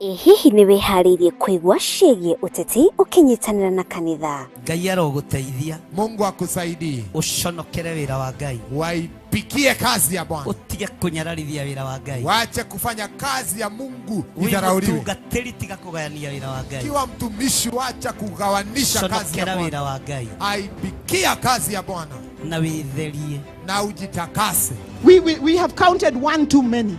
Ĩ hihi nĩ wĩharĩirie kũigua ciĩgiĩ ũteti ũkĩnyitanĩra na kanitha? Ngai arogũteithia. Mungu akusaidie. Ũconokere wĩra wa Ngai. Waipikie kazi ya Bwana. Ũtige kũnyararithia wĩra wa Ngai. Wache kufanya kazi ya Mungu Wĩ idharauliwe. mũtungatĩri tiga kũgayania wĩra wa Ngai. Kiwa mtumishi, wacha kugawanisha kazi ya Conokera Bwana. wĩra wa Ngai. Aipikia kazi ya Bwana Na wĩtherie. na ujitakase. We have counted one too many,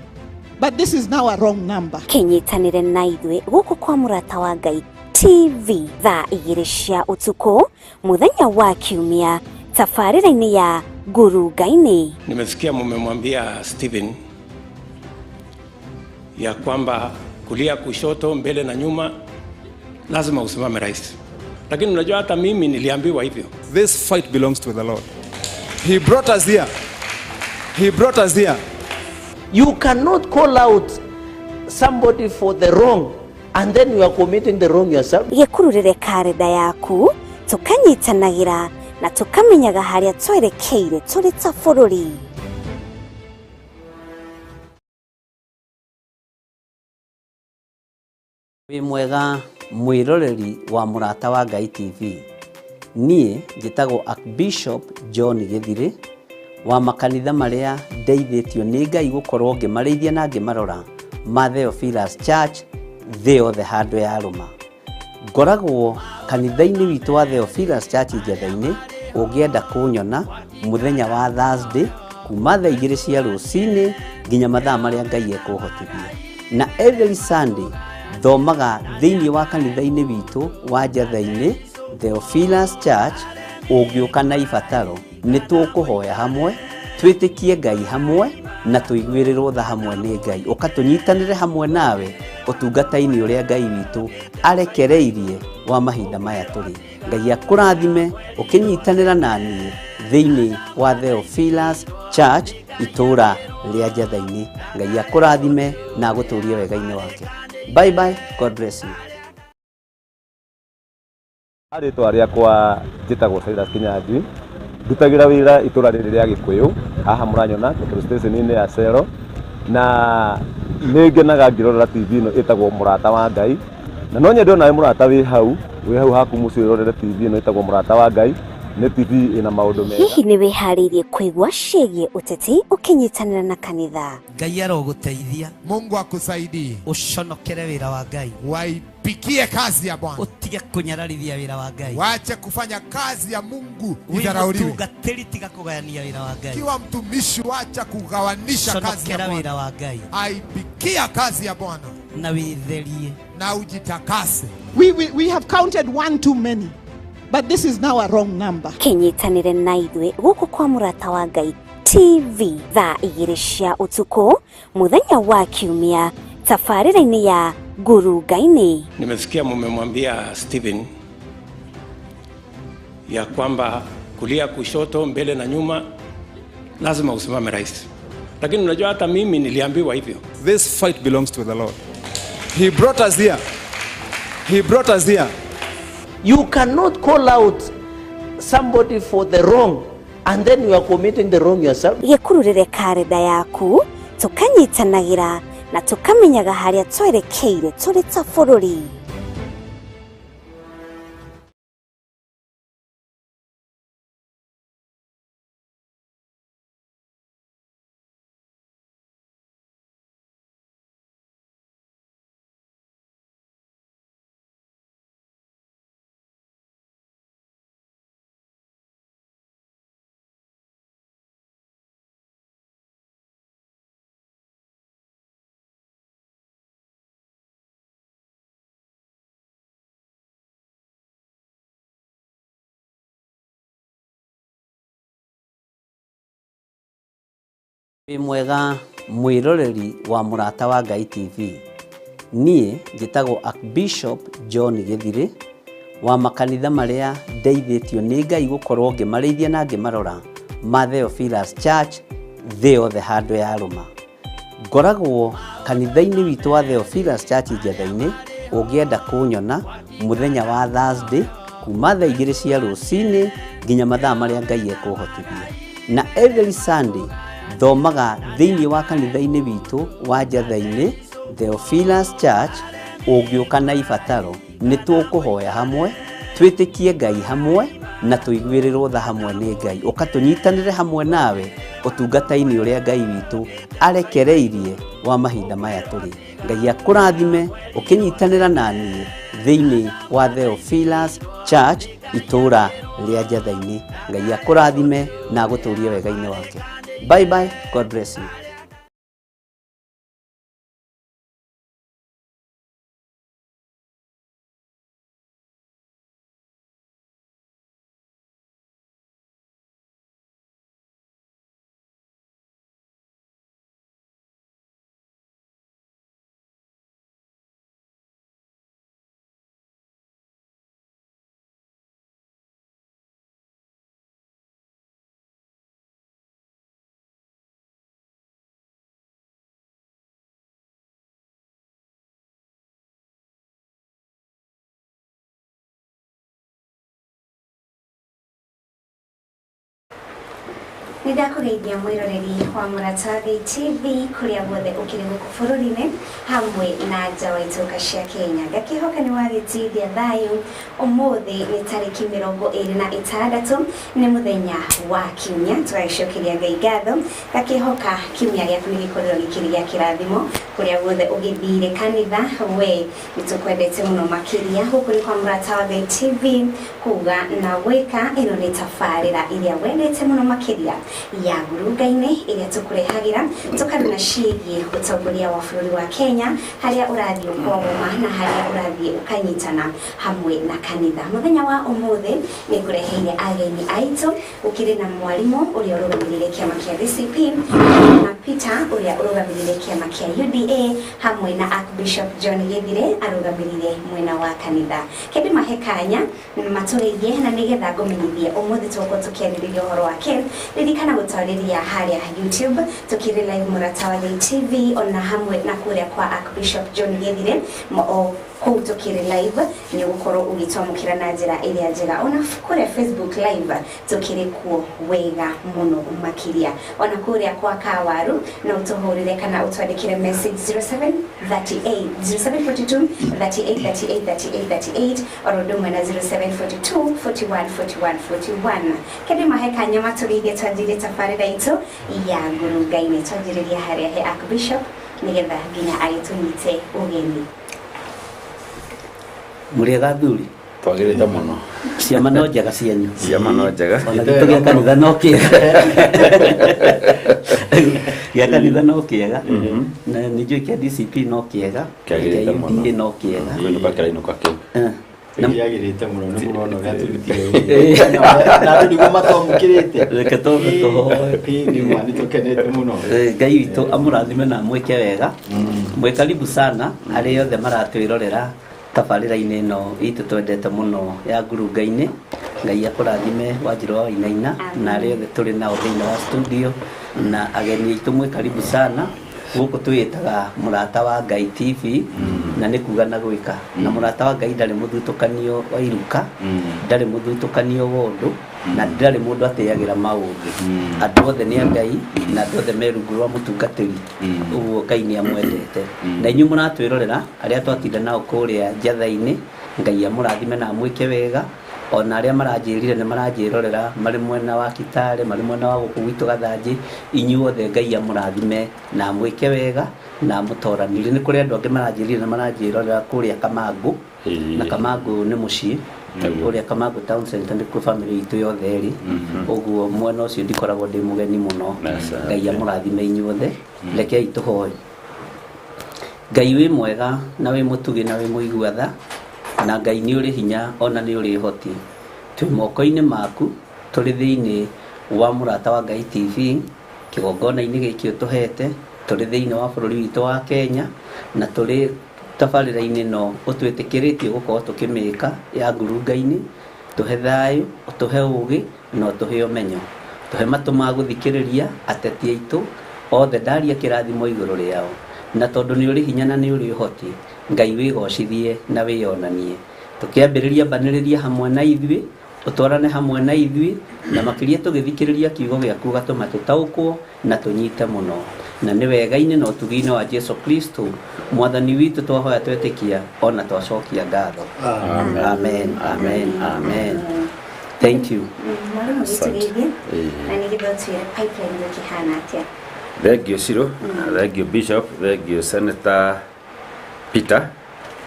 but this is now a wrong number. Kĩnyitanĩre na ithuĩ gũkũ kwa Mũrata wa Ngai TV thaa 2 cia ũtukũ mũthenya wa Kiumia tabarĩra-inĩ ya Ngurunga-inĩ. Nimesikia mumemwambia Stephen ya kwamba kulia, kushoto, mbele na nyuma lazima usimame rais, lakini unajua hata mimi niliambiwa hivyo. This fight belongs to the Lord. He brought us here. He brought us here. You cannot call out somebody for the wrong and then you are committing the wrong yourself. Gĩkururĩre karenda yaku tũkanyitanagĩra na tũkamenyaga harĩa twerekeire tũrĩ ta bũrũri. Wĩ mwega mwĩroreri wa Mũrata wa Ngai TV. Niĩ njĩtagwo Archbishop John Gĩthirĩ wa makanitha marĩa ndeithĩtio nĩ Ngai gũkorwo ngĩmarĩithia na ngĩmarora ma Theophilus Church thĩ yothe handũ ya rũma. Ngoragwo kanitha-inĩ witũ wa Theophilus Church Njetha-inĩ, ũngĩenda kũnyona mũthenya wa Thursday kuma thaa 2 cia rũcinĩ nginya mathaa marĩa Ngai ekũhotithia. Na every Sunday thomaga thĩinĩ wa kanitha-inĩ witũ wa Njetha-inĩ Theophilus Church. Ũngĩũka na ibataro nĩ tũkũhoya hamwe, twĩtĩkie Ngai hamwe na tũiguĩrĩrwo tha hamwe nĩ Ngai. Ũka tũnyitanĩre hamwe nawe ũtungata-inĩ ũrĩa Ngai witũ arekereirie wa mahinda maya tũrĩ. Ngai akũrathime ũkĩnyitanĩra na niĩ thĩinĩ wa Theophilus Church itũũra rĩa Njetha-inĩ. Ngai akũrathime na agũtũrie wega-inĩ wake. Bye bye, God bless you. Rĩtwa rĩakwa njĩtagwo Silas Kinyanjui, ndutagĩra wĩra itũra rĩrĩ rĩa Gĩkũyũ, haha mũranyona petrol station-inĩ ya Shell, na nĩ ngenaga ngĩrorera TV ĩno ĩtagwo Mũrata wa Ngai, na no nyende onawe mũrata wĩ hau haku mũciĩ ũrorere TV ĩno ĩtagwo Mũrata wa Ngai, nĩ TV ĩna maũndũ mega. Hihi nĩ wĩharĩirie kũigua ciĩgiĩ ũteti ũkĩnyitanĩra na kanitha? Ngai arogũteithia. Mungu akusaidie. Ũconokere wĩra wa Ngai. Waipikie kazi ya Bwana. Ũtige kũnyararithia wĩra wa Ngai. Wache kufanya kazi ya Mungu Wĩ idharauliwe. mũtungatĩri tiga kũgayania wĩra wa Ngai. Kiwa mtumishi, wacha kugawanisha kazi ya Conokera Bwana. wĩra wa Ngai. Aipikia kazi ya Bwana Na wĩtherie. na ujitakase. We have counted one too many, but this is now a wrong number. Kĩnyitanĩre na ithuĩ gũkũ kwa Mũrata wa Ngai TV thaa 2 cia ũtukũ mũthenya wa Kiumia tabarĩra-inĩ ya Ngurunga-inĩ. Nimesikia mumemwambia Stephen ya kwamba kulia, kushoto, mbele na nyuma lazima usimame rais, lakini unajua hata mimi niliambiwa hivyo. This fight belongs to the Lord. He brought us here. He brought us here. You cannot call out somebody for the wrong and then you are committing the wrong yourself. Gĩkururĩre karenda yaku tũkanyitanagĩra na tũkamenyaga harĩa twerekeire tũrĩ ta bũrũri. Wĩ mwega mwĩroreri wa Mũrata wa Ngai TV. Niĩ njĩtagwo Archbishop John Gĩthirĩ wa makanitha marĩa ndeithĩtio nĩ Ngai gũkorwo ngĩmarĩithia na ngĩmarora ma Theophilus Church thĩ yothe handũ ya rũma. Ngoragwo kanitha-inĩ witũ wa Theophilus Church Njetha-inĩ, ũngĩenda kũnyona mũthenya wa Thursday kuma thaa 2 cia rũcinĩ nginya mathaa marĩa Ngai ekũhotithia. Na every Sunday thomaga thĩinĩ wa kanitha-inĩ witũ wa Njetha-inĩ Theophilus Church. Ũngĩũka na ibataro, nĩ tũkũhoya hamwe, twĩtĩkie Ngai hamwe na tũiguĩrĩrwo tha hamwe nĩ Ngai. Ũka tũnyitanĩre hamwe nawe ũtungata-inĩ ũrĩa Ngai witũ arekereirie wa mahinda maya tũrĩ. Ngai akũrathime ũkĩnyitanĩra na niĩ thĩinĩ wa Theophilus Church itũũra rĩa Njatha-inĩ. Ngai akũrathime na agũtũrie wega-inĩ wake. Bye bye, God bless you. Nĩ ndakũgeithia mwĩroreri wa Mũrata wa Ngai TV kũrĩa guothe ũkĩrĩ gũkũ bũrũri-inĩ hamwe na nja wa itũka cia Kenya. Ngakĩhoka nĩ wagĩtithia thayũ. Ũmũthĩ nĩ tarĩki 26, nĩ mũthenya wa kiumia, tũgagĩcokeria Ngai ngatho. Ngakĩhoka kiumia gĩaku nĩ gĩkorirwo gĩkĩrĩ gĩa kĩrathimo kũrĩa guothe ũgĩthire kanitha. We nĩ tũkwendete mũno makĩria. Gũkũ nĩ kwa Mũrata wa Ngai TV, kuga na gwĩka. Ĩno nĩ tabarĩra ĩrĩa wendete mũno makĩria ya ngurunga-inĩ, ĩrĩa tũkũrehagĩra tũkaruna ciĩgiĩ ũtongoria wa bũrũri wa Kenya, harĩa ũrathiĩ ũkogoma na harĩa ũrathiĩ ũkanyitana hamwe na kanitha. Mũthenya wa ũmũthĩ nĩ ngũreheire ageni aitũ. Ũkĩrĩ na mwarimũ ũrĩa ũrũgamĩrĩire kĩama kĩa DCP, na Peter ũrĩa ũrũgamĩrĩire kĩama kĩa UDA, hamwe na Archbishop John Gĩthire arũgamĩrĩire mwena wa kanitha. Kĩndĩ mahe kanya matũgeithie, na nĩgetha ngũmenyithie ũmũthĩ tũgũkorwo tũkĩarĩrĩria ũhoro wake. Ririkana gũtwarĩria harĩa YouTube, tukĩrĩ live Mũrata wa Ngai TV, ona hamwe na kũrĩa kwa Archbishop John Gĩthire o kũu tũkĩrĩ live, nĩ ũgũkorwo ũgĩtwamũkĩra na njĩra ĩrĩa njega. Ona kũrĩa Facebook live tũkĩrĩ kuo wega mũno makĩria. Ona kũrĩa kwa Kawaru no ũtũhũrĩre kana ũtwandĩkĩre message 0738 0742 38 38 38 38, oro ũndũ ũmwe na 0742 41 41 41. Kĩndĩ mahe kanya matũgeithie, twanjĩrie tabarĩra itũ ya ngurunga-inĩ. Twanjĩrĩria harĩa he Archbishop nĩgetha nginya agĩtũnyite ũgeni. Mũrĩega athuri? Twagĩrĩte mũno. Ciama no njega cianyu. Ciama no njega. Ona gĩtũ gĩa kanitha no kĩega, gĩa kanitha no kĩega, na nĩ njũĩ kĩa DCP no kĩega, Kĩagĩrĩte kĩa mũno. UDA no kĩega. Kũinũka kĩrainũka kĩu. Yagĩrĩte mũno, nĩ mũrona ũrĩa tũrutire wĩra na andũ nĩguo matwamũkĩrĩte. Reke twambe tũhoe. Nĩ ma nĩ tũkenete mũno. Ngai witũ amũrathime na amwĩke wega. Mwĩ karibu sana arĩa othe maratwĩrorera tabarĩra-inĩ ĩno itũ twendete mũno ya ngurunga-inĩ. Ngai akũrathime Wanjirũ wa Wainaina na arĩa othe tũrĩ nao thĩinĩ wa studio na ageni aitũ, mwĩ karibu sana. Gũkũ twĩtaga Mũrata wa Ngai TV, na nĩ kuga na gwĩka. Na Mũrata wa Ngai ndarĩ mũthutũkanio wa iruka, ndarĩ mũthutũkanio wa ũndũ, na ndarĩ mũndũ atĩagĩra maũndũ. Andũ othe nĩ a Ngai na andũ othe me rungu rwa mũtungatĩri, ũguo Ngai nĩ amwendete. Na inyuĩ mũratwĩrorera arĩa twatinda nao kũrĩa Njatha-inĩ, Ngai amũrathime na amwĩke wega. Ona arĩa maranjĩrire nĩ maranjĩrorera marĩ mwena wa Kitale, marĩ mwena wa gũkũ gwitũ Gathanjĩ, inyuothe Ngai amũrathime na amwĩke wega na amũtoranĩrie. Nĩ kũrĩ andũ angĩ maranjĩrire nĩ maranjĩrorera kũrĩa Kamangũ, na Kamangũ nĩ mũciĩ kũrĩa Kamangũ town center nĩkuo family itũ yothe ĩrĩ, ũguo mwena ũcio ndikoragwo ndĩ mũgeni mũno. Ngai amũrathime inyuothe. Rekei tũhoe. Ngai wĩ mwega na wĩ mũtugi na wĩ mũigua tha, na Ngai nĩ ũrĩ hinya ona nĩ ũrĩ ũhoti, twĩ moko-inĩ maku, tũrĩ thĩinĩ wa Mũrata wa Ngai TV, kĩgongona-inĩ gĩkĩ ũtũhete, tũrĩ thĩinĩ wa bũrũri witũ wa Kenya, na tũrĩ tabarĩra-inĩ ĩno ũtwĩtĩkĩrĩtie gũkorwo tũkĩmĩka ya ngurunga-inĩ. Tũhe thayũ, ũtũhe ũgĩ na ũtũhe ũmenyo, tũhe matũ ma gũthikĩrĩria ateti aitũ othe, ndaria kĩrathimo igũrũ rĩao. Na tondũ nĩ ũrĩ hinya na nĩ ũrĩ ũhoti, Ngai wĩgocithie na wĩyonanie. Tũkĩambĩrĩria, mbanĩrĩria hamwe na ithuĩ, ũtwarane hamwe na ithuĩ, na makĩria tũgĩthikĩrĩria kiugo gĩaku, ũgatũma tũtaũkwo na tũnyite mũno. Na nĩ wega-inĩ na ũtugi-inĩ wa Jesu Kristo mwathani witũ twahoya twetĩkia ona twacokia ngatho. Amen. Amen, amen, amen. Thank you. Mwarimu Asante. gĩtũgeithie Ĩĩ. na nĩgetha ũtwĩre pipeline gũkĩhana atĩa. Thank you Ciro, thank you Bishop, thank you Senator Peter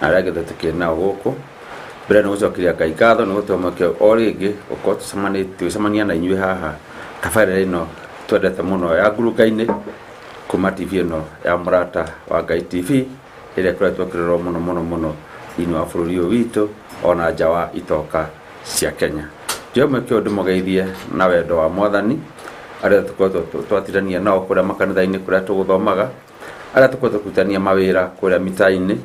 na arĩa angĩ othe tũkĩrĩ nao gũkũ. Mbere nĩ gũcokeria Ngai ngatho nĩ gũtũhe mweke o rĩngĩ gũkorwo tũgĩcemania na inyuĩ haha tabarĩra ĩno twendete mũno ya ngurunga-inĩ kuma TV ĩno ya Mũrata wa Ngai TV ĩrĩa ĩkoretwo ĩkĩrorwo mũno mũno mũno thĩinĩ wa bũrũri ũyũ witũ ona nja wa itoka cia Kenya. Njoe mweke ũyũ ndĩmũgeithie na wendo wa mwathani arĩa tũkoretwo twatirania nao kũrĩa makanitha-inĩ kũrĩa tũgũthomaga, arĩa tũkoretwo tũkĩrutania mawĩra kũrĩa mita-inĩ,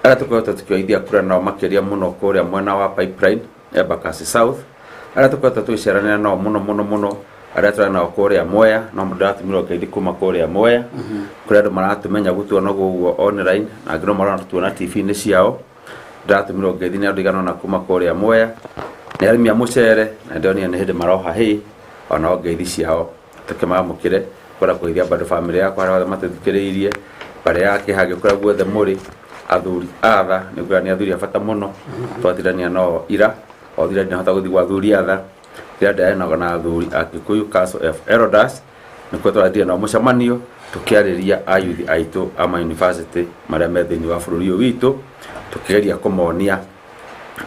arĩa tũkoretwo tũkĩoithia kura nao makĩria mũno kũrĩa mwena wa Pipeline Embakasi South, arĩa tũkoretwo tũgĩceranĩra nao mũno mũno mũno, arĩa tũrĩ nao kũrĩa Mwea, no ndĩratũmirwo ngeithi kuma kũrĩa Mwea, kũrĩa andũ maratũmenya gũtuona ũguo online na angĩ no marona tũtuona TV-inĩ ciao. Ndĩratũmirwo ngeithi nĩ andũ aigana ũna kuma kũrĩa Mwea, nĩ arĩmi a mũcere na ndĩronire nĩ hĩndĩ maroha hĩ onao ngeithi ciao tũkĩmamũkĩre kwenda kũgeithia bado bamĩrĩ yakwa arĩa othe matũthikĩrĩirie barĩ ya Kĩhangĩ kũrĩa guothe mũrĩ, athuri atha nĩ nguona nĩ athuri a bata mũno twatirania nao ira o thira ndinahota gũthiĩ gwa athuri atha ira ndĩrarĩ na athuri a Kikuyu Council of Elders nĩkuo tũrathiĩ nao mũcemanio tũkĩarĩria ayuthi aitũ a ma university marĩa me thĩinĩ wa bũrũri ũyũ witũ, tũkĩgeria kũmonia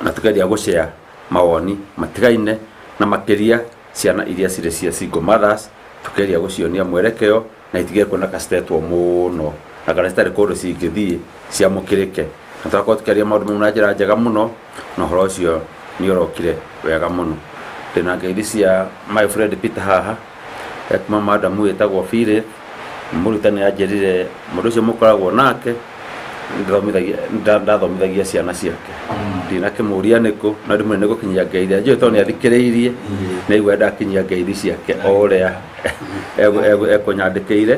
na tũkĩgeria gũcea mawoni matigaine na makĩria ciana iria cirĩ cia single mothers, tũkĩgeria gũcionia mwerekeo na itige kuona ka citetwo mũno na kana citarĩ kũndũ cingĩthiĩ ciamũkĩrĩke, na tũgakorwo tũkĩaria maũndũ mau na njĩra njega mũno na ũhoro ũcio nĩ ũrokire wega mũno. Ndĩna ngeithi cia my friend Peter haha kuma madamu wĩtagwo Philip mũrutani anjĩrire mũndũ ũcio mũkoragwo nake ndathomithagia ciana ciake ndinakĩmũria nĩkũ no ndĩmwĩre nĩ gũkinyia ngeithi anjũĩ tondũ nĩ athikĩrĩirie nĩ aigua ndakinyia ngeithi ciake o ũrĩa ekũnyandĩkĩire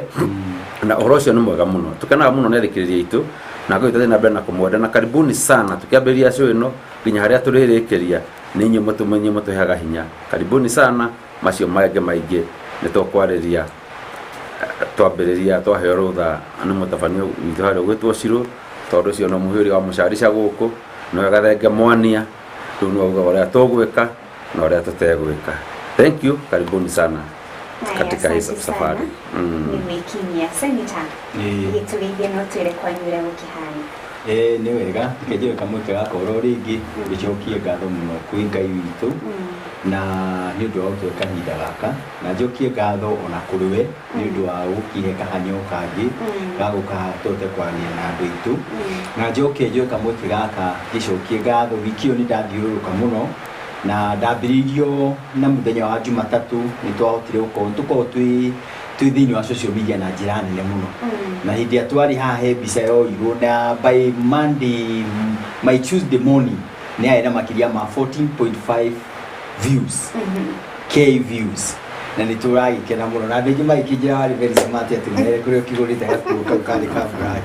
na ũhoro ũcio nĩ mwega mũno tũkenaga mũno nĩ athikĩrĩria aitũ na Ngai tũthiĩ na mbere na kũmwenda na karibuni sana tũkĩambĩrĩria show ĩno nginya harĩa tũrĩrĩkĩria nĩ inyuĩ mũtũheaga hinya. Karibuni sana macio mangĩ maingĩ nĩ tũkwarĩria twambĩrĩria twaheo rũtha nĩ mũtabania witũ harĩa ũgwĩtwo Ciro tondũ ũcio no mũhĩrĩ wa mũcarica gũkũ no gathenge mwania rĩu nĩwe ugaga ũrĩa tũgwĩka na ũrĩa tũtegwĩka. Thank you, karibuni sana katika hii safari. Nĩ gwĩkinyia Senator gĩtũgeithie no twĩre kwanyu ũrĩa gũkĩhana. Nĩ wega reke njoe kamweke gaka oro rĩngĩ gĩcokie ngatho mũno kwĩ Ngai witũ na nĩ ũndũ wa gũtũhe kahinda gaka na njokie ngatho ona kũrĩ we nĩ ũndũ wa gũkihe kahanyo kangĩ ga gũka tũhote kwaria na andũ aitũ na njoke njoe kamweke gaka gĩcokie ngatho wiki ĩyo nĩ ndathiũrũrũka mũno na ndambĩrĩirio na mũthenya wa Jumatatũ nĩ twahotire gũkorwo tũkorwo twĩ thĩinĩ wa social media na njĩra nene mũno na hĩndĩ ĩrĩa twarĩ haha he mbica yoirwo na by Monday my Tuesday morning nĩ yarĩ na makĩria ma 14.5 views k views na nĩ tũragĩkena mũno na andũ aingĩ magĩkĩnjĩra warĩ very smart atĩ mere kũrĩa ũkĩgũrĩte gakuo kau karĩ ka black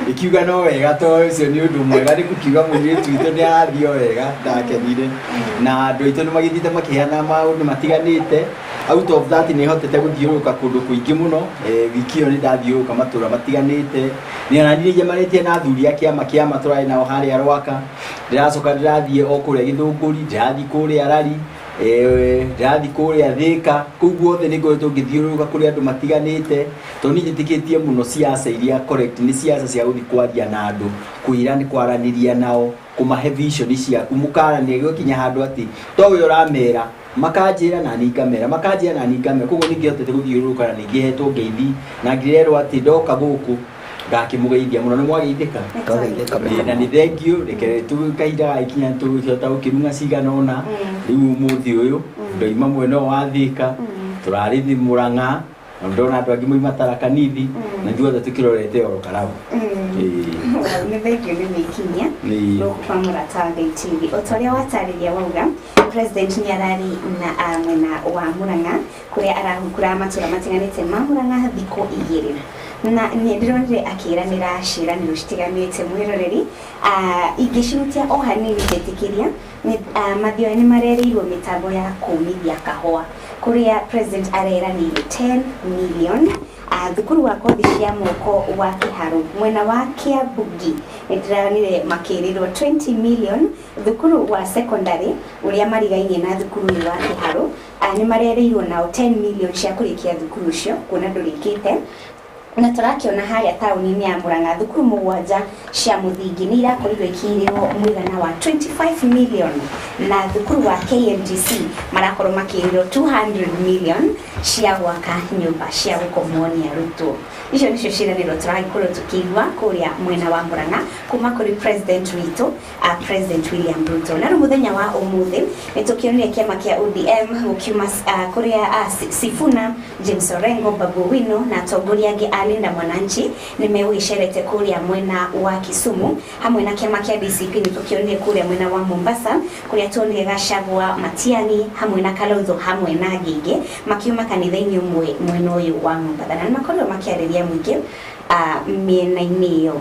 ĩkiuga no wega tondũ ũcio nĩ ũndũ mwega nĩ gũkiuga mũirĩtu witũ nĩ arathiĩ o wega ndakenire na andũ aitũ nĩ magĩthiĩte makĩheana maũndũ matiganĩte out of that nĩ hotete gũthiũrũrũka kũndũ kũingĩ mũno wiki ĩyo nĩ ndathiũrũrũka matũra matiganĩte nĩ onanirie njemanĩtie na athuri a kĩama kĩama tũrarĩ nao harĩa Rwaka ndĩracoka ndĩrathiĩ o kũrĩa Gĩthũngũri ndĩrathiĩ kũrĩa Rari ndĩrathiĩ kũrĩa Thĩka kũu guothe nĩ ngoretwo ngĩthiũrũrũka kũrĩ andũ matiganĩte tondũ niĩ njĩtĩkĩtie mũno siasa iria correct nĩ siasa cia gũthiĩ kwaria na andũ kwĩra nĩ kwaranĩria nao kũmahe vision ciaku mũkaranĩria gũkinya handũ atĩ to we ũramera makanjĩra na niĩ ngamera makanjĩra na niĩ ngamera koguo nĩ ngĩhotete gũthiũrũrũka na nĩ ngĩhetwo ngeithi na ngĩrerwo atĩ ndoka gũkũ ngakĩmũgeithia mũno nĩ mwageithĩka na nĩ thank you reke kahinda gagĩkinya tũkĩhota gũkĩrung'a cigana ũna rĩu ũmũthĩ ũyũ ndoima mwena ũyũ wa Thĩka tũrarĩ Mũrang'a na ndona andũ angĩ moima Tharaka Nithi na ithuothe tũkĩrorete oro Karau. Nĩ thengiũ nĩ gwĩkinyia gũkũ kwa Mũrata wa Ngai TV o ta ũrĩa watarĩria wauga president nĩ ararĩ na mwena wa Mũrang'a kũrĩa arahungura matũra matiganĩte ma Mũrang'a thikũ igĩrĩ na nĩ ndĩronire akĩĩranĩra ciĩranĩro citiganĩte mwĩroreri ingĩcihutia o hanini njĩtĩkĩria Mathioya nĩ marereirwo mĩtambo ya kũmithia kahũa kũrĩa president areranĩire 10 million Thukuru wa kothi cia moko wa Kiharu mwena wa Kiambugi nĩ ndĩronire makĩrĩrwo 20 million. Thukuru wa secondary ũrĩa marigainie na thukuru ũyũ wa Kiharu, nĩ marerĩirwo nao 10 million cia kũrĩkia thukuru ũcio kuona ndũrĩkĩte. Na tũrakĩona harĩa taũni-inĩ ya Murang'a thukuru mũgwanja cia mũthingi nĩ irakorirwo ikĩirĩrwo mũigana wa 25 million, na thukuru wa KMTC marakorwo makĩirĩrwo 200 million cia gwaka nyũmba cia gũkomwo nĩ arutwo. Icio nĩcio ciĩranĩro tũragĩkorwo tũkĩigua kũrĩa mwena wa Murang'a kuma kũrĩ president witũ, President William Ruto. Na rĩu mũthenya wa ũmũthĩ nĩ tũkĩonire kĩama kĩa ODM gũkiuma kũrĩa Sifuna, James Orengo, Babu Owino na atongoria angĩ a Linda Mwananchi nĩ megũgĩcerete kũrĩa mwena wa Kisumu, hamwe na kĩama kĩa DCP nĩ tũkĩonire kũrĩa mwena wa Mombasa kũrĩa tuonire Gachagua, Matiang'i hamwe na Kalonzo hamwe na Ngĩngĩ makiuma kanitha-inĩ ũmwe mwena ũyũ wa Mombatha, na nĩ makorirwo makĩarĩria mũingĩ mĩena-inĩ ĩyo.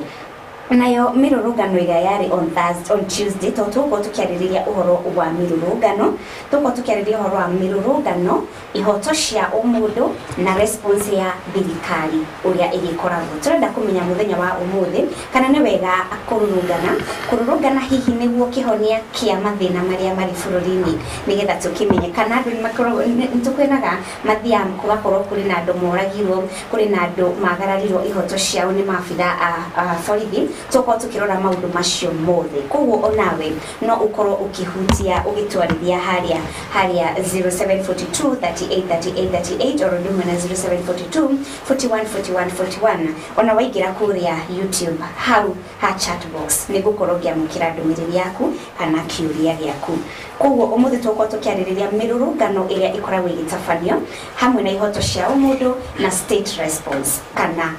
Nayo mĩrũrũngano ĩrĩa yarĩ on Thursday, on Tuesday, to tũgũkorwo tũkĩarĩrĩria ũhoro wa mĩrũrũngano, tũgũkorwo tũkĩarĩrĩria ũhoro wa mĩrũrũngano, ihoto cia ũmũndũ na response ya thirikari ũrĩa ĩgĩkoragwo. Tũrenda kũmenya mũthenya wa ũmũthĩ kana nĩ wega kũrũrũngana, kũrũrũngana hihi nĩguo kĩhonia kĩa mathĩna marĩa marĩ bũrũri-inĩ, nĩgetha tũkĩmenye kana andũ nĩmakoragwo nĩ tũkwĩnaga mathiaga gũgakorwo kũrĩ na andũ moragirwo, kũrĩ na andũ magararirwo ihoto ciao nĩ maabitha a borithi. Tũkorwo tũkĩrora maũndũ macio mothe, koguo onawe no ũkorwo ũkĩhutia ũgĩtwarithia harĩa harĩa 0742 38 38 38 oro ũndũ ũmwe na 0742 41 41 41. Ona waingĩra kũrĩa YouTube hau ha chat box nĩ ngũkorwo ngĩamũkĩra ndũmĩrĩri yaku kana kĩũria gĩaku. Koguo ũmũthĩ tũgũkorwo tũkĩarĩrĩria mĩrũrũngano ĩrĩa ĩkoragwo ĩgĩtabanio hamwe na ihoto cia ũmũndũ na state response kana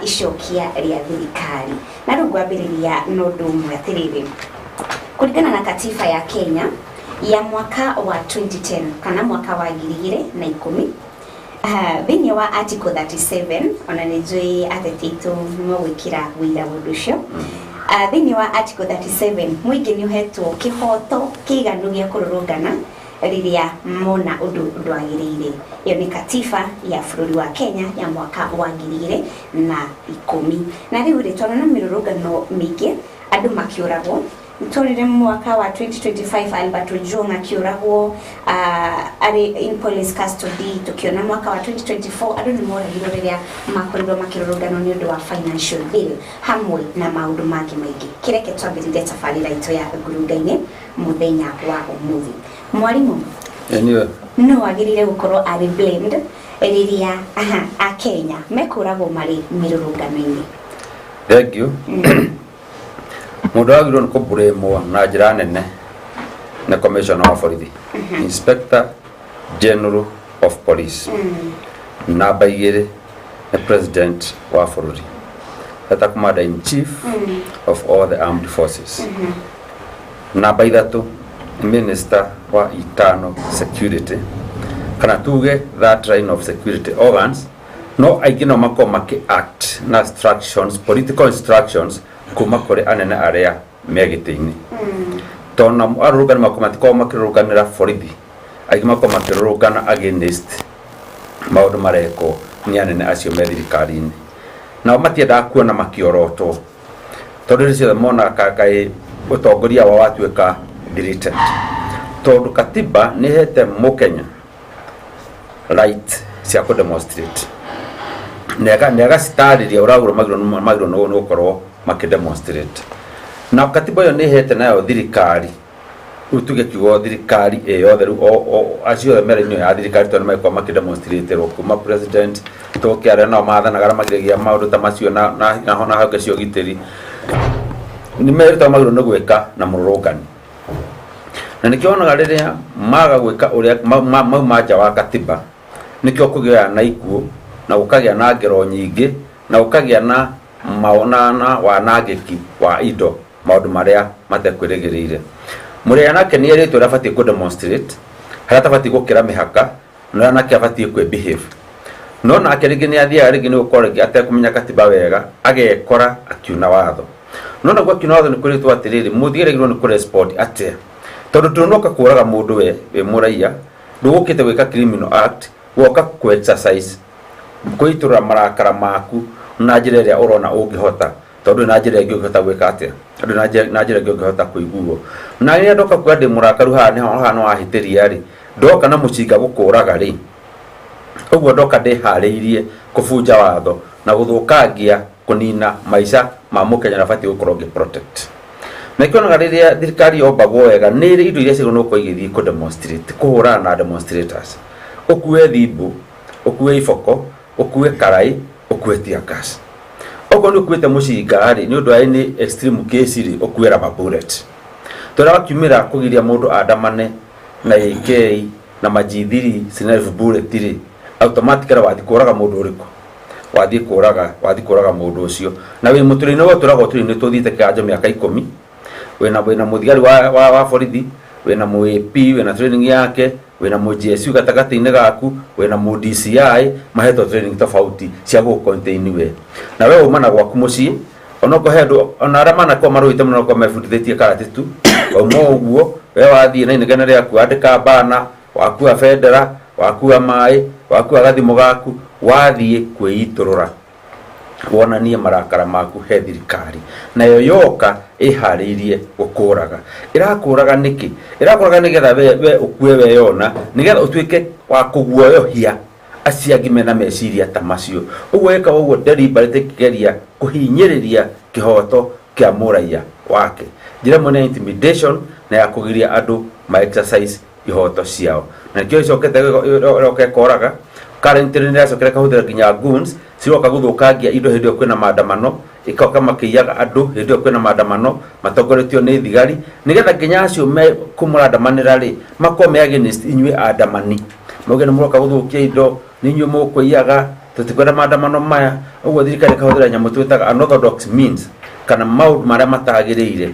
icokia rĩa thirikari. Na rĩu ngwambĩrĩria na ũndũ ũmwe atĩrĩrĩ, kũringana na katiba ya Kenya ya mwaka wa 2010 kana mwaka wa 2010, thĩinĩ wa article 37, ona nĩ njũĩ ateti aitũ nĩmegwĩkĩra wĩira ũndũ ũcio, thĩinĩ wa article 37 mũingĩ nĩ ũhetwo kĩhoto kĩiganu gĩa kũrũrũngana rĩrĩa mona ũndũ ndwagĩrĩire. Ĩyo nĩ katiba ya bũrũri wa Kenya ya mwaka wa 2010. Na rĩu rĩ, twarona mĩrũrũngano mĩingĩ andũ makĩũragwo. Tũrire mwaka wa 2025 Albert Ojwang akĩũragwo arĩ in police custody. Tukiona mwaka wa 2024 andũ nĩ moragirwo rĩrĩa makorirwo makĩrũrũngano nĩ ũndũ wa financial bill hamwe na maũndũ mangĩ maingĩ. Kĩreke twambĩrĩrie tabarĩra itũ ya ngurunga-inĩ mũthenya wa ũmũthĩ. Mwarimũ, Anyway, no wagĩrĩire gũkorwo arĩ blamed rĩrĩa aha akenya mekũragwo marĩ mĩrũrũngano-inĩ? Thank you. Mũndũ wagĩrĩirwo nĩ kũbũrĩmwo na njĩra nene nĩ commissioner wa borithi, Inspector General of Police. Namba igĩrĩ nĩ president wa bũrũri, eta commander in chief of all the armed forces. Namba ithatũ nĩ minister wa internal security, kana tuge that line of security organs. No aingĩ no makorwo makĩ act na instructions, political instructions kuma kũrĩ anene arĩa me gĩtĩ-inĩ, tondũ na arũrũngani makorwo matikoragwo makĩrũrũnganĩra borithi, aingĩ makorwo makĩrũrũngana against maũndũ marekwo nĩ anene acio me thirikari-inĩ. Nao matiendaga kuona makĩorotwo, tondũ hĩndĩ ciothe monaga kaĩ ũtongoria wao watuĩka deleted, tondũ katiba nĩ ĩhete mũkenya right cia kũ demonstrate na ĩgacitarĩria ũrĩa magĩrĩirwo nĩ gũkorwo makĩ demonstrate. Na katiba ĩyo nĩ ĩhete nayo thirikari, rĩu tuge kiugo thirikari ĩ yothe, rĩu acio othe me raini ĩyo ya thirikari, tondũ nĩ magĩkorwo makĩ demonstrate kuma president tũke arĩa nao mathanaga arĩa magiragia maũndũ ta macio na honge cia ũgitĩri, nĩ merĩtwo magĩrĩirwo nĩ gwĩka na mũrũrũngani. Na nĩkĩo wonaga rĩrĩa maga gwĩka ũrĩa mauma nja wa katiba, nĩkĩo kũgĩaga na ikuũ na gũkagĩa na ngero nyingĩ na gũkagĩa na maona na wanangĩki wa indo, maũndũ marĩa matekwĩrĩgĩrĩire. Mũrĩa nake nĩ erĩtwo ũrĩa abatiĩ kũ demonstrate, harĩa atabatiĩ gũkĩra mĩhaka na ũrĩa nake abatiĩ kwĩ behave. No nake rĩngĩ nĩ athiaga rĩngĩ nĩ gũkorwo rĩngĩ atekũmenya katiba wega, agekora akiuna watho. No naguo akiuna watho nĩ kwĩrĩtwo atĩrĩrĩ, mũthigĩrĩirwo nĩ kũrespond atĩa? Tondũ ndũnoka kũraga mũndũ we wĩ mũraiya, ndũgũkĩte gwĩka criminal act, woka kũ exercise Kwĩitũrũra marakara maku na njĩra ĩrĩa ũrona ũngĩhota, tondũ na njĩra ĩngĩ ũngĩhota gwĩka atĩa, tondũ na njĩra ĩngĩ ũngĩhota kũiguo. Na rĩrĩa ndoka kuga ndĩ mũrakaru haha, nĩho haha nĩ wahĩtĩria rĩ, ndoka na mũcinga gũkũraga rĩ, ũguo ndoka ndĩharĩirie kũbunja watho na gũthũkangia, kũnina maica ma mũkenya na batiĩ gũkorwo ngĩ protect. Na ikĩonaga rĩrĩa thirikari yombagwo wega, nĩ ĩrĩ indo iria ciagĩrĩirwo nĩ gũkorwo igĩthiĩ kũ demonstrate, kũhũrana na demonstrators. Ũkue thimbu, ũkue iboko, ũkue karai, ũkue tear gas. Okorwo nĩ ũkuĩte mũcinga rĩ, nĩ ũndũ wa any extreme case rĩ, ũkue rubber bullet. Tondũ wakiumĩra kũgiria mũndũ andamane na AK na ma G3 sniper bullet rĩ, automatically wathiĩ kũraga mũndũ ũrĩkũ? Wathiĩ kũraga mũndũ ũcio. Na wĩ mũtũrĩ-inĩ, we ũtũraga ũtũrĩ-inĩ tũthiĩte kĩganjo mĩaka 10, wĩna mũthigari wa borithi, wĩna mũ AP, wĩna training yake, wĩna mũ GSU gatagatĩ-inĩ gaku, wĩna mũ DCI, mahetwo training tofauti cia gũ contain we. Na we uma na gwaku mũciĩ, onokorwo he andũ ona arĩa manakorwo marũĩte mũno, onokorwo mebundithĩtie karate tu, wauma ũguo we wathiĩ na inegene rĩaku, wandĩka bana, wakua bendera, wakua maĩ, wakua gathimũ gaku, wathiĩ kwĩitũrũra wonanie marakara maku he thirikari, nayo yoka ĩharĩirie gũkũraga. Ĩrakũraga nĩkĩ? Ĩrakũraga nĩgetha we ũkue weyona, nĩgetha ũtuĩke wa kũguoyohia acio angĩ mena meciria ta macio. Ũguo ĩkaga ũguo deliberate, ĩkĩgeria kũhinyĩrĩria kĩhoto kĩa mũraiya wake. Njĩra ĩmwe nĩ ya intimidation na ya kũgiria andũ ma exercise ihoto ciao, na nĩkĩo ĩcokete ĩroka ĩkoraga. Currently nĩ ĩracokera ĩkahũthĩra nginya goons, ciroka gũthũkangia indo hĩndĩ ĩyo kwĩna maandamano, ĩkoka makĩiyaga andũ hĩndĩ ĩyo kwĩna maandamano matongoretio nĩ thigari, nĩgetha nginya acio me kũmũrandamanĩra rĩ, makorwo me against inyuĩ andamani, mauge nĩ mũroka gũthũkia indo, nĩ inyuĩ mũkũiyaga, tũtikwenda maandamano maya. Ũguo thirikari ĩkahũthĩra nyamũ twĩtaga unorthodox means, kana maũndũ marĩa matagĩrĩire,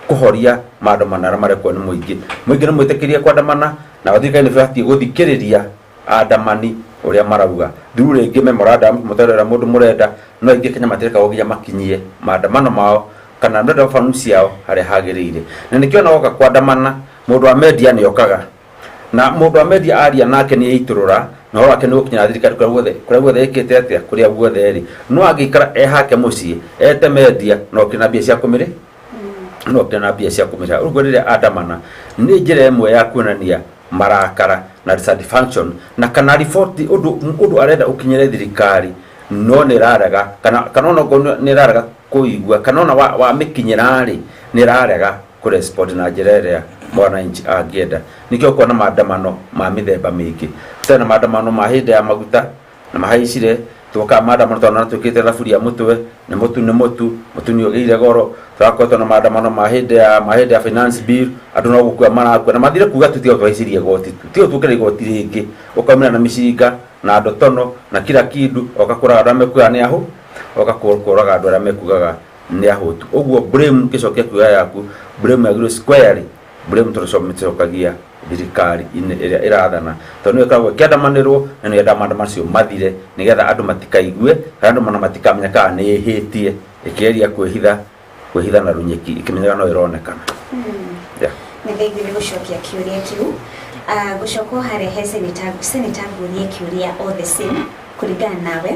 kũhoria maandamano arĩa marekwo nĩ mũingĩ. Mũingĩ nĩ mwĩtĩkĩrie kwandamana, na thirikari nĩ ĩbatiĩ gũthikĩrĩria andamani ũrĩa marauga through rĩngĩ memorandum, mũtarera mũndũ mũrenda. No aingĩ Kenya matirekagwo nginya makinyie maandamano mao kana memorandum ciao harĩa hagĩrĩire. Na nĩkĩo ona woka kwandamana, mũndũ wa media nĩ okaga, na mũndũ wa media aria nake nĩ eitũrũra na ũhoro wake nĩ gũkinyĩra thirikari kũrĩa guothe ĩkĩte atĩa, kũrĩa guothe ĩrĩ. No angĩikara e hake mũciĩ ete media, no okire na mbia cia kũmĩrĩ, no okire na mbia cia kũmĩrĩha. Ũguo rĩrĩa andamana, nĩ njĩra ĩmwe ya kuonania marakara na dissatisfaction na kana riboti ũndũ arenda ũkinyĩre thirikari, no nĩ ĩrarega, kana ona okorwo nĩ ĩrarega kũigua, kana ona wamĩkinyĩra rĩ, nĩ ĩrarega kũrespond na njĩra ĩrĩa mwananchi angĩenda. Nĩkĩo kuona maandamano ma mĩthemba mĩingĩ. Tena maandamano ma hĩndĩ ya maguta na mahaicire, twokaga maandamano tondũ twĩkĩte thaburia mũtwe nĩ mũtu, nĩ mũtu, mũtu nĩ ũgĩire goro. Tũrakoretwo na maandamano ma hĩndĩ ya finance bill, andũ no gũkua marakua na mathire kuga tu tiga tũhaicirie igoti, tu tiga tuokere igoti rĩngĩ, ũkaumĩra na mĩcinga na ndotono na kila kindu, oka kũraga andũ arĩa mekugaga nĩ ahũ, oka kũraga andũ arĩa mekugaga nĩ ahũtu. Ũguo blame, ngĩcokia kiuga yaku, blame yagĩrĩirwo squarely, blame tũcokagia thirikari-inĩ ĩrĩa ĩrathana, tondũ nĩyo ĩkoragwo ĩkĩandamanĩrwo na nĩyo yendaga maandamano macio mathire, nĩgetha andũ matikaigue kana andũ mana matikamenya kana nĩ ĩhĩtie, ĩkĩgeria kwĩhitha na rũnyeki ĩkĩmenyaga no ĩronekana. Yeah. Nĩ thengiũ nĩ gũcokia kĩũria kĩu. Gũcoka o harĩa he senator, ngũrie kĩũria all the same. Kũringana nawe,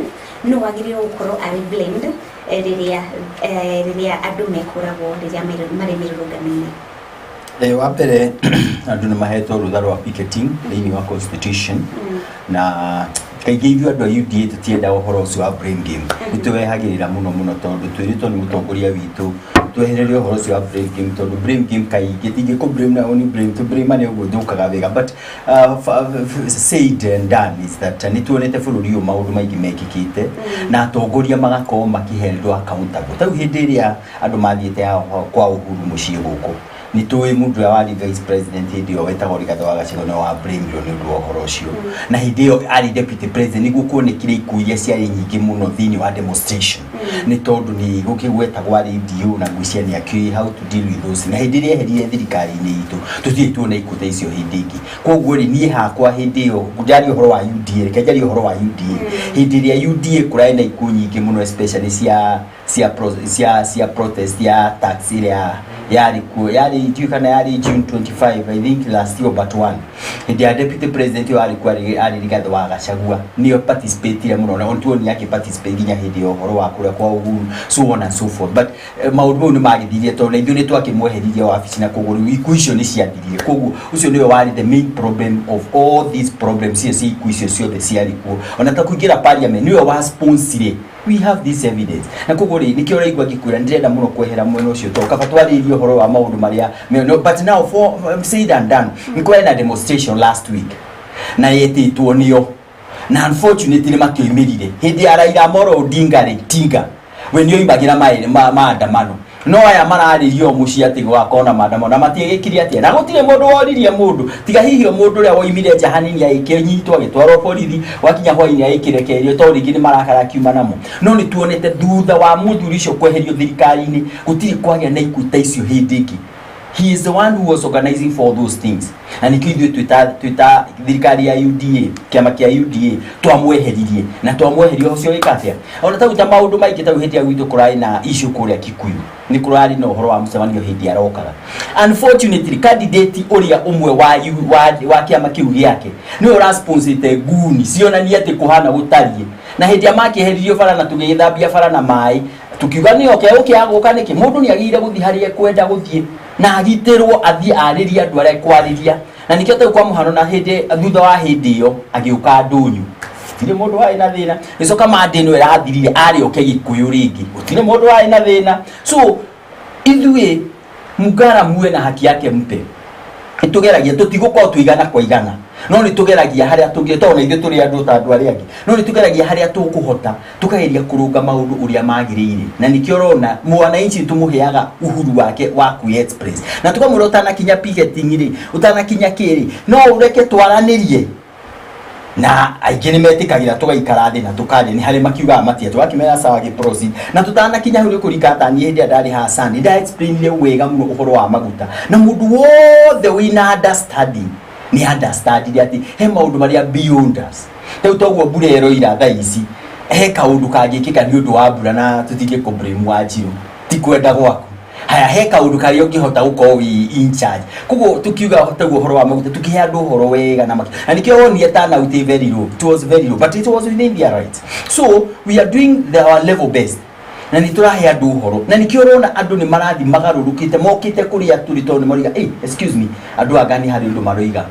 nũ wagĩrĩirwo gũkorwo arĩ blamed rĩrĩa andũ mekũragwo rĩrĩa marĩ mĩrũrũngano-inĩ? Wa mbere, andũ nĩ mahetwo rũtha rwa picketing thĩinĩ wa constitution, na kaingĩ ithuĩ andũ a UDA tũtiendaga ũhoro ũcio wa blame game, nĩ twĩwehagĩrĩra mũno mũno, tondũ twĩrĩtwo nĩ mũtongoria witũ twehererie ũhoro ũcio wa blame game, tondũ blame game kaingĩ tingĩkũ blame na only blame to blame nĩ ũguo thũkaga wega. But said and done is that nĩ tuonete bũrũri ũyũ maũndũ maingĩ mekĩkĩte na atongoria magakorwo makĩheldwo accountable. Ta rĩu hĩndĩ ĩrĩa andũ mathiĩte kwa Uhuru mũciĩ gũkũ, nĩ tũĩ mũndũ ũrĩa warĩ vice president hĩndĩ ĩyo wetagwo Rigathĩ wa Gachagua nĩwe wa blamirwo nĩ ũndũ wa ũhoro ũcio, na hĩndĩ ĩyo arĩ deputy president nĩguo kuonekire ikuũ iria ciarĩ nyingĩ mũno thĩinĩ wa demonstration, nĩ tondũ nĩ gũkĩgwetagwo arĩ DO na ngwĩciria nĩ akĩũĩ how to deal with those. Na hĩndĩ ĩrĩa eherire thirikari-inĩ itũ, tũtirĩ tuona ikuũ ta icio hĩndĩ ĩngĩ. Koguo rĩ, niĩ hakwa hĩndĩ ĩyo njarie ũhoro wa UDA, reke njarie ũhoro wa UDA. Hĩndĩ ĩrĩa UDA kũrarĩ na ikuũ nyingĩ mũno, especially cia Cia cia protest ya tax ĩrĩa yarĩ kuo, yarĩ, ndiũĩ kana yarĩ June 25, I think, last year but one. Hĩndĩ ya deputy president ũyũ arĩ kuo, arĩ Rigathĩ wa Gachagua, nĩo participate mũno, na tuoni akĩ participate nginya hĩndĩ ya ũhoro wa kũrĩa kwa Uhuru, so on and so forth. But maũndũ mau nĩ magĩthirie tondũ na ithuĩ nĩ twakĩmweheririe wabici, na koguo rĩu ikuũ icio nĩ ciathirire. Koguo ũcio nĩwe warĩ the main problem of all these problems icio cia ikuũ icio ciothe ciarĩ kuo. Ona ta kũingĩra parliament, nĩwe wa sponsor. We have this evidence. Na koguo rĩ, nĩkĩo ũraigua ngĩkwĩra ndĩrenda mũno kwehera mwena ũcio, tondũ kaba twarĩrie ũhoro wa maũndũ marĩa no, but now for said and done, nĩ kwarĩ na demonstration last week na yetĩtwo nĩo, na unfortunately makĩoimĩrire hĩndĩ ya Raila Amolo Odinga rĩ, tinga we nĩ oimagĩra maandamano, no aya mararĩrio o mũciĩ atĩ gũgakorwo na maandamano na matiĩgĩkire atĩa, na gũtirĩ mũndũ woririe mũndũ, tiga hihi o mũndũ ũrĩa woimire nja hanini agĩkĩnyitwo agĩtwarwo borithi, gwakinya hwainĩ agĩkĩrekererio tondũ rĩngĩ nĩ marakara akiuma namo. No nĩ tuonete thutha wa mũthuri ũcio kweherio thirikari-inĩ, gũtirĩ kwagĩa na ikuũ ta icio hĩndĩ ĩngĩ. He is the one who was organizing for those things, na nĩkĩo ithuĩ twĩta thirikari ya UDA, kĩama kĩa UDA, twamweheririe na twamweheria ũcio wĩka atĩa. Ona tau ta maũndũ maingĩ, tau hĩndĩ ya gwitũ kũrarĩ na issue kũrĩa Kikuyu, nĩ kũrarĩ na ũhoro wa mũcemanio hĩndĩ arokaga. Unfortunately, candidate ũrĩa ũmwe wa kĩama kĩu gĩake nĩwe ũrasponsete nguni cionanie atĩ kũhana gũtariĩ, na hĩndĩ ya makĩeheririo bara na tũgĩgĩthambia bara na maĩ, tukiuga nĩ oke ũke agũka nĩkĩ. Mũndũ nĩ agĩrĩire gũthiĩ harĩa ekwenda gũthiĩ na agitĩrwo, athiĩ arĩrie andũ arĩa ekwarĩria. Na nĩkĩo tau kwa mũhano, na hĩndĩ thutha wa hĩndĩ ĩyo agĩũka ndũnyũ, gũtirĩ mũndũ warĩ na thĩna. Gĩcoka mande ĩno ĩrathirire, arĩ oke Gĩkũyũ rĩngĩ, gũtirĩ mũndũ warĩ na thĩna. So ithuĩ mungara muwe na haki yake mpe. Nĩtũgeragia, tũtigũkorwo tũigana kwa igana, no nĩtũgeragia harĩa tũngĩ, tondũ na ithuĩ tũrĩ andũ ta andũ arĩa angĩ, no nĩtũgeragia harĩa tũkũhota, tũkageria kũrũnga maũndũ ũrĩa magĩrĩire. Na nĩkĩo ũrona mwananchi tũmũheaga uhuru wake wa kwĩ express, na tũkamwĩra ũtanakinya picketing rĩ, ũtanakinya kĩrĩ, no ũreke twaranĩrie, na aingĩ nĩ metĩkagĩra tũgaikara thĩ na tũkaria. Nĩ harĩ makiugaga matia, tũgakĩmera sawa, gĩ proceed. Na tũtanakinya hau, nĩ kũringa ta niĩ hĩndĩ ĩrĩa ndarĩ haha Sunday, nda explainire wega mũno ũhoro wa maguta, na mũndũ wothe wĩna understanding nĩ understandire atĩ he maũndũ marĩa beyond us. Rĩu toguo mbura ĩroira thaa ici, he kaũndũ kangĩkĩka nĩ ũndũ wa mbura, na tũtingĩ kũ-blame Wanjiru, ti kwenda gwaku. Haya, he kaũndũ karĩa ũngĩhota gũkorwo wĩ in charge. Koguo tukiuga taguo ũhoro wa maguta, tukĩhe andũ ũhoro wega na maki, na nĩkĩo wonire turnout ĩ very low. It was very low, but it was within their rights. So we are doing our level best, na nĩ tũrahe andũ ũhoro, na nĩkĩo ũrona andũ nĩ marathiĩ magarũrũkĩte, mokĩte kũrĩa tũrĩ, tondũ nĩ maroiga, "Hey, excuse me, andũ anga nĩ harĩ ũndũ maroiga.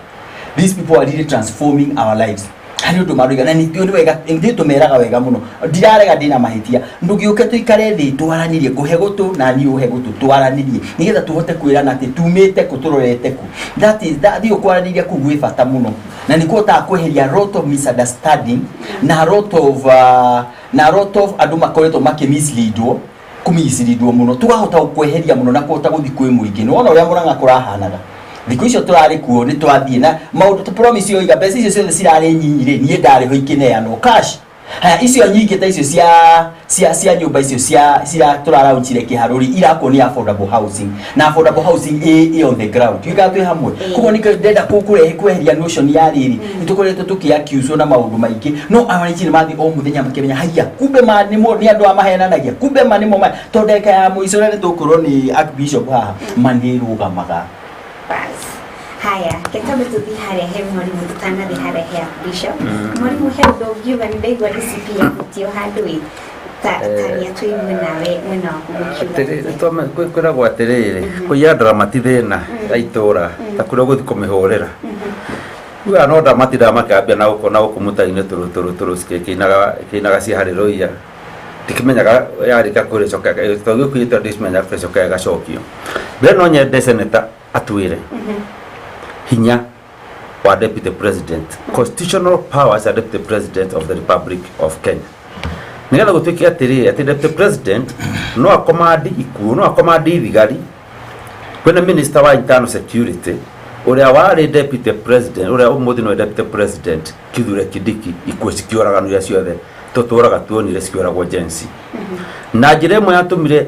These people are really transforming our lives." Harĩ ũndũ maroiga, na nĩkĩo nĩ wega ithuĩ tũmeraga wega mũno, ndirarega ndĩna mahĩtia, ndũgĩũke tũikare thĩ twaranĩrie, ngũhe gũtũ na niĩ ũhe gũtũ, twaranĩrie nĩgetha tũhote kwĩrana atĩ tumĩte kũ, tũrorete kũ. That is that. Thiĩ kwaranĩria kũu gwĩ bata mũno, na nĩ kũhotaga kweheria a lot of misunderstanding na a lot of andũ makoretwo makĩmisleadwo, kũmisleadwo mũno, tũkahota kweheria mũno na kũhota gũthiĩ kwĩ mũingĩ. Nĩ wona ũrĩa Mũrang'a kũrahanaga thikũ icio tũrarĩ kuo, nĩ twathiĩ na maũndũ tũ promise oiga mbeca icio ciothe cirarĩ nyinyi rĩ, niĩ ndarĩ ho ikĩneanwo cash. Haya, icio nyingĩ ta icio cia nyũmba icio cia cira tũraraunchire kĩharũri, irakwo nĩ affordable housing, na affordable housing ĩ on the ground, tuiga twĩ hamwe. Koguo nĩkĩo ndĩrenda kũrehe kweheria notion ya rĩrĩ nĩ tũkoretwo tũkĩ-accuse na maũndũ maingĩ, no wananchi nĩ mathiĩ o mũthenya makĩmenya, haiya, kumbe ma nĩmo nĩ andũ a mahenanagia, kumbe ma nĩmo ma tondũ ndagĩka ya mũico ũrĩa nĩ tũkũrwo nĩ archbishop haha, ma nĩ ĩrũgamaga. Bas. Haya, ketambe tuthi harĩa he mwarimu, tutanathi harĩa he bishop. Mwarimu, he ũndũ ũngiuga? Nĩ ndaigua DCP yahutio handũ ĩ ta taria tũigue nawe mwena waku gũkiuga. Atĩrĩrĩ, kwĩragwo atĩrĩrĩ, kũiya ndarama ti thĩna ya itũra ta kũrĩa ũgũthiĩ kũmĩhũrĩra. Ugaga no ndamatindaga makĩambia na gũkũ na gũkũ mũtari-inĩ tũrũ tũrũ tũrũ cikĩinaga cia harĩ rũiya, ndikĩmenyaga yarĩka kũrĩcoka tondũ gĩkuĩte, ndicimenyaga kũrĩcoka ĩgacokio mbere. No nyende senator atwĩre hinya wa deputy president, constitutional powers ya deputy president of the Republic of Kenya, nigetha gũtuĩke atĩrĩrĩ, atĩ deputy president no akomandi ikuũ, no akomandi thigari. Kwĩna minister wa internal security ũrĩa warĩ deputy president, ũrĩa ũmũthĩ nĩwe deputy president, Kithure Kindiki, ikuũ cikĩũragano iria ciothe tũtũraga tuonire cikĩũragwo Gen Z, na njĩra ĩmwe yatũmire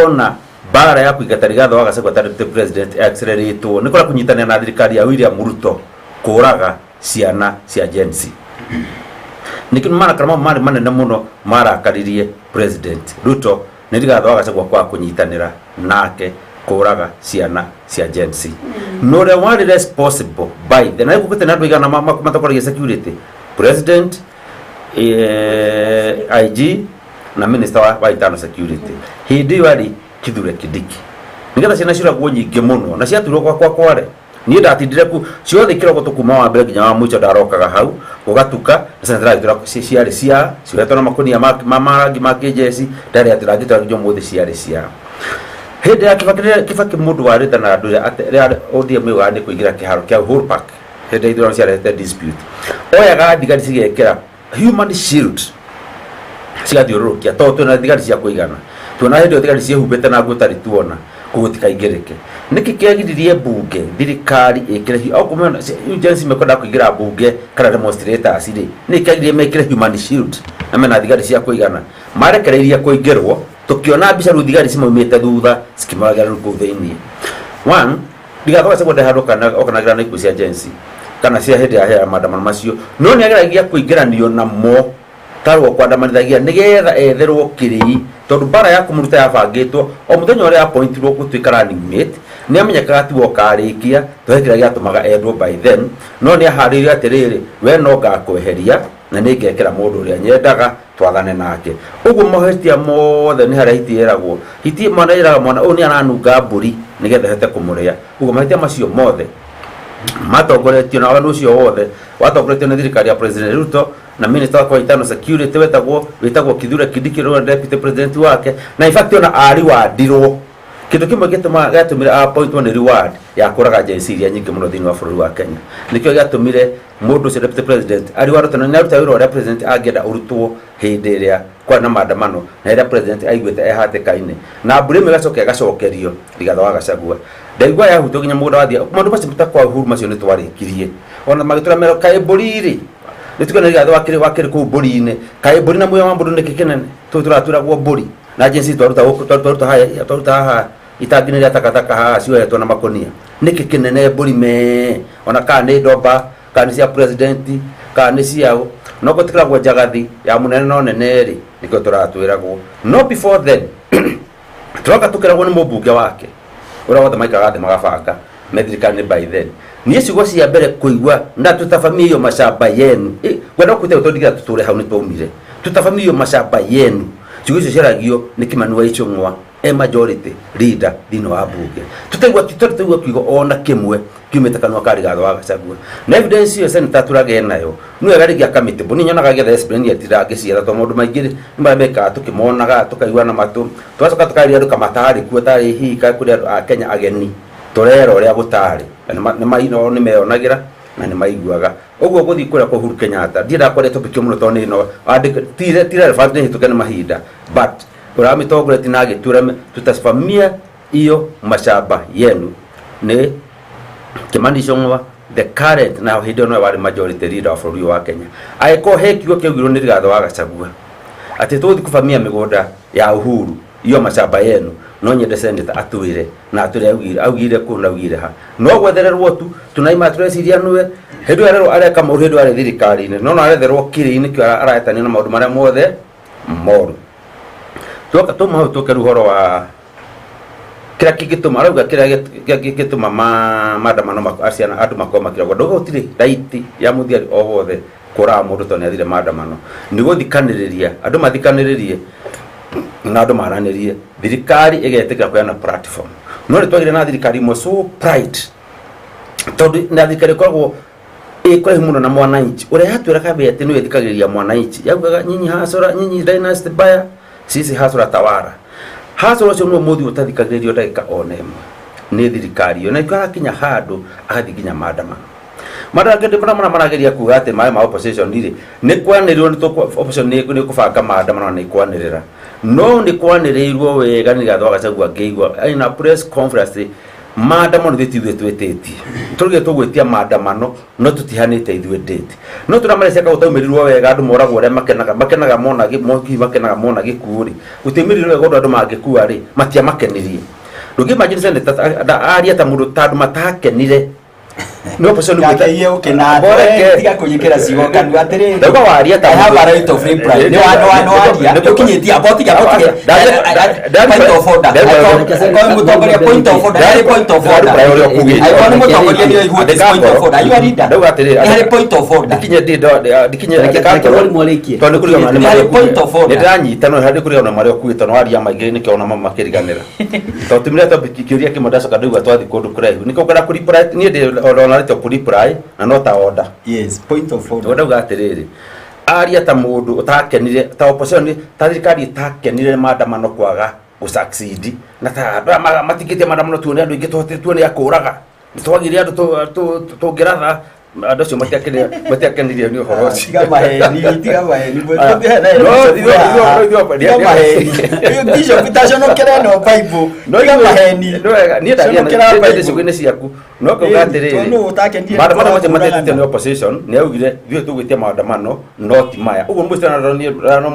ona mbara ya kũingata Rigathĩ wa Gachagua ta deputy president acceleratewo nĩ kũrĩa kũnyitanĩra na thirikari ya William Ruto kũraga ciana cia Gen Z. Nĩkĩo marakara mau marĩ manene mũno marakaririe President Ruto. Nĩ Rigathĩ wa Gachagua kwaga kũnyitanĩra nake kũraga ciana cia Gen Z. Na ũrĩa warĩ responsible by then, na gũkĩte na andũ aigana matakoragia security, president, IG na minister wa internal security hĩndĩ ĩyo arĩ Kithure Kindiki, nĩgetha ciana ciũragwo nyingĩ mũno na ciaturwo gwakwa kware. Niĩ ndatindire ku ciothe kĩroko tu kuma wa mbere nginya wa mũico, ndarokaga hau gũgatuka na ciana ndĩragĩtwĩra ciarĩ cia ciohetwo na makunia ma marangi ma kĩnjeci, ndarĩ atĩ rangĩtwĩra nginya ũmũthĩ ciarĩ cia hĩndĩ ya Kibaki. Rĩrĩa Kibaki mũndũ warĩte na andũ rĩrĩa ODM yoigaga nĩ kũingĩra kĩharo kĩa Uhuru Park hĩndĩ ya ithurano ciarehete dispute, oyaga thigari cigekĩra human shield cigathiũrũrũkia, tondũ twĩna thigari cia kũigana. Tuona hĩndĩ ĩyo thigari ciĩhumbĩte na nguo tarĩ tuona koguo tikaingĩrĩke. Nĩkĩ kĩagiririe mbunge thirikari ĩkĩre Gen Z mekwenda kũingĩra mbunge kana demonstrators rĩ, nĩkĩ kĩagiririe mekĩre human shield na mena thigari cia kũigana? Marekereirie kũingĩrwo, tũkĩona mbica rĩu thigari cimaumĩte thutha cikĩmoragĩra rĩu kũu thĩiniĩ. One, Rigathĩ wa Gachagua ndarĩ handũ okanagĩra na ikuũ cia Gen Z kana cia hĩndĩ ya maandamano macio, no nĩ ageragia kũingĩranio namo tarwo kwandamanithagia nĩgetha etherwo kĩrĩi, tondũ mbara ya kũmũruta yabangĩtwo o mũthenya ũrĩa appointirwo gũtuĩka running mate. Nĩ amenyekaga tiwe ũkarĩkia, tondũ he kĩrĩa gĩatũmaga endwo by then, no nĩ aharĩirie atĩrĩrĩ, we no ngakweheria na nĩ ngekĩra mũndũ ũrĩa nyendaga twathane nake. Ũguo mahĩtia mothe nĩ harĩa hiti ĩragwo hiti, mwana ĩraga mwana ũyũ nĩ aranunga mbũri nĩgetha ĩhote kũmũrĩa. Ũguo mahĩtia macio mothe matongoretio na waganu ũcio wothe watongoretio nĩ thirikari ya President Ruto na minister wa internal security wetagwo Kithure Kindiki, ũrĩa deputy president wake, na in fact ona ariwandirwo. Kĩndũ kĩmwe gĩatũmire appointwo nĩ reward ya kũraga Gen Z iria nyingĩ mũno thĩinĩ wa bũrũri wa Kenya. Nĩkĩo gĩatũmire mũndũ ũcio deputy president ariwardwo, tondũ nĩ aruta wĩra ũrĩa president angĩenda ũrutwo hĩndĩ ĩrĩa kwarĩ na maandamano na rĩrĩa president aiguĩte e hatĩka-inĩ, na mbura ĩmwe ĩgacoka ĩgacokerio Rigathĩ wa Gachagua. Ndaigua yahutio nginya mũgũnda wathiĩ maũndũ macio ta kwa Uhuru macio nĩ twarĩkirie ona magĩtũra mero kaĩ mbũri rĩ nĩ tuge nĩ Rigathĩ wakĩrĩ kũu mbũri-inĩ, kaĩ mbũri na muoyo wa mũndũ nĩkĩ kĩnene tũu tũratwĩragwo mbũri na Gen Z twaruta gũkũ, twaruta haya, twaruta haha itangi-inĩ rĩa takataka haha ciohetwo na makonia, nĩkĩ kĩnene mbũri me ona kana nĩ ndomba kana nĩ cia president kana nĩ ciao, no gũtikĩragwo njagathi ya mũnene no nene rĩ, nĩkĩo tũratwĩragwo. No before then tũroka tũkĩragwo nĩ mũmbunge wake ũrĩa wothe maikaraga thĩ magabanga me thirikari-inĩ by then. Niĩ ciugo cia mbere kũigua na tutavamia hiyo mashamba yenu, ngwenda kwĩte tondũ tũtũre hau nĩ twaumire, tutavamia hiyo mashamba yenu. Ciugo icio ciaragio nĩ Kimani wa Ichung'wa e majority leader thĩinĩ wa mbunge. Tũtaigua tũtaigua kiugo ona kĩmwe kiumĩte kanua ka Rigathĩ wa Gachagua, na evidence ĩyo senator turage nayo nĩ wega rĩngĩ akamĩtĩbũ. Niĩ nyonaga gĩetha explain atira ngĩcietha, tondũ maũndũ maingĩ nĩ marĩa mekaga tũkĩmonaga tũkaigua na matũ, tũgacoka tũkarĩria andũ kamatarĩ kuo tarĩ hihi kũrĩ andũ a Kenya ageni tũrera ũrĩa gũtarĩ na nĩ meyonagĩra na nĩ maiguaga ũguo. Gũthiĩ kũrĩa kwa Uhuru Kenyatta, ndiendaga kwaria topic ĩyo mũno tondũ nĩ no ti relevant, nĩ hĩtũke nĩ mahinda, but ũramĩtongoretie na agĩtura tutasimamia hiyo mashamba yenu nĩ Kimani Ichung'wa, the current, na hĩndĩ ĩyo nowe warĩ majority leader wa bũrũri ũyũ wa Kenya. Angĩkorwo he kiugo kĩaugirwo nĩ Rigathĩ wa Gachagua atĩ tũgũthiĩ kũbamia mĩgũnda ya Uhuru, iyo mashamba yenu, no nyende senator atwĩre na atwĩre augire kũ na augire ha. No gwethererwo tu tunaima tũreciria nĩwe hĩndĩ ĩyo arerwo areka maũndũ hĩndĩ ĩyo arĩ thirikari-inĩ, no no aretherwo kĩrĩ-inĩ kĩo araetania na maũndũ marĩa mothe moru. Tuoka tuma hau tũke rĩu ũhoro wa kĩrĩa kĩngĩtũma arauga kĩrĩa kĩngĩtũma maandamano ciana andũ makorwo makĩragwo. Ndauga gũtirĩ right ya mũthigari o wothe kũraga mũndũ tondũ nĩ athire maandamano. Nĩ gũthikanĩrĩria andũ mathikanĩrĩrie na andũ maranĩrie, thirikari ĩgetĩkĩra kũheana platform. No nĩ twagire na thirikari imwe so pride, tondũ na thirikari ĩkoragwo ĩ kũraihu mũno na mwananchi, ũrĩa yatwĩraga mbere atĩ nĩwe ĩthikagĩrĩria mwananchi, yaugaga nyinyi hasura, nyinyi dynasty mbaya, sisi hasura tawara. Hasura ũcio nĩwe mũthi ũtathikagĩrĩrio ndagĩka ona ĩmwe nĩ thirikari ĩyo, na nĩkĩo arakinya handũ agathiĩ nginya maandamano. Maandamano marageria kuga atĩ maĩ ma opposition rĩ nĩ kwanĩrĩrwo nĩ opposition nĩ kũbanga maandamano na nĩ kwanĩrĩra, no nĩ kwanĩrĩirwo wega nĩ Rigathĩ wa Gachagua ngĩigua ina press conference maandamano ithuĩ ti ithuĩ twĩtĩtie, tũrugire tũgwĩtia maandamano no tũtihanĩte ithuĩ date, no tũramarecia ka gũtaumĩrirwo wega. Andũ moragwo ũrĩa makenaga mona hihi makenaga mona gĩkuũ rĩ, gũtiaumĩrirwo wega ũndũ andũ mangĩkua rĩ matiamakenirie. Ndũngĩ imagine senator aria ta mũndũ ta andũ matakenire. Nĩ opposition nĩ gwĩta- Ngakĩiye ũkĩnathe. Mboreke. Tiga kũnyĩkĩra ciugo kanua atĩrĩrĩ. Ndauga waria ta I have a mũndũ- right of reply. Nĩ wa- nĩ wa- nĩ waria. Nĩ- Nĩ ũkinyĩtie, amba ũtige, amba ũtige. Point of order. Angĩkorwo nĩ mũtongoria, point of order. Nĩ harĩ point of order. Angĩkorwo nĩ mũtongoria nĩ oiguo this point of order. Are you a leader? Ndauga atĩrĩrĩ, Nĩ harĩ point of order. ndikinye ndikinye Reke mwarimũ arĩkie. tondũ nĩ kũrĩ ona Nĩ harĩ point of order. nĩ ndĩranyita no harĩ kũrĩ ona marĩa ũkuĩte no waria maingĩ nĩkĩo ona makĩriganĩra tondũ tumire topic kĩũria kĩmwe ndacoka ndaigua twathiĩ kũndũ kũraihu nĩkĩo ngwenda kũ-reply niĩ ndĩ ona rĩtwo kũ-reply na no ta order. Yes, point of order. Ndauga atĩrĩrĩ, aria ta mũndũ ũtakenire ta opposition ta thirikari ĩtakenire maandamano kwaga gũ-succeed na ta andũ aya matikĩtie maandamano tuone andũ aingĩ tũhotete tuone akũraga nĩtwagire andũ tũngĩratha andũ acio matiakenirio nĩ ũhoro ũcio. Tiga maheni, tiga maheni. Aya. No, Tiga maheni. Bishop itaconokera no Bible. Tiga maheni. Nĩ wega, niĩ ndaria Conokera Bible. ciugo-inĩ ciaku no ngauga Ĩĩ, atĩrĩrĩ, tondũ nũũ ũtakenire maandamano macio nĩ matetĩtio nĩ kũragana. opposition nĩ augire ithuĩ tũgwĩtia maandamano no ti maya ũguo mũcio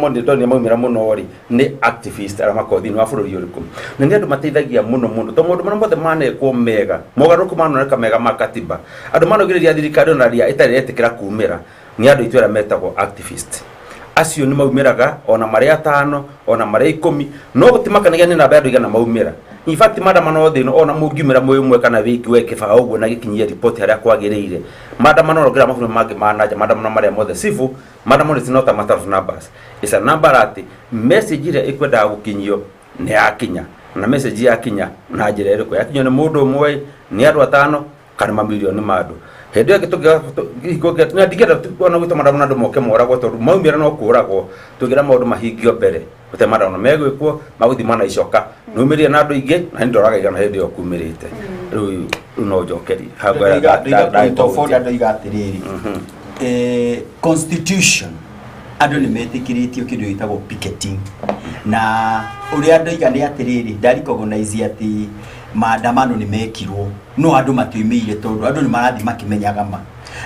ndonire maumĩra mũno rĩ nĩ activist arĩa makoragwo thĩinĩ wa bũrũri ũrĩkũ na nĩ andũ mateithagia mũno mũno tondũ maũndũ marĩa mothe manekwo mega mogarũrũku manoneka mega ma katiba andũ manaugĩrĩria thirikari ona rĩa ĩtarĩ ĩretĩkĩra kumĩra nĩ andũ aitũ arĩa metagwo activist acio nĩ maumĩraga ona marĩ atano ona marĩ 10 no gũtimakanagia nĩ namba ya andũ igana maumĩra. In fact maandamano thĩ ĩno ona mũngiumĩra mwĩ ũmwe kana wĩki we kĩbao ũguo na gĩkinyie riboti harĩa kwagĩrĩire maandamano rongera mabũrũri mangĩ ma nanja maandamano marĩa mothe civil maandamano is not a matter of numbers, it's a number atĩ message ĩrĩa ĩkwendaga gũkinyio nĩ yakinya na message yakinya na njĩra ĩrĩkũ yakinyio nĩ mũndũ ũmwe nĩ andũ atano kana mamirioni ma andũ hĩndĩ ĩyo ĩngĩ na ndingĩenda ona gwĩta maandamano andũ moke moragwo tondũ maumĩra no kũragwo tũngĩra maũndũ mahingio mbere gũte maandamano megwĩkwo magũthima na icoka nĩumĩrire na andũ aingĩ na nĩ ndoraga igana hĩndĩ ĩyo kumĩrĩte rĩu rĩu no njokerie Hau Ndoiga point of order ndoiga atĩrĩrĩ, constitution andũ nĩ metĩkĩrĩtio kĩndũ gĩtagwo picketing na ũrĩa ndoiga nĩ atĩrĩrĩ ndarecognize atĩ maandamano nĩ mekirwo no andũ matiumĩire tondũ andũ nĩ marathiĩ makĩmenyaga ma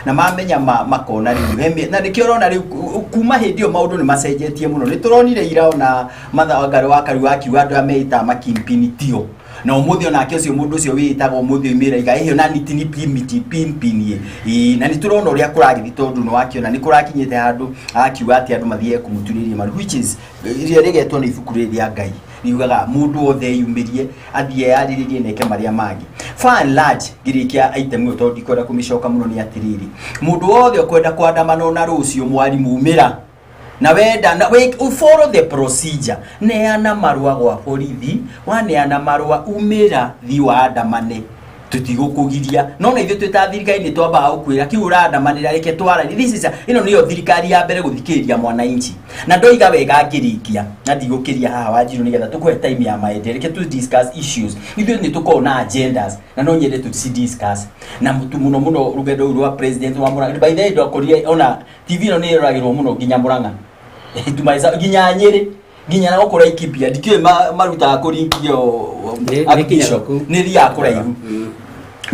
na mamenya ma makona rĩu na nĩkĩo ũrona rĩu kuma hĩndĩ ĩyo maũndũ nĩ macenjetie mũno nĩ tũronire ira ona Martha Wangari wa Karua akiuga andũ arĩa meĩtaga makimpini tio na ũmũthĩ onake ũcio mũndũ ũcio wĩĩtaga ũmũthĩ oimĩra iga ĩhĩ ona niti ni pimiti pimpini ĩ na nĩ tũrona ũrĩa kũragĩthiĩ tondũ nĩ wakĩona nĩ kũrakinyĩte handũ akiuga atĩ andũ mathiĩ kũmũturĩria maru which is rĩrĩa rĩgetwo nĩ ibuku rĩrĩ rĩa Ngai riugaga mũndũ wothe eyumĩrie athiĩ eyarĩrĩrie na eke marĩa mangĩ. Far and large ngĩrĩkia item ĩyo tondũ ndikwenda kũmĩcoka mũno nĩ atĩrĩrĩ mũndũ wothe ũkwenda kwandamana ona rũciũ mwarimũ umĩra na wenda na we follow the procedure neana marũa gwa borithi waneana marũa umĩra thi waandamane tũtigũkũgiria no na ithuĩ twĩ ta thirikari nĩ twambaga gũkwĩra kĩu ũrandamanĩra reke twaranie. This is ĩno nĩyo thirikari ya mbere gũthikĩrĩria mwananchi na ndoiga wega ngĩrĩkia na ndigũkĩria haha Wanjiru nĩgetha tũkũhe time ya maendeleo reke tu discuss issues ithuĩ nĩ tũkoragwo na agendas na no nyende tũ discuss na mũtu mũno mũno rũgendo rũu rwa president wa Murang'a. By the way ndwakorire ona TV ĩno nĩ ĩroragĩrwo mũno nginya Murang'a tumaisa nginya Nyĩrĩ nginya na gũkũ Laikipia ndikĩũĩ marutaga kũringio Nĩ nginyaga kũu. nĩ thiaga kũraihu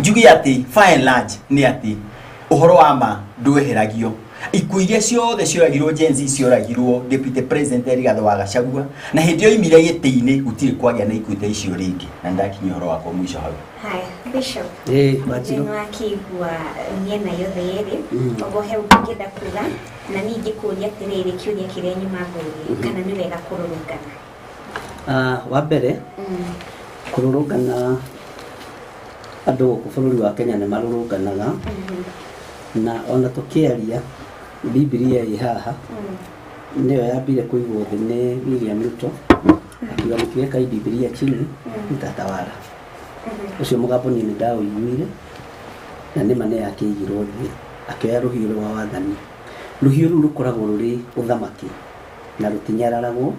njuge atĩ by and large nĩ atĩ ũhoro wa ma ndweheragio ikuũ iria ciothe cioragirwo Gen Z cioragirwo deputy president Rigathĩ wa Gachagua na hĩndĩ ĩyo oimire gĩtĩ-inĩ gũtirĩ kwagĩa na ikuũ ta icio rĩngĩ na nĩndakinyia ũhoro wakwa mũico hau. Haya, Bishop. Ĩĩ, Wanjiru. Nĩ wakĩigua mĩena yothe yerĩ ogo he ũngĩenda kuga na niĩ ingĩkũria atĩrĩrĩ kĩũria kĩrĩa nyuma ngũrie kana nĩ wega kũrũrũngana? Wa mbere kũrũrũngana andũ gũkũ bũrũri wa Kenya nĩ marũrũnganaga na ona tũkĩaria Bibilia ĩ haha nĩyo yambire kũigwo thĩ nĩ William Ruto akiuga mkiweka hii Bibilia chini mtatawala. Ũcio mũgambo niĩ nĩ ndaũiguire na nĩma nĩ yakĩigirwo thĩ akĩoya rũhiũ rwa wathani. Rũhiũ rũu rũkoragwo rũrĩ ũthamaki na rũtinyararagwo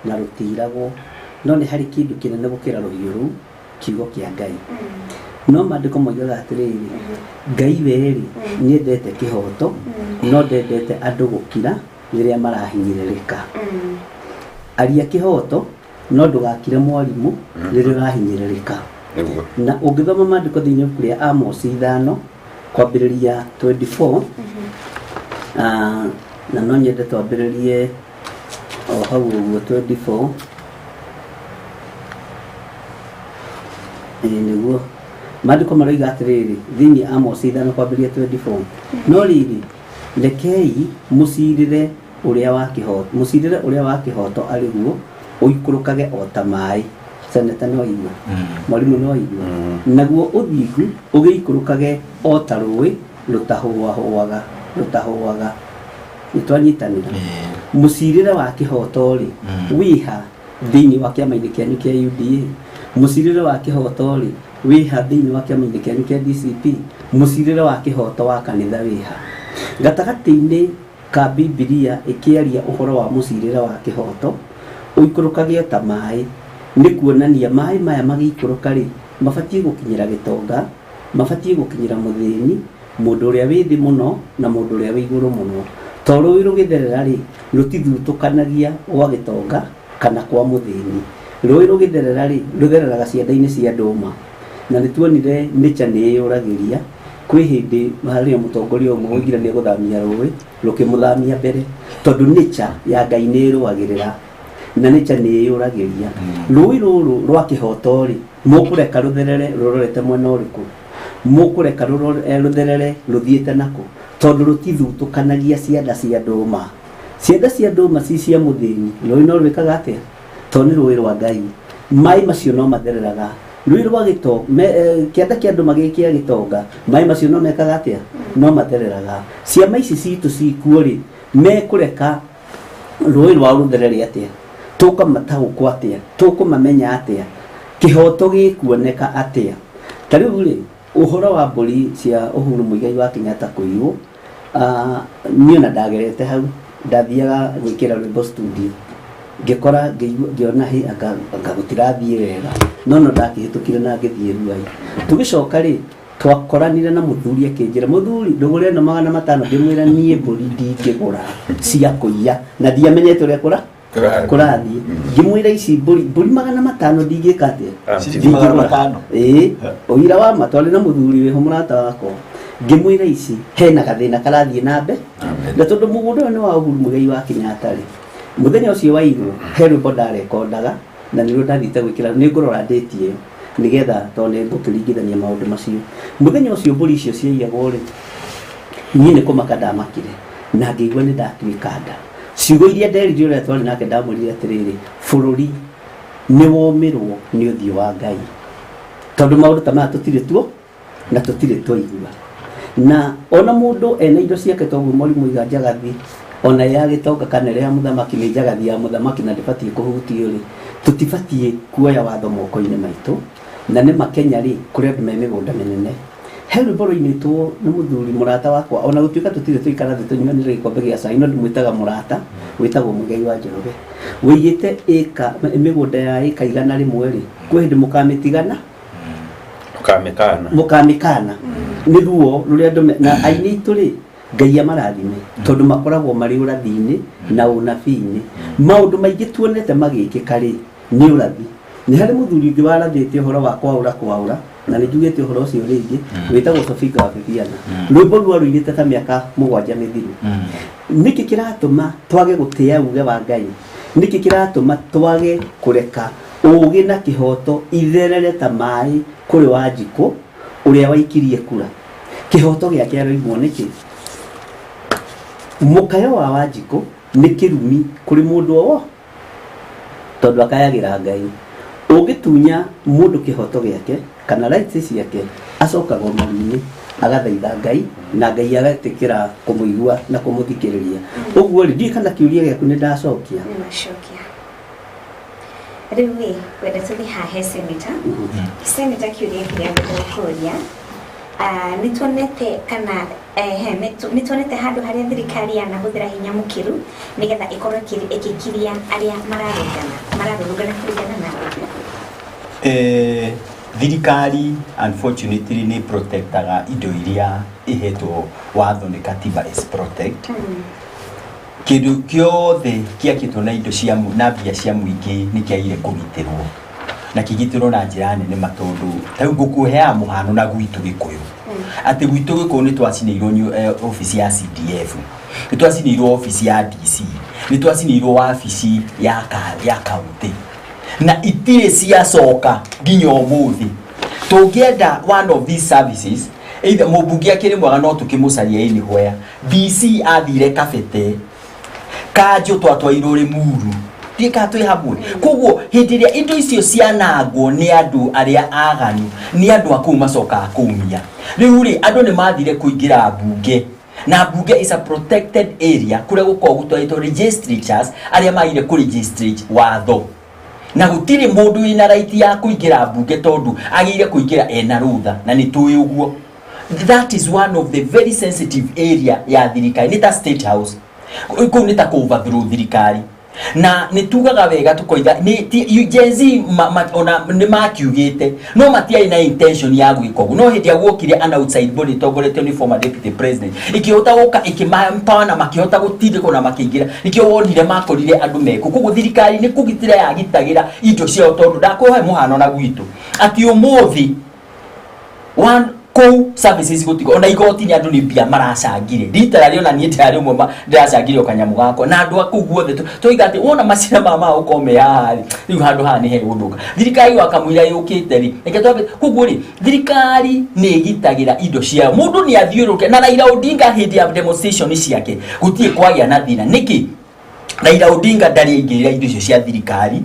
na rũtiragwo no nĩ harĩ kĩndũ kĩnene gũkĩra rũhiũ rũu kiugo kĩa Ngai. No maandĩko moigaga atĩrĩrĩ Ngai we-rĩ nĩendete kĩhoto no ndendete andũ gũkira rĩrĩa marahinyĩrĩrĩka. Aria kĩhoto no ndũgakire mwarimũ rĩrĩa ũrahinyĩrĩrĩka. Nĩguo. Na ũngĩthoma maandĩko thĩinĩ wa ibuku rĩa Amos 5 kwambĩrĩria 24 na no nyende twambĩrĩrie o hau ũguo 24 ĩĩ nĩguo Maandĩko maroiga atĩrĩrĩ thĩinĩ Amos 5 kwambĩrĩria 24, no rĩrĩ, rekei mũcirĩre ũrĩa wa kĩhoto, mũcirĩre ũrĩa wa kĩhoto arĩ guo ũikũrũkage o ta maĩ. Seneta nĩ waigua, mwarimũ nĩ waigua, naguo ũthingu ũgĩikũrũkage o ta rũĩ rũtahũahũaga rũtahũaga. Nĩ twanyitanĩra. Mũcirĩre wa kĩhoto rĩ wĩha thĩinĩ wa kĩama-inĩ kĩanyu kĩa UDA? Mũcirĩre wa kĩhoto rĩ wĩha thĩinĩ wa kĩama-inĩ kĩanyu kĩa DCP? Mũcirĩre wa kĩhoto wa kanitha wĩha? Gatagatĩ-inĩ ka Bibilia ĩkĩaria ũhoro wa mũcirĩre wa kĩhoto ũikũrũkage ta maĩ, nĩ kuonania maĩ maya magĩikũrũka rĩ mabatiĩ gũkinyĩra gĩtonga, mabatiĩ gũkinyĩra mũthĩni, mũndũ ũrĩa wĩ thĩ mũno na mũndũ ũrĩa wĩ igũrũ mũno. To rũĩ rũgĩtherera rĩ rũtithutũkanagia gwa gĩtonga kana kwa mũthĩni. Rũĩ rũgĩtherera rĩ rũthereraga cianda-inĩ cia ndũma. Na nĩ tuonire nature nĩ ĩyũragĩria. Kwĩ hĩndĩ harĩa mũtongoria ũmwe woigire nĩ egũthamia rũĩ, rũkĩmũthamia mbere, tondũ nature ya Ngai nĩ ĩrũagĩrĩra na nature nĩ ĩyũragĩria. Rũĩ rũrũ rwa kĩhoto rĩ mũkũreka rũtherere rũrorete mwena ũrĩkũ? Mũkũreka rũtherere rũthiĩte nakũ? Tondũ rũtithutũkanagia cianda cia ndũma. Cianda cia ndũma ci cia mũthĩni, rũĩ no rwĩkaga atĩa? Tondũ nĩ rũĩ rwa Ngai. Maĩ macio no mathereraga. Rũĩ rwa kĩanda kĩa ndũma gĩ kĩa gĩtonga, maĩ macio no mekaga atĩa? No mathereraga. Ciama ici citũ cikuo rĩ, mekũreka rũĩ rwao rũtherere atĩa? Tũkamataũkwo atĩa? Tũkũmamenya atĩa? Kĩhoto gĩkuoneka atĩa? Ta rĩu rĩ, ũhoro wa mbũri cia Uhuru Muigai wa Kenyatta kũiywo, niĩ ona ndagerete hau, ndathiaga gwĩkĩra rwĩmbo studio, ngĩkora ngĩona hĩ anga gũtirathiĩ wega, no no ndakĩhĩtũkire na ngĩthiĩ Ruai. Tũgĩcoka rĩ, twakoranire na mũthuri akĩnjĩra, mũthuri ndũgũre ĩno 500, ngĩmwĩra niĩ mbũri ndingĩgũra cia kũiya, na ndiamenyete ũrĩa kũrathiĩ. Ngĩmwĩra ici mbũri 500 ndingĩka atĩa? Ciringi 500. Ĩĩ, ũira wa ma twarĩ na mũthuri wĩho mũrata wakwa. Ngĩmwĩra ici hena gathĩna karathiĩ na mbere, na tondũ mũgũnda ũyũ nĩ wa Uhuru Muigai wa Kenyatta rĩ, mũthenya ũcio wairwo he rwĩmbo ndarekondaga na nĩruo ndathiĩte gwĩkĩra, nĩ ngũrora date ĩyo nĩgetha tondũ nĩ ngũkĩringithania maũndũ macio. Mũthenya ũcio mbũri icio ciaiyagwo rĩ, niĩ nĩ kũmaka ndamakire na ngĩigua nĩ ndatuĩka nda. Ciugo iria nderire ũrĩa twarĩ nake ndamwĩrire atĩrĩrĩ, bũrũri nĩ womĩrwo nĩ ũthiũ wa Ngai, tondũ maũndũ ta maya tũtirĩ tuo na tũtirĩ twaigua. Na ona mũndũ ena indo ciake toguo mwarimũ oiga njagathi, ona ya gĩtonga kana ĩrĩa ya mũthamaki nĩ njagathi ya mũthamaki na ndĩbatiĩ kũhutio rĩ, tũtibatiĩ kuoya watho moko-inĩ maitũ. Na nĩ Makenya rĩ, kũrĩ andũ me mĩgũnda mĩnene. He rwĩmbo rũinĩtwo nĩ mũthuri mũrata wakwa, ona gũtuĩka tũtirĩ tũikara thĩ tũnyuanĩre gĩkombe gĩa cai, no ndĩmwĩtaga mũrata, wĩtagwo Muigai wa Njoroge. Wĩigĩte ĩka mĩgũnda ya ĩka 100 rĩ, kwĩ hĩndĩ mũkamĩtigana, Mũkamĩkana. Mũkamĩkana. Nĩ ruo rũrĩa andũ na aini aitũ rĩ, Ngai amarathime tondũ makoragwo marĩ ũrathi-inĩ na ũnabii-inĩ. Maũndũ maingĩ tuonete magĩkĩka rĩ, nĩ ũrathi. Nĩ harĩ mũthuri ũngĩ warathĩte ũhoro wa kwaũra kwaũra, na nĩ njugĩte ũhoro ũcio rĩngĩ, wĩtagwo Sofinga wa Bibiana. Rwĩmbo rũu arũinĩte ta mĩaka 7 mĩthiru. Nĩkĩ kĩratũma twage gũtĩa uge wa Ngai? Nĩkĩ kĩratũma twage kũreka ũũgĩ na kĩhoto itherere ta maĩ kũrĩ Wanjikũ ũrĩa waikirie kura? Kĩhoto gĩake aroimwo nĩkĩ? Mũkayo wa Wanjikũ nĩ kĩrumi kũrĩ mũndũ o tondũ akayagĩra Ngai. Ũngĩtunya mũndũ kĩhoto gĩake kana rights ciake, acokaga maru-inĩ agathaitha Ngai na Ngai agetĩkĩra kũmũigua na kũmũthikĩrĩria. Ũguo rĩ, ndiũĩ kana kĩũria gĩaku nĩ ndacokia. Nĩ wacokia. Rĩu ĩ, wenda tũthiĩ haha he senator. Senator, kĩũria kĩrĩa ngwenda gũkũria, nĩ tuonete kana nĩ tuonete handũ harĩa thirikari yanahũthĩra hinya mũkĩru nĩgetha ĩkorwo ĩgĩkiria arĩa mararũrũngana kũringana nawe? Thirikari unfortunately nĩ protectaga indo iria ihetwo watho nĩ katiba is protect. Kĩndũ kĩothe kĩakĩtwo na indo cia na mbia cia mũingĩ nĩ kĩagĩrĩire kũgitĩrwo na kĩgitĩrwo na njĩra nene ma, tondũ ta rĩu ngũkũheaga mũhano na gwitũ Gĩkũyũ, atĩ gwitũ Gĩkũyũ nĩ twacinĩirwo nĩ obici ya CDF, nĩ twacinĩirwo obici ya DC, nĩ twacinĩirwo wabici ya kaunti, na itirĩ ciacoka nginya ũmũthĩ. Tũngĩenda one of these services, either mũmbunge akĩrĩ mwega no tũkĩmũcaria anywhere. DC athire Kabete, kanjũ twatwairwo Rĩmuru, ndiĩ kana twĩ hamwe. Koguo hĩndĩ ĩrĩa indo icio cianangwo nĩ andũ arĩa aganu, nĩ andũ a kũu macokaga kũumia. Rĩu rĩ, andũ nĩ mathire kũingĩra mbunge, na mbunge is a protected area kũrĩa gũkoragwo gũtwarĩtwo legislatures arĩa magire kũ legislate watho, na gũtirĩ mũndũ wĩna right ya kũingĩra mbunge tondũ agĩire kũingĩra ena rũtha, na nĩ tũĩ ũguo. That is one of the very sensitive area ya thirikari, nĩ ta State House kũu, nĩ ta kũ overthrow thirikari. Na nĩ tugaga wega tũkoiga nĩ Gen Z ona nĩ makiugĩte no matiarĩ na intention ya gwĩka ũguo, no hĩndĩ ĩrĩa guokire an outside body ĩtongoretio nĩ former deputy president, ĩkĩhota gũka ĩkĩmaempower na makĩhota gũtindĩkwo na makĩingĩra. Nĩkĩo wonire makorire andũ mekũ. Koguo thirikari nĩ kũgitĩra yagitagĩra indo ciao, tondũ ndakũhe mũhano na gwitũ atĩ ũmũthĩ one kũu services gũtigo ona igoti-inĩ andũ nĩ mbia maracangire rita rĩrĩa ona niĩ ndĩrarĩ ũmwe ndĩracangire o kanyamũ gakwa na andũ a kũu guothe. Tũiga atĩ wona macira maya ma gũkorwo me haha rĩ, rĩu handũ haha nĩ hegũthũka thirikari wakamũira yũkĩte rĩ. Reke twambe koguo rĩ, thirikari nĩ ĩgitagĩra indo ciayo. Mũndũ nĩ athiũrũrũke na Raila Odinga hĩndĩ ya demonstration ciake gũtirĩ kwagĩa na thĩna. Nĩkĩ Raila Odinga ndarĩ aingĩrĩra indo icio cia thirikari?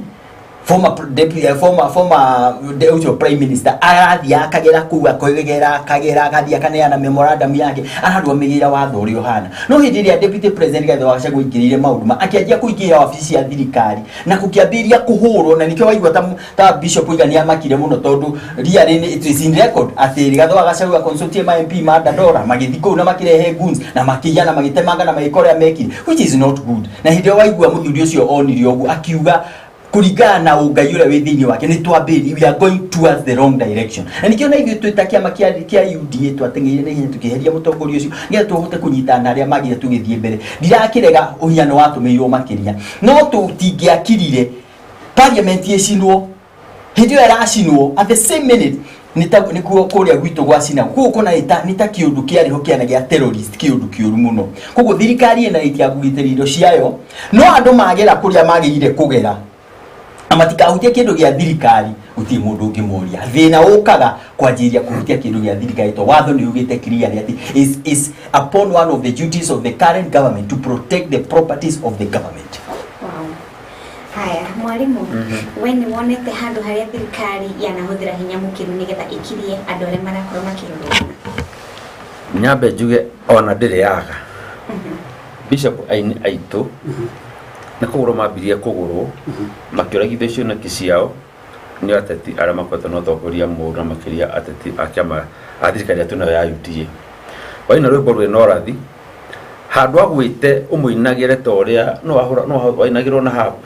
Former deputy, former ũcio prime minister arathiĩ akagera kũu, akagera akagera, agathiĩ akaneana memorandum yake, ararũamĩrĩra watho ũrĩa ũhana. No hĩndĩ ĩrĩa deputy president Rigathĩ wa Gachagua aingĩrĩire maũndũ ma akĩanjia kũingĩrĩra wabici cia thirikari na gũkĩambĩrĩria kũhũrwo, na nĩkĩo waigua ta bishop oiga nĩ amakire mũno, tondũ really it is in record atĩ Rigathĩ wa Gachagua consultie ma MP ma Dandora magĩthiĩ kũu na makĩrehe guns na makĩiya na magĩtemanga na magĩka ũrĩa mekire, which is not good. Na hĩndĩ ĩyo waigua mũthuri ũcio onire ũguo, akiuga kũringana na ũngai ũrĩa wĩ thĩinĩ wake nĩ twambĩrĩria, we are going towards the wrong direction. Na nĩkĩo na ithuĩ twĩ ta kĩama kĩa UDA twateng'erire na ihenya tũkĩeheria mũtongoria ũcio nĩgetha tũhote kũnyitana na arĩa magire tũgĩthiĩ mbere. Ndirakĩrega ũhinyano watũmĩirwo makĩria, no tũtingĩakirire parliament ĩcinwo. Hĩndĩ ĩyo ĩracinwo, at the same minute nĩ nĩkuo kũrĩa gwitũ gwacinagwo. Koguo kũna nĩ ta kĩũndũ kĩarĩ ho kĩana gĩa terrorist, kĩũndũ kĩũru mũno. Koguo thirikari ĩna right ya kũgitĩra indo ciayo, no andũ magera kũrĩa magĩrĩire kũgera na matikahutie kĩndũ gĩa thirikari, gũtirĩ mũndũ ũngĩmoria. Thĩna ũkaga kwanjĩrĩria kũhutia kĩndũ gĩa thirikari, to watho nĩ ugĩte clearly atĩ is upon one of the duties of the current government to protect the properties of the government. Wow. Haya, mwarimu, we nĩ wonete handũ harĩa thirikari yanahũthĩra hinya mũkĩru nĩgetha ĩkirie andũ arĩa marakorwo makĩrũrũngana? Nyambe njuge ona ndĩrĩ yaga bishop aini aitũ nĩ kũgũrwo mambirie kũgũrwo makĩũragithio cioneki ciao nĩ ateti arĩa makoretwo na ũtongoria mũũru, na makĩria ateti a kĩama a thirikari ĩrĩa twĩnayo ya UDA. Waina rwĩmbo rwĩna ũrathi handũ agwĩte ũmũinagĩre ta ũrĩa no ahũra no wainagĩrwo na hapu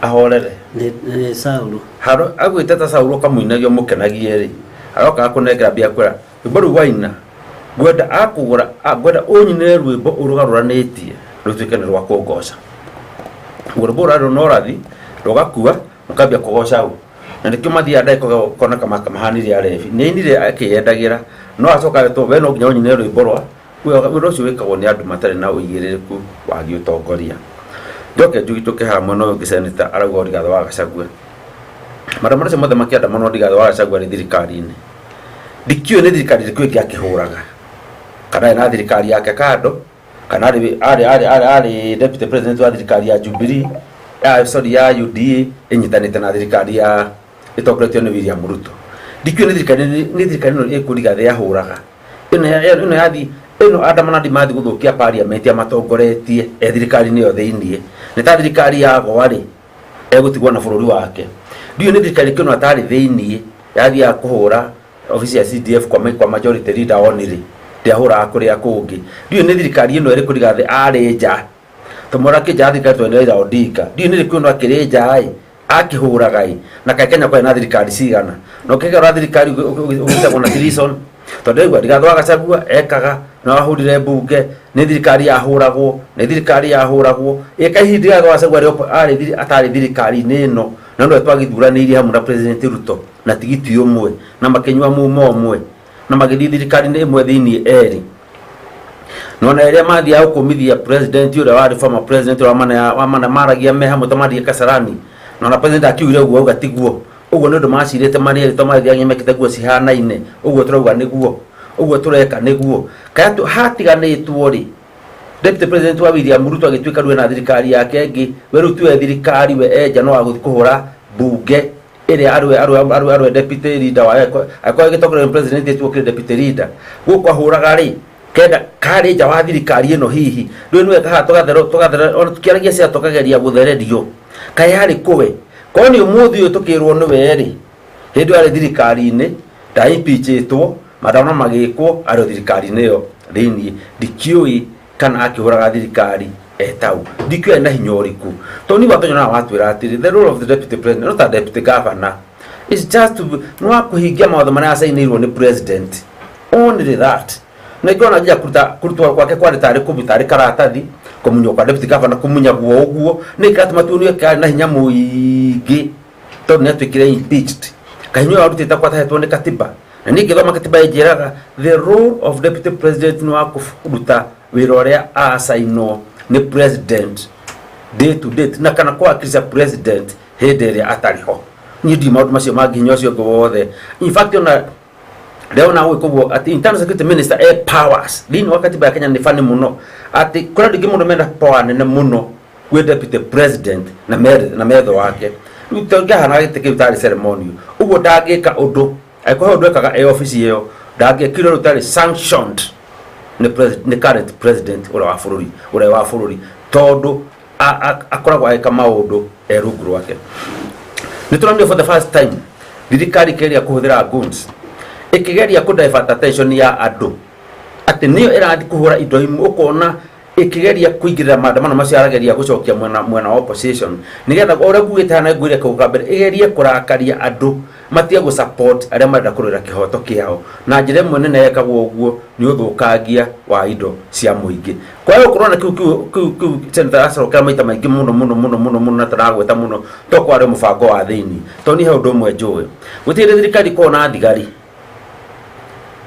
ahorere. Nĩ Saulu. Handũ agwĩte ta Saulu ũkamũinagia ũmũkenagie rĩ, aroka akũnengera mbia kwĩra rwĩmbo rũu waina ngwenda akũgũra ngwenda ũnyinĩre rwĩmbo ũrũgarũranĩtie rũtuĩke nĩ rwa kũngoca. Rwĩmbo rũrarĩ na ũrathi rũgakua mũkambia kũgoca ũ, na nĩkĩo mathiaga ndagĩka kona kama kamahanire arebi nĩ ainire akĩyendagĩra, no acoka agetwo we no nginya ũnyinĩre rwĩmbo rwa wĩra ũcio wĩkagwo nĩ andũ matarĩ na ũigĩrĩrĩku wa gĩũtongoria. Njoke njugitũke haha mwena ũyũ ũngĩ, senator arauga Rigathĩ wa Gachagua maandamano macio mothe makĩandamano, Rigathĩ wa Gachagua arĩ thirikari-inĩ. Ndikĩũĩ nĩ thirikari ĩrĩkũ ĩngĩ akĩhũraga, kana arĩ na thirikari yake kando, kana arĩ deputy president wa thirikari ya Jubilee, ya, sorry, ya UDA ĩnyitanĩte na thirikari ya ĩtongoretio nĩ William Ruto. Ndikĩũĩ nĩ thirikari ĩno ĩkũ Rigathĩ yahũraga ĩno yathi ĩno andamana mathi gũthũkia parliament amatongoretie e thirikari-inĩ ĩyo thĩiniĩ. Nĩ ta thirikari yagwa rĩ, egũtigwo na bũrũri wake. Ndiũĩ nĩ thirikari ĩno atarĩ thĩiniĩ yathiaga kũhũra obici ya CDF kwa majority leader onire ndĩahũraga kũrĩa kũngĩ. Ndiũĩ nĩ thirikari ĩno ĩrĩkũ Rigathĩ arĩ nja tũmwĩra kĩnja ya thirikari twene Raila Odinga. Ndiũĩ nĩ ĩrĩkũ ĩno akĩrĩ nja ĩ akĩhũraga ĩ, na kaĩ Kenya kwarĩ na thirikari cigana, na ũkĩgerora thirikari ũgĩtagwo na treason, tondũ ndaigua Rigathĩ wa Gachagua ekaga na wahũrire mbunge nĩ thirikari yahũragwo, nĩ thirikari yahũragwo ĩka ihinda Rigathĩ wa Gachagua arĩ atarĩ thirikari-inĩ ĩno, na nĩwe twagĩthuranĩirie hamwe na President Ruto na tigiti ũmwe na makĩnyua mumo ũmwe na magĩthiĩ thirikari-inĩ ĩmwe thĩiniĩ erĩ. Nona ĩrĩa mathiaga gũkũmithia president ũrĩa warĩ former president ũrĩa wamana maragia me hamwe ta mathiĩ Kasarani, nona president akiugire ũguo auga tiguo. Ũguo nĩ ũndũ macirĩte marĩ erĩ to mathiaga mekĩte nguo cihanaine. Ũguo tũrauga nĩguo. Ũguo tũreka nĩguo. Kaya hatiganĩtwo rĩ, Deputy President wa William Ruto agĩtuĩka rĩu ena thirikari yake ĩngĩ, we rĩu tiwe thirikari, we enja no agũthiĩ kũhũra mbunge ĩrĩa arwe deputy leader wa akorwo ĩgĩtongorio nĩ president ĩtuo kĩrĩ deputy leader. Gũkũ ahũraga rĩ, kenda karĩ nja wa thirikari ĩno hihi. Rĩu nĩwe kaha tũgatherũ tũgatherũ ona tũkĩaragia cia tũkageria gũthererio. Kaĩ harĩ kũwe. Korwo nĩ ũmũthĩ ũyũ tũkĩrwo nĩwe rĩ, hĩndĩ ĩyo arĩ thirikari-inĩ, nda impeachĩtwo, maandamano magĩkwo, arĩ o thirikari-inĩ ĩyo thĩiniĩ. Ndikĩũĩ kana akĩhũraga thirikari etau. Ndikĩũĩ arĩ na hinya ũrĩkũ. Tondũ niĩ gwatũnya na watwĩra atĩrĩ, the role of the deputy president, not a deputy governor, is just to nĩ wa kũhingia mawatho marĩa acainĩirwo nĩ president. Only that. Na ingĩona nginya kũrutwo gwake kwarĩ tarĩ kũbu tarĩ karatathi, kũmunywo kwa deputy governor kũmunyagwo ũguo, nĩ kĩratũma tuonio karĩ na hinya mũingĩ tondũ nĩ atuĩkire impeached. Kahinya ũyũ arutĩte kwatahetwo nĩ katiba. Na niĩ ngĩthoma katiba ĩnjĩraga the role of deputy president nĩ wa kũruta wĩra ũrĩa acainwo nĩ president day to day na kana kũwakilisha president hĩndĩ ĩrĩa atarĩ ho. Niĩ ndiũĩ maũndũ macio mangĩ hinya ũcio ũngĩ wothe. In fact ona ndĩrona gwĩka ũguo atĩ internal security minister e powers thĩinĩ wa katiba ya Kenya nĩ bani mũno atĩ kũrĩ andũ aingĩ mũno mena power nene mũno gwĩ deputy president na na metho wake. Rĩu tũngĩahana gĩtĩ kĩu tarĩ ceremonial ũguo ndangĩka ũndũ angĩkorwo he ũndũ ekaga e obici ĩyo ndangĩekire ũndũ ũtarĩ sanctioned nĩ nĩ current president ũrĩa wa bũrũri ũrĩa wa bũrũri tondũ akoragwo agĩka maũndũ e rungu rwake. Nĩ tũronire for the first time thirikari ĩkĩgeria kũhũthĩra guns ĩkĩgeria kũ divert attention ya andũ atĩ nĩyo ĩrathiĩ kũhũra indo imwe ũkona ĩkĩgeria kũingĩrĩra maandamano macio arageria gũcokia mwena wa opposition nĩgetha o ũrĩa ngugĩte hana ngwĩre kau kambere ĩgerie kũrakaria andũ matige gũ support arĩa marenda kũrũĩra kĩhoto kĩao na njĩra ĩmwe nene yekagwo ũguo nĩ ũthũkangia wa indo cia mũingĩ. Kwaga gũkorwo na kĩu senator aracokera maita maingĩ mũno mũno mũno mũno mũno na tũragweta mũno to kwarĩ mũbango wa thĩinĩ tondũ niĩ he ũndũ ũmwe njũĩ gũtirĩ hĩndĩ thirikari ĩkoragwo na thigari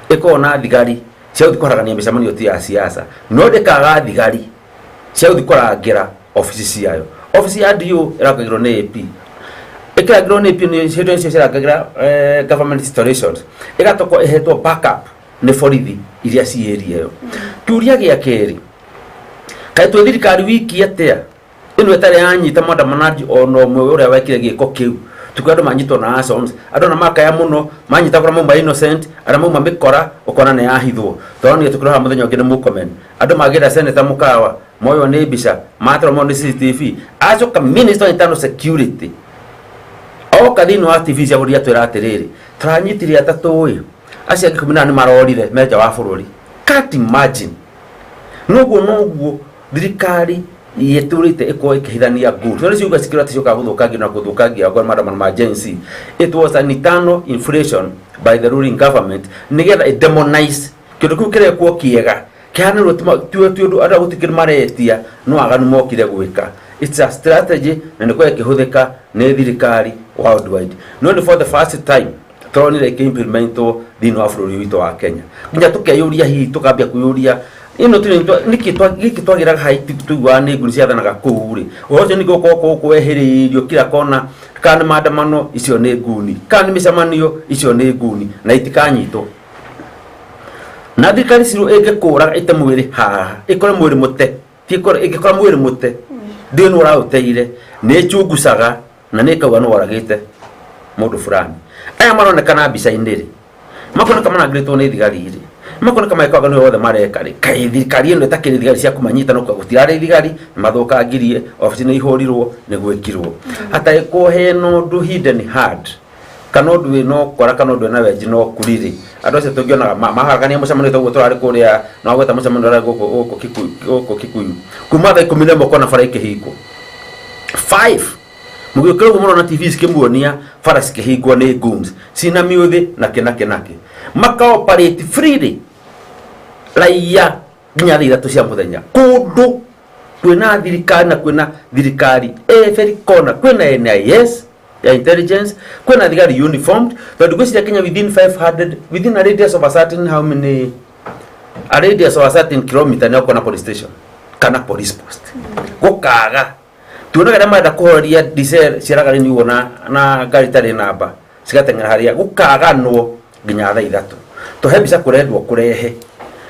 ĩkoragwo na thigari cia gũthiĩ kũharagania mĩcemanio ti ya siasa no ndĩkaga thigari cia gũthiĩ kũrangĩra obici ciayo. Obici ya DO ĩrangagĩrwo nĩ AP ĩkĩrangĩrwo nĩ AP nĩ hĩndĩ icio cirangagĩra government installations ĩgatokwo ĩhetwo backup nĩ borithi iria ci area ĩyo. Kĩũria gĩa kerĩ, kaĩ twĩ thirikari wiki atĩa ĩno ĩtarĩ yanyita mwandamanaji ona ũmwe ũrĩa wekire gĩko kĩu? Tukiuga andũ manyitwo na arson, andũ ona makaya mũno manyita kũrĩa mauma innocent, arĩa mauma mĩkora ũkona nĩ yahithwo. Tũronire tũkĩrora mũthenya ũngĩ nĩ Murkomen, andũ magĩra senator mũkawa moywo nĩ mbica matwarwo moywo nĩ CCTV, acoka minister wa internal security oka thĩinĩ wa TV cia bũrũri atwĩra atĩrĩrĩ, tũranyitire atatũ ĩ, acio angĩ 14 nĩ marorire me nja wa bũrũri. Can't imagine. Noguo noguo thirikari yetũrĩte ĩkorwo ĩkĩhithania ngũ. Tondũ ciuga cikĩrwo atĩ ciũkaga gũthũkangia na gũthũkangia ngoro maandamano ma Gen Z. It was an internal inflation by the ruling government nĩgetha ĩ demonize kĩndũ kĩu kĩrekwo kĩega kĩhanĩrwo ti ũndũ andũ gũtirĩ kĩndũ maretia no aganu mokire gwĩka. It's a strategy na nĩ kũrĩa ĩkĩhũthĩka nĩ thirikari worldwide. No nĩ for the first time tũronire ĩkĩ-implementwo thĩinĩ wa bũrũri witũ wa Kenya. Nginya tũkeyũria hihi tũkambia kwĩyũria ĩno nĩkĩ gĩkĩ twagĩraga hai tũiguaga nĩ nguni ciathanaga kũu rĩ. Ũhoro ũcio ningĩ ũkorwo gũkũ wehĩrĩirio kila kona, kana nĩ maandamano icio nĩ nguni, kana nĩ mĩcemanio icio nĩ nguni na itikanyitwo. Na thirikari cirũ ĩngĩkũraga ĩte mwĩrĩ haha, ĩkore mwĩrĩ mũte, ti ĩngĩkora mwĩrĩ mũte, ndĩũ nĩ ũraũteire, nĩ ĩchungucaga na nĩ ĩkauga nĩ woragĩte mũndũ fulani. Aya maronekana mbica-inĩ rĩ, makoneka marangĩrĩtwo nĩ thigari rĩ, makoneka magĩkaga nĩ othe mareka rĩ, kaĩ thirikari ĩno ĩtakĩrĩ thigari cia kũmanyita no gũtirarĩ thigari, mathũkangirie, obici nĩ ihũrirwo, nĩ gwĩkirwo. Hatagĩkorwo hena ũndũ hidden hand, kana ũndũ wĩna ũkora kana ũndũ wĩna wenji na ũkuri rĩ, andũ acio tũngĩonaga maharagania mũcemanio ta ũguo tũrarĩ kũrĩa, no gweta mũcemanio ũrarĩ gũkũ Kikuyu. Kuma thaa 11 ũkona bara ĩkĩhingwo. 5 mũgĩũkĩra ũguo mũrona TV cikĩmuonia bara cikĩhingwo nĩ goons cina miũthĩ na kĩ na kĩ na kĩ. Maka operate freely raia nginya thaa 3 cia mũthenya. Kũndũ kwĩna thirikari na kwĩna thirikari every corner, kwĩna NIS ya intelligence, kwĩna thigari uniformed, tondũ ngwĩciria Kenya within 500, within a radius of a certain how many, a radius of a certain kilometer nĩ ũkona police station kana police post. Gũkaga Tuonaga arĩa marenda kũhoreria diesel ciaraga nĩ ũguo na ngari itarĩ namba cigateng'era harĩa gũkaganwo nginya thaa 3. Tũhe mbica kũrendwo kũrehe.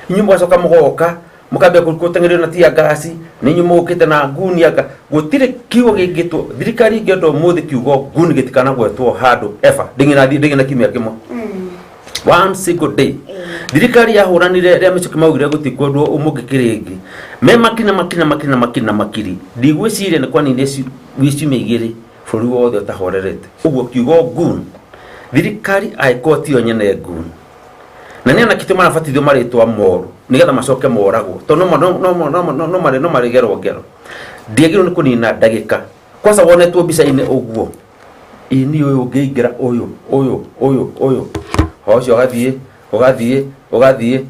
Inyuĩ mũgacoka mũgoka mũkambia gũteng'erio na tia ngasi nĩ inyuĩ mũkĩte na nguni anga gũtirĩ kiugo gĩngĩtwo thirikari ĩngĩenda ũmũthĩ kiugo nguni gĩtikanagwetwo handũ ever ndĩngĩ na kiumia kĩmwe, one single day. Thirikari yahũranire rĩa mĩcuki maugire gũtikwendwo ũmũngĩ rĩngĩ me makina makina makina makina makiri ndigwĩciria nĩ kwanine ciumia 2 bũrũri wothe ũtahorerete ũguo kiugo ngun. Thirikari angĩkorwo tiyo nyene ngun na nĩ anake marabatithio marĩtwa moru nĩgetha macoke moragwo tondũ no marĩgerwo ngero ndiagĩrĩirwo nĩ kũnina ndagĩka kwanza wonetwo mbica-inĩ ũguo ĩ niĩ ũyũ ũngĩingĩra ũyũ ũyũ ũyũ ũyũ ho ũcio ũgathiĩ ũgathiĩ ũgathiĩ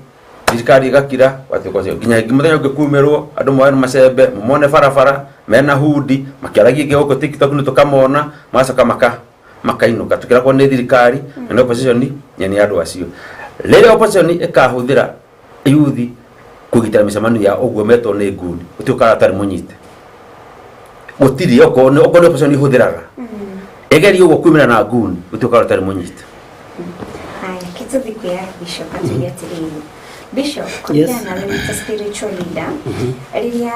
thirikari ĩgakira gwatuĩka ũcio nginya mũthenya ũngĩ kumĩrwo andũ moe macembe momone barabara mena hundi makĩaragia ingĩ gũkũ TikTok nĩ tũkamona magacoka makainũka tũkĩragwo nĩ thirikari na nĩ opposition na nĩ andũ acio. Rĩrĩa opposition ĩkahũthĩra yuthi kũgitĩra mĩcemanio ya ũguo metwo nĩ nguni gũtirĩ ũkara atarĩ mũnyite gũtirĩ okorwo nĩ opposition ihũthĩraga ĩgerie ũguo kumĩra na nguni gũtirĩ ũkara atarĩ mũnyite. Haya, kituthi kwĩ Bishop atuge atĩrĩrĩ, Bishop, kũringana nawe wĩ ta spiritual leader, rĩrĩa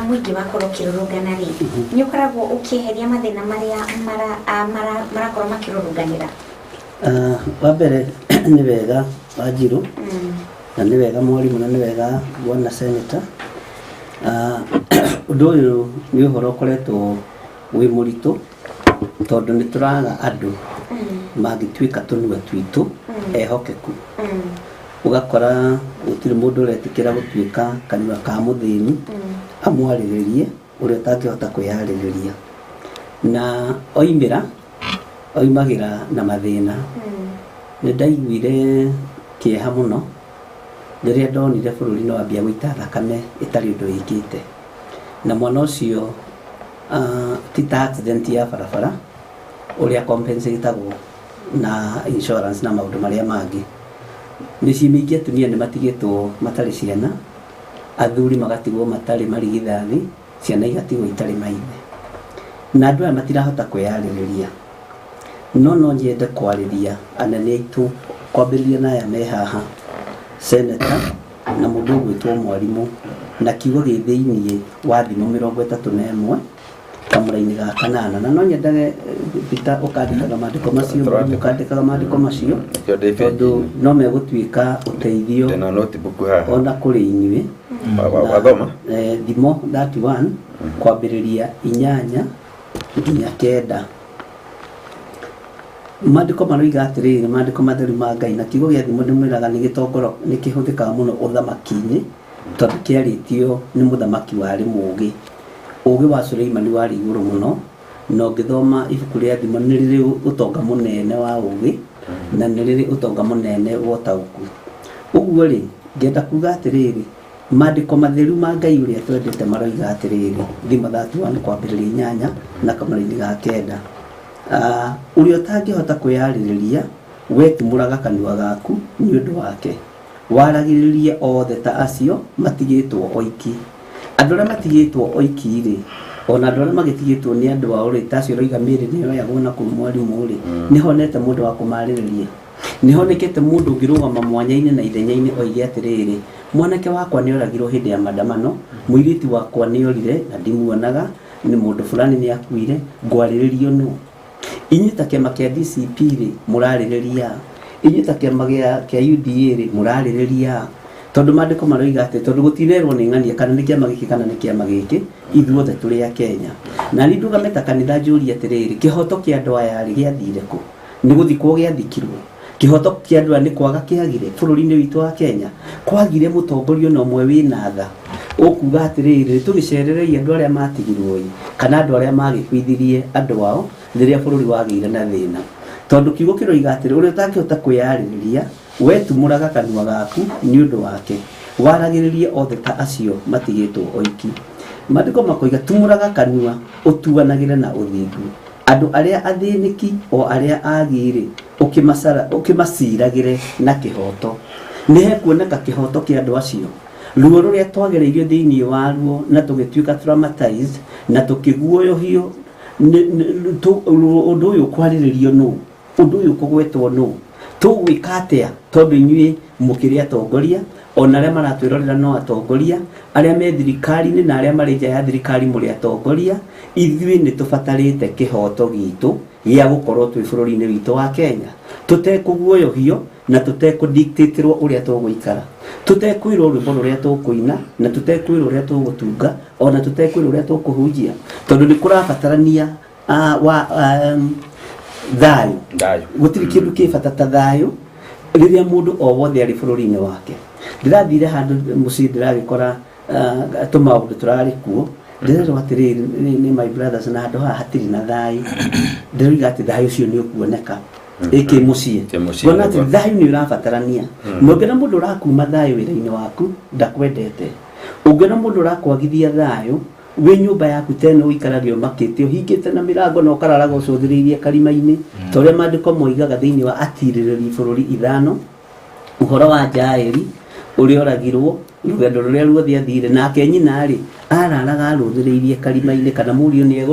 mũingĩ wakorwo ũkĩrũrũngana rĩ, nĩ ũkoragwo ũkĩeheria mathĩna marĩa marakorwo makĩrũrũnganĩra? Wa mbere nĩ wega Wanjirũ na nĩ wega mwarimũ na nĩ wega bwana senator. Ũndũ ũyũ nĩ ũhoro ũkoretwo wĩ mũritũ tondũ nĩ tũraga andũ mangĩtuĩka tũnua twitũ ehokeku. Ũgakora gũtirĩ mũndũ ũretĩkĩra gũtuĩka kanua ka mũthĩni amwarĩrĩrie ũrĩa ũtangĩhota kwĩyarĩrĩria na oimĩra oimagĩra na mathĩna. Nĩ ndaiguire kĩeha mũno rĩrĩa ndonire bũrũri nĩ wambia gũita thakame ĩtarĩ ũndũ ĩkĩte na mwana ũcio ti ta accident ya barabara ũrĩa compensatagwo na insurance na maũndũ marĩa mangĩ. Mĩciĩ mĩingĩ atumia nĩ matigĩtwo matarĩ ciana, athuri magatigwo matarĩ marigithathi, ciana igatigwo itarĩ maithe na andũ aya matirahota kwĩyarĩrĩria. No nyende kwarĩria anene aitũ kwambĩrĩria na aya me haha, senator na mũndũ ũgwĩtwo mwarimũ, na kiugo gĩ thĩiniĩ wa Thimo 31 kamũra-inĩ ga 8 na no nyendage Peter ũkandĩkaga maandĩko macio, mwarimũ ũkandĩkaga maandĩko macio tondũ no megũtuĩka ũteithio ndĩna notebook haha ona kũrĩ inyuĩ. Wathoma. Thimo 31 kwambĩrĩria 8 nginya 9. Maandĩko maroiga atĩrĩrĩ, maandĩko matheru ma Ngai na kiugo gĩa Thimo ndĩmwĩraga nĩ gĩtongoro nĩ kĩhũthĩkaga mũno ũthamaki-inĩ tondũ kĩarĩtio nĩ mũthamaki warĩ mũũgĩ. Ũũgĩ wa Suleimani warĩ igũrũ mũno na ũngĩthoma ibuku rĩa Thimo nĩ rĩrĩ ũtonga mũnene wa ũũgĩ na nĩ rĩrĩ ũtonga mũnene wa ũtaũku. Ũguo rĩ, ngenda kuga atĩrĩrĩ, maandĩko matheru ma Ngai ũrĩa twendete maroiga atĩrĩrĩ, Thimo 31 kwambĩrĩria 8 na kamũra-inĩ ga 9. Ũrĩa ũtangĩhota kwĩyarĩrĩria we tumũraga kanua gaku nĩ ũndũ wake, waragĩrĩrie othe ta acio matigĩtwo oiki. Andũ arĩa matigĩtwo oiki rĩ, ona andũ arĩa magĩtigĩtwo nĩ andũ ao rĩ, ta acio ũroiga mĩĩrĩ nĩ yoyagwo na kũu mwarimũ rĩ, nĩ honete mũndũ wa kũmarĩrĩria, nĩ honekete mũndũ ũngĩrũgama mwanya-inĩ na ithenya-inĩ oige atĩrĩrĩ, mwanake wakwa nĩ oragirwo hĩndĩ ya maandamano, mũirĩtu wakwa nĩ orire na ndimuonaga, nĩ mũndũ fulani nĩ akuire, ngwarĩrĩrio nũ? Inyuĩ ta kĩama kĩa DCP rĩ, mũrarĩrĩria? Inyuĩ ta kĩama kĩa UDA rĩ, mũrarĩrĩria? Tondũ maandĩko maroiga atĩ tondũ gũtirerwo nĩ ng'ania kana nĩ kĩama gĩkĩ kana nĩ kĩama gĩkĩ, ithuothe tũrĩ a Kenya. Na niĩ ndũgame ta kanitha njũrie atĩrĩrĩ, kĩhoto kĩa andũ aya rĩ gĩathire kũ? Nĩ gũthikwo gĩathikirwo? Kĩhoto kĩa andũ aya nĩ kwaga kĩagire bũrũri-inĩ witũ wa Kenya? Kwagire mũtongoria ona ũmwe wĩna tha ũkuga atĩrĩrĩ, tũgĩcererei andũ arĩa matigirwo ĩ, kana andũ arĩa magĩkuithirie andũ ao rĩrĩa bũrũri wagĩire na thĩna. Tondũ kiugo kĩroiga atĩrĩ, ũrĩa ũtangĩhota kwĩyarĩrĩria we tumũraga kanua gaku nĩ ũndũ wake, waragĩrĩrie othe ta acio matigĩtwo oiki. Maandĩko makoiga tumũraga kanua ũtuanagĩre na ũthingu, andũ arĩa athĩnĩki o arĩa agi rĩ, ũkĩmaciragĩre na kĩhoto. Nĩ hekuoneka kĩhoto kĩa andũ acio. Ruo rũrĩa twagereirio thĩinĩ waruo na tũgĩtuĩka traumatized na tũkĩguoyohio ũndũ ũyũ kwarĩrĩrio nũ, ũndũ ũyũ kũgwetwo nũ, tũgwĩka atĩa tondũ inyuĩ mũkĩrĩ atongoria, ona arĩa maratwĩrorera no atongoria, arĩa me thirikari-inĩ na arĩa marĩ nja ya thirikari mũrĩ atongoria. Ithuĩ nĩ tũbatarĩte kĩhoto gitũ gĩa gũkorwo twĩ bũrũri-inĩ witũ wa Kenya, tũtekũguoyohio na tũtekũdictatĩrwo ũrĩa tũgũikara, tũtekwĩrwo rwĩmbo rũrĩa tũkũina na tũtekwĩrwo ũrĩa tũgũtunga, ona tũtekwĩrwo ũrĩa tũkũhunjia, tondũ nĩ kũrabatarania thayũ. Gũtirĩ kĩndũ kĩ bata ta thayũ rĩrĩa mũndũ o wothe arĩ bũrũri-inĩ wake. Ndĩrathire handũ mũciĩ ndĩragĩkora tũmaũndũ tũrarĩ kuo, ndĩrerwo atĩrĩrĩ nĩ my brothers, na handũ haha hatirĩ na thayũ. Ndĩroiga atĩ thayũ ũcio nĩ ũkuoneka ĩkĩ mũciĩ, ngona atĩ thayũ nĩ ũrabatarania. Na ũngĩona mũndũ ũrakuma thayũ wĩra-inĩ waku ndakwendete, ũngĩona mũndũ ũrakwagithia thayũ wĩ nyũmba yaku tene ũikarage ũmakĩte ũhingĩte na mĩrango na ũkararaga ũcũthĩrĩirie karima-inĩ, ta ũrĩa maandĩko moigaga thĩinĩ wa atirĩrĩri bũrũri 5, ũhoro wa Jaeli ũrĩa oragirwo rũgendo rũrĩa ruothe athire, nake nyina rĩ araraga arũthĩrĩirie karima-inĩ kana mũriũ nĩ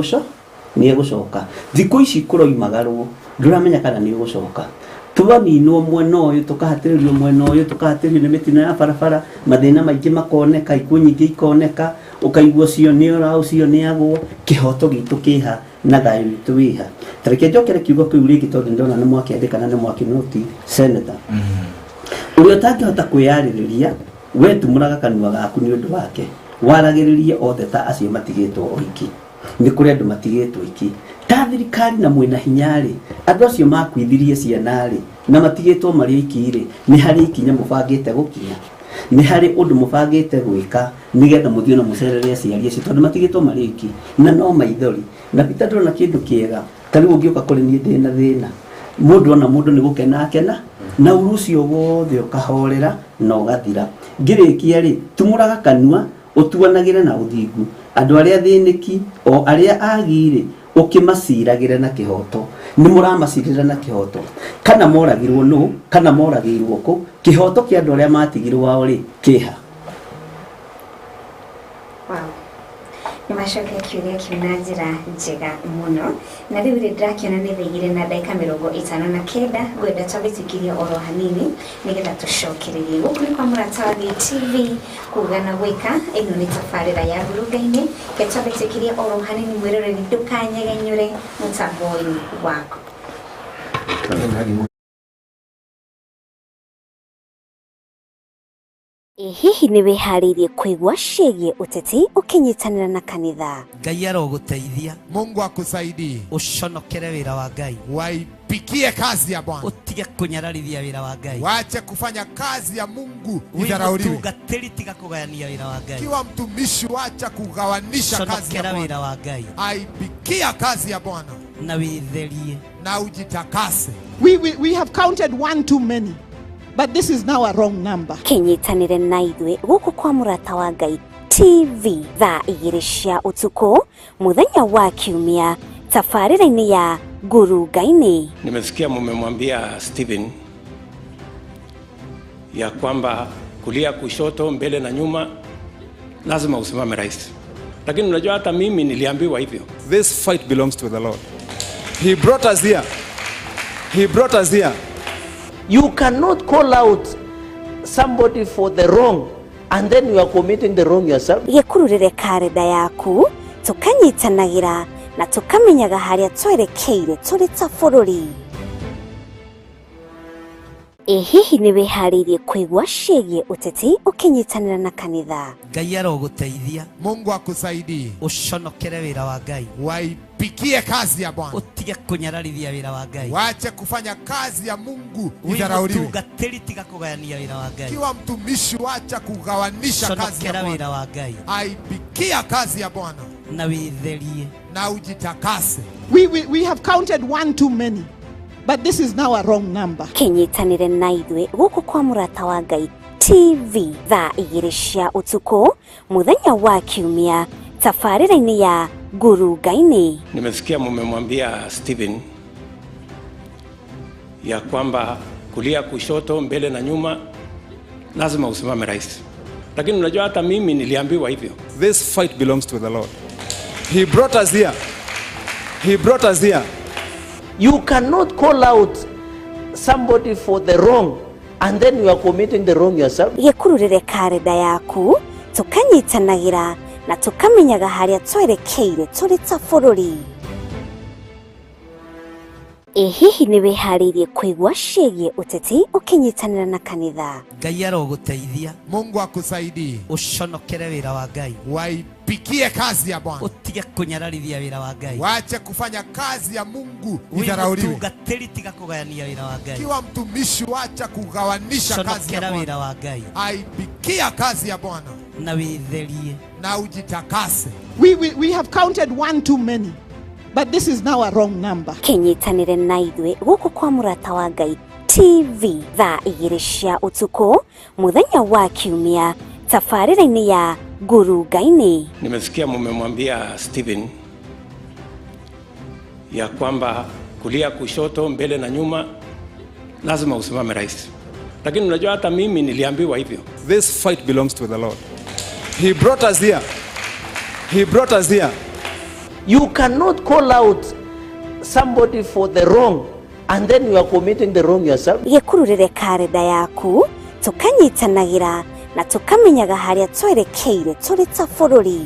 egũcoka. Thikũ ici kũroimagarwo ndũramenya kana nĩ ũgũcoka. Twaninwo mwena ũyũ, tũkahatĩrĩrio mwena ũyũ, tũkahatĩrĩrio nĩ mĩtino ya barabara, mathĩna maingĩ makoneka, ikuũ nyingĩ ikoneka, ũkaigua ũcio nĩ ora, ũcio nĩ agwo. Kĩhoto gitũ kĩha na thayũ witũ wĩha? Ta reke njokere kiugo kĩu rĩngĩ tondũ ndĩrona nĩ mwakĩandĩka na nĩ mwakĩnoti. Senator, ũrĩa ũtangĩhota kwĩyarĩrĩria, we tumũraga kanua gaku nĩ ũndũ wake, waragĩrĩrie othe ta acio matigĩtwo oiki. Nĩ kũrĩ andũ matigĩtwo oiki. Ta thirikari na mwĩna hinya rĩ, andũ acio makuithirie ciana rĩ na matigĩtwo marĩ oiki rĩ, nĩ harĩ ikinya mũbangĩte gũkinya, nĩ harĩ ũndũ mũbangĩte gwĩka nĩgetha mũthiĩ na mũcerere aciari acio tondũ matigĩtwo marĩ oiki na no maithori? Na Peter, ndĩrona kĩndũ kĩega ta rĩu ũngĩũka kũrĩ niĩ ndĩna thĩna, mũndũ ona mũndũ nĩ gũkena akena na ũru ũcio wothe ũkahorera na ũgathira. Ngĩrĩkia rĩ, tumũraga kanua ũtuanagĩre na ũthingu andũ arĩa athĩnĩki o arĩa agirĩ, ũkĩmaciragĩre na kĩhoto. Nĩ mũramacirĩra na kĩhoto? Kana moragirwo nũ, kana moragĩirwo kũ? Kĩhoto kĩa andũ arĩa matigirwo ao rĩ kĩha? Wow. Nĩ macokia kĩũria kĩu na njĩra njega mũno. Na rĩu rĩ, ndĩrakĩona nĩ thaa 2:59. Ngwenda twambe tũikirie oro hanini nĩgetha tũcokererie. Gũkũ nĩ kwa Mũrata wa Ngai TV, kuga na gwĩka. Ĩno nĩ tabarĩra ya ngurunga-inĩ. Ke twambe tũikirie oro hanini. Mwĩroreri, ndũkanyegenyũre mũtambo-inĩ waku. Ĩ hihi nĩ wĩharĩirie kũigua ciĩgiĩ ũteti ũkĩnyitanĩra na kanitha? Ngai arogũteithia. Mungu akusaidie. Ũconokere wĩra wa Ngai. Waipikie kazi ya Bwana. Ũtige kũnyararithia wĩra wa Ngai. Wache kufanya kazi ya Mungu Wĩ idharauliwe. mũtungatĩri, tiga kũgayania wĩra wa Ngai. Kiwa mtumishi, wacha kugawanisha kazi ya Conokera wĩra Bwana. wa Ngai. Aipikia kazi ya Bwana Na wĩtherie. Na ujitakase. We have counted one too many, but this is now a wrong number. Kĩnyitanĩre na ithuĩ gũkũ kwa Mũrata wa Ngai TV thaa 2 cia ũtukũ mũthenya wa Kiumia, tabarĩra-inĩ ya Ngurunga-inĩ. Nimesikia mumemwambia Stephen ya kwamba kulia, kushoto, mbele na nyuma, lazima usimame rais. Lakini unajua hata mimi niliambiwa hivyo. This fight belongs to the Lord. He brought us here. He brought us here. You cannot call out somebody for the wrong and then you are committing the wrong yourself. Gĩkururĩre karenda yaku, tũkanyitanagĩra na tũkamenyaga harĩa twerekeire tũrĩ ta bũrũri. Ĩ hihi nĩ wĩharĩirie kũigua ciĩgiĩ ũteti ũkĩnyitanĩra na kanitha? Ngai arogũteithia. Mungu akusaidie. Ũconokere wĩra wa Ngai. Waipikie kazi ya Bwana. Ũtige kũnyararithia wĩra wa Ngai. Wache kufanya kazi ya Mungu Wĩ idharauliwe. mũtungatĩri, tiga kũgayania wĩra wa Ngai. Kiwa mtumishi, wacha kugawanisha kazi ya Conokera wĩra Bwana. wa Ngai. Aipikia kazi ya Bwana Na wĩtherie. Na ujitakase. We have counted one too many, but this is now a wrong number. Kĩnyitanĩre na ithuĩ gũkũ kwa Mũrata wa Ngai TV thaa 2 cia ũtukũ mũthenya wa Kiumia, tabarĩra-inĩ ya Ngurunga-inĩ. Nimesikia mumemwambia Stephen ya kwamba kulia, kushoto, mbele na nyuma, lazima usimame rais. Lakini unajua hata mimi niliambiwa hivyo. This fight belongs to the Lord. He brought us here. He brought us here. You cannot call out somebody for the wrong and then you are committing the wrong yourself. Gĩkururĩre karenda yaku tũkanyitanagĩra na tũkamenyaga harĩa twerekeire tũrĩ ta bũrũri. Ĩ hihi nĩ wĩharĩirie kũigua ciĩgiĩ ũteti ũkĩnyitanĩra na kanitha? Ngai arogũteithia. Mungu akusaidie. Ũconokere wĩra wa Ngai. Waipikie kazi ya Bwana. Ũtige kũnyararithia wĩra wa Ngai. Waache kufanya kazi ya Mungu Wĩ idharauliwe. mũtungatĩri tiga kũgayania wĩra wa Ngai. Kiwa mtumishi, wacha kugawanisha kazi ya Conokera wĩra Bwana. wa Ngai. Aipikia kazi ya Bwana Na wĩtherie. na ujitakase. We have counted one too many, but this is now a wrong number. Kĩnyitanĩre na ithuĩ gũkũ kwa Mũrata wa Ngai TV thaa 2 cia ũtukũ mũthenya wa Kiumia tabarĩra-inĩ ya Ngurunga-inĩ. Nimesikia mumemwambia Stephen ya kwamba kulia, kushoto, mbele na nyuma lazima usimame rais. Lakini unajua hata mimi niliambiwa hivyo. This fight belongs to the Lord. He brought us here. He brought us here. You cannot call out somebody for the wrong and then you are committing the wrong yourself. Gĩkururĩre karenda yaku tũkanyitanagĩra na tũkamenyaga harĩa twerekeire tũrĩ ta bũrũri.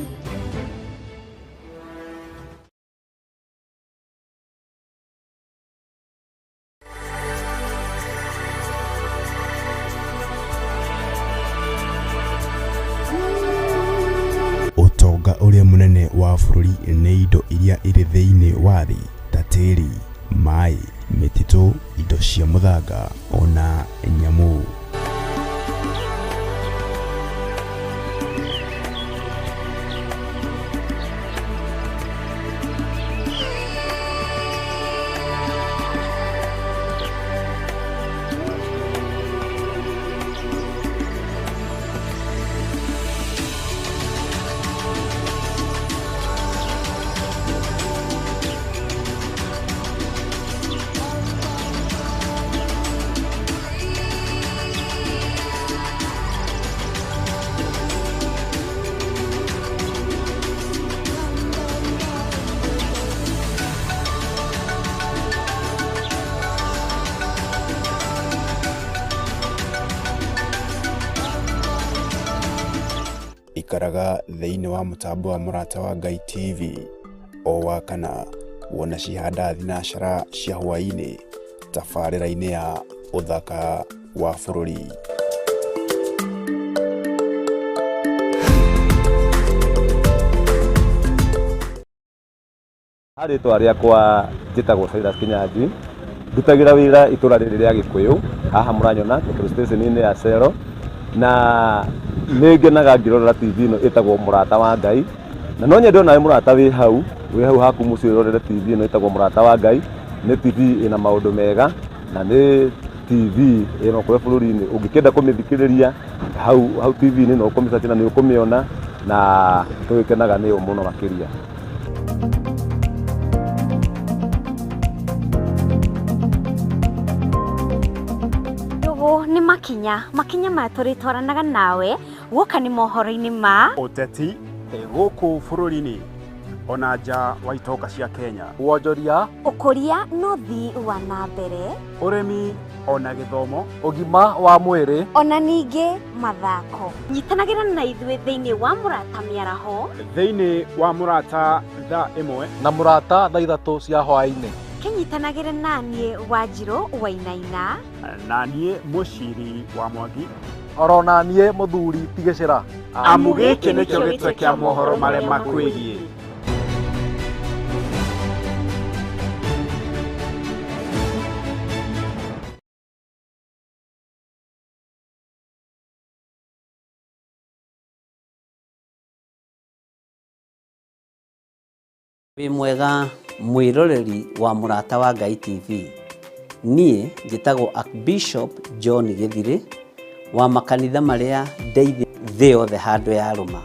Ũtonga ũrĩa mũnene wa bũrũri nĩ indo iria irĩ thĩinĩ wa thĩ ta tĩri, maĩ, mĩtitũ, indo cia mũthanga ona nyamũ. Ikaraga thĩinĩ wa mũtambo wa Mũrata wa Ngai TV o wa kana wona cihanda thinacara cia hwaĩ-inĩ tabarĩra-inĩ ya ũthaka wa bũrũri. Rĩtwa rĩakwa njĩtagwo Silas Kinyanjui, ndutagĩra wĩra itũra rĩrĩ rĩa Gĩkũyũ, haha mũranyona petrol station-inĩ ya Cero, na nĩ ngenaga ngĩrorera TV ĩno ĩtagwo Mũrata wa Ngai, na no nyende onawe mũrata wĩ hau haku mũciĩ ũrorere TV ĩno ĩtagwo Mũrata wa Ngai. Nĩ TV ĩna maũndũ mega na nĩ TV ĩno kũrĩa bũrũri-inĩ ũngĩkĩenda kũmĩthikĩrĩria hau TV-inĩ no ũkũmĩsearch na nĩ ũkũmĩona, na tũgĩkenaga nĩyo mũno makĩria. Nĩ makinya maya tũrĩtwaranaga nawe guoka nĩ mohoro-inĩ ma ũteti gũkũ bũrũri-inĩ ona nja wa itonga cia Kenya, wonjoria, ũkũria na ũthii wa na mbere, ũrĩmi ona gĩthomo, ũgima wa mwĩrĩ ona ningĩ mathako. Nyitanagĩra na ithuĩ thĩinĩ wa Mũrata Mĩaraho, thĩinĩ wa Mũrata thaa 1 na Mũrata thaa 3 cia hwaĩ-inĩ. Kĩnyitanagĩre na niĩ Wanjirũ Wainaina, na niĩ Mũciri wa Mwangi, orona niĩ Mũthuri Tigĩcĩra. Amu gĩkĩ nĩkĩo gĩtwe kĩa mohoro marĩa makwĩgiĩ. Wĩ mwega mwĩroreri wa Mũrata wa Ngai TV. Niĩ njĩtagwo Archbishop John Gĩthirĩ wa makanitha marĩa ndeithi thĩ yothe handũ ya rũma.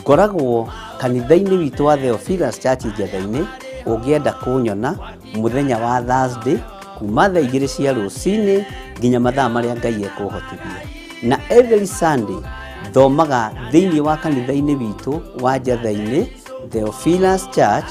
Ngoragwo kanitha-inĩ witũ wa Theophilus Church Njetha-inĩ. Ũngĩenda kũnyona mũthenya wa Thursday kuma thaa 2 cia rũcinĩ nginya mathaa marĩa Ngai ekũhotithia, na every Sunday Thomaga thĩinĩ wa kanitha-inĩ witũ wa Njatha-inĩ Theophilus Church.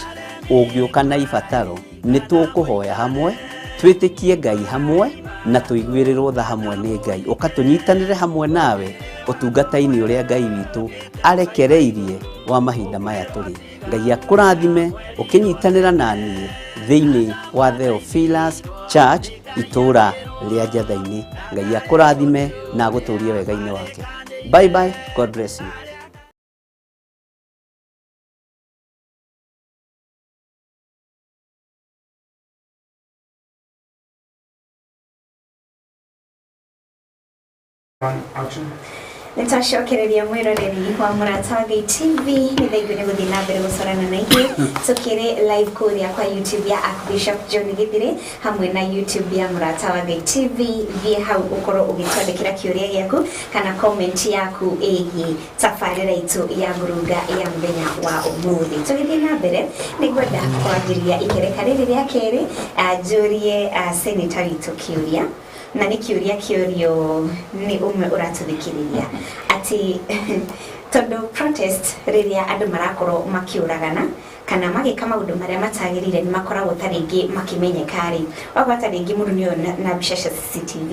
Ũngĩũka na ibataro, nĩ tũkũhoya hamwe, twĩtĩkie Ngai hamwe na tũiguĩrĩrwo tha hamwe nĩ Ngai. Ũka tũnyitanĩre hamwe nawe ũtungata-inĩ ũrĩa Ngai witũ arekereirie wa mahinda maya tũrĩ. Ngai akũrathime ũkĩnyitanĩra na niĩ thĩinĩ wa Theophilus Church, itũũra rĩa Njatha-inĩ. Ngai akũrathime na agũtũrie wega-inĩ wake. Bye bye, God bless you. Nĩ twacokereria mwĩroreri wa Mũrata wa Ngai TV. Nĩ thaigũ nĩ gũthiĩ na mbere gũcorana na ithuĩ. Tũkĩrĩ live kũrĩa kwa YouTube ya Archbishop John Githire hamwe na YouTube ya Mũrata wa Ngai TV. Thiĩ hau ũkorwo ũgĩtwandĩkĩra kĩũria gĩaku kana comment yaku ĩgiĩ tabarĩra itũ ya ngurunga ya mũthenya wa ũmũthĩ. Tũgĩthiĩ na mbere, nĩ ngwenda kwanjĩrĩria ikereka rĩrĩ rĩa kerĩ, njũrie senator witũ kĩũria, na nĩ kĩũria kĩũrio nĩ ũmwe ũratũthikĩrĩria, atĩ tondũ protest, rĩrĩa andũ marakorwo makĩũragana kana magĩka maũndũ marĩa matagĩrĩire, nĩ makoragwo ta rĩngĩ makĩmenyeka rĩ, wakora ta rĩngĩ mũndũ nĩoyo na mbica cia CCTV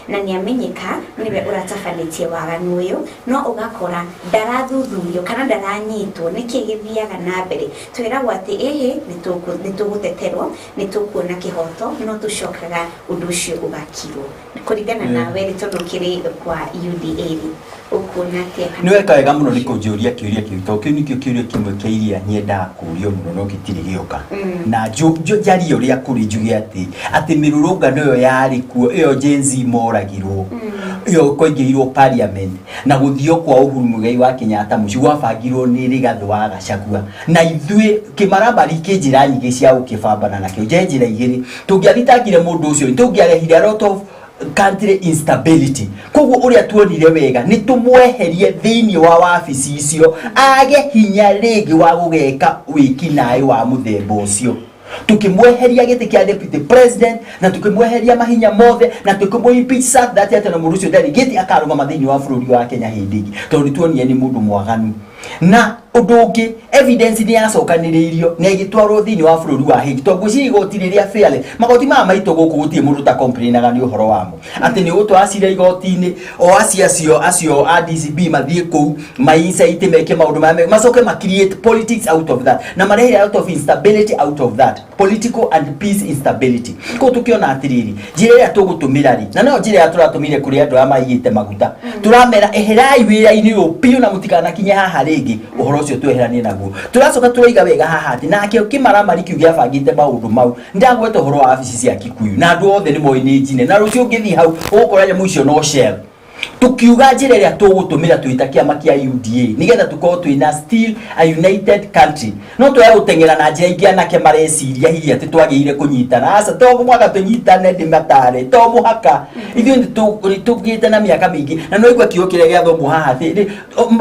na nĩ amenyeka nĩwe ũratabanĩtie waganu ũyũ, no ũgakora ndarathuthurio kana ndaranyitwo. Nĩkĩ gĩthiaga na mbere? Twĩragwo atĩ ĩhĩ, nĩ tũgũteterwo, nĩ tũkuona kĩhoto, no tũcokaga ũndũ ũcio ũgakirwo. Kũringana nawe rĩ, tondũ ũkĩrĩ kwa UDA rĩ, ũkuona atĩa kana- Nĩ weka wega mũno nĩ kũnjũria kĩũria kĩu, tondũ kĩu nĩkĩo kĩũria kĩmwe kĩa iria nyendaga kũũrio mũno no gĩtirĩ gĩoka. Na njarie ũrĩa kũrĩ, njuge atĩ mĩrũrũngano ĩyo yarĩ kuo, ĩyo Gen Z moragirwo, ĩyo kwaingĩrirwo parliament na gũthio kwa Uhuru Muigai wa Kenyatta mũciĩ gwabangirwo nĩ Rigathĩ wa Gachagua, na ithuĩ kĩmaramari kĩ njĩra nyingĩ cia gũkĩbambana nakĩo. Nje njĩra igĩrĩ tũngĩathitangire mũndũ ũcio, tũngĩarehire a lot of country instability. Koguo ũrĩa tuonire wega nĩ tũmweherie thĩinĩ wa wabici icio, age hinya rĩngĩ wa gũgeka wĩkinaĩ wa mũthemba ũcio. Tukimweheria gĩtĩ kĩa deputy president na tukimweheria mahinya mothe na tukimũ impeach such that atĩ na mũndũ ũcio ndarĩ gĩtĩ akarũgama thĩinĩ wa bũrũri wa Kenya hĩndĩ ĩngĩ, tondũ nĩ tuonire nĩ mũndũ mwaganu. Na ũndũ ũngĩ, evidence nĩ yacokanĩrĩirio na ĩgĩtwarwo thĩinĩ wa bũrũri wa Hague, tondũ ngwĩciria igoti rĩrĩa fairly, magoti maya maitũ gũkũ gũtirĩ mũndũ ta complainaga nĩ ũhoro wamo atĩ nĩ ũgũtwara cira igoti-inĩ, o acio a DCB mathiĩ kũu maincite meke maũndũ marĩa macoke ma create politics out of that na marehe a lot of instability out of that, political and peace instability. Koguo tukiona atiriri, njĩra ĩrĩa tũgũtũmĩra rĩ, na no njĩra ĩrĩa tũratũmĩire kũrĩ andũ arĩa maigĩte maguta, tũramera eherai wĩra-inĩ ũyũ biũ na mũtikanakinye haha rĩngĩ. Ũhoro ũcio tweheranie naguo. Tũracoka tũraiga wega haha atĩ nakĩo kĩmaramari kĩu gĩabangĩte maũndũ mau, ndagweta ũhoro wa wabici cia Kikuyu na andũ othe nĩ moĩ nĩ njine, na rũciũ ũngĩthiĩ hau ũgũkora nyamũ icio no shell. Tukiuga njĩra ĩrĩa tũgũtũmĩra twĩ ta kĩama kĩa UDA nĩgetha tũkorwo twĩna still a united country, no twaya gũteng'era na njĩra ingĩ anake mareciria hihi atĩ twagĩrĩire kũnyitana. Aca, to mũhaka tũnyitane, ndĩmatare, to mũhaka. Ithuĩ nĩ tũgĩte na mĩaka mĩingĩ na no igua kiugo kĩrĩa gĩathomwo haha atĩ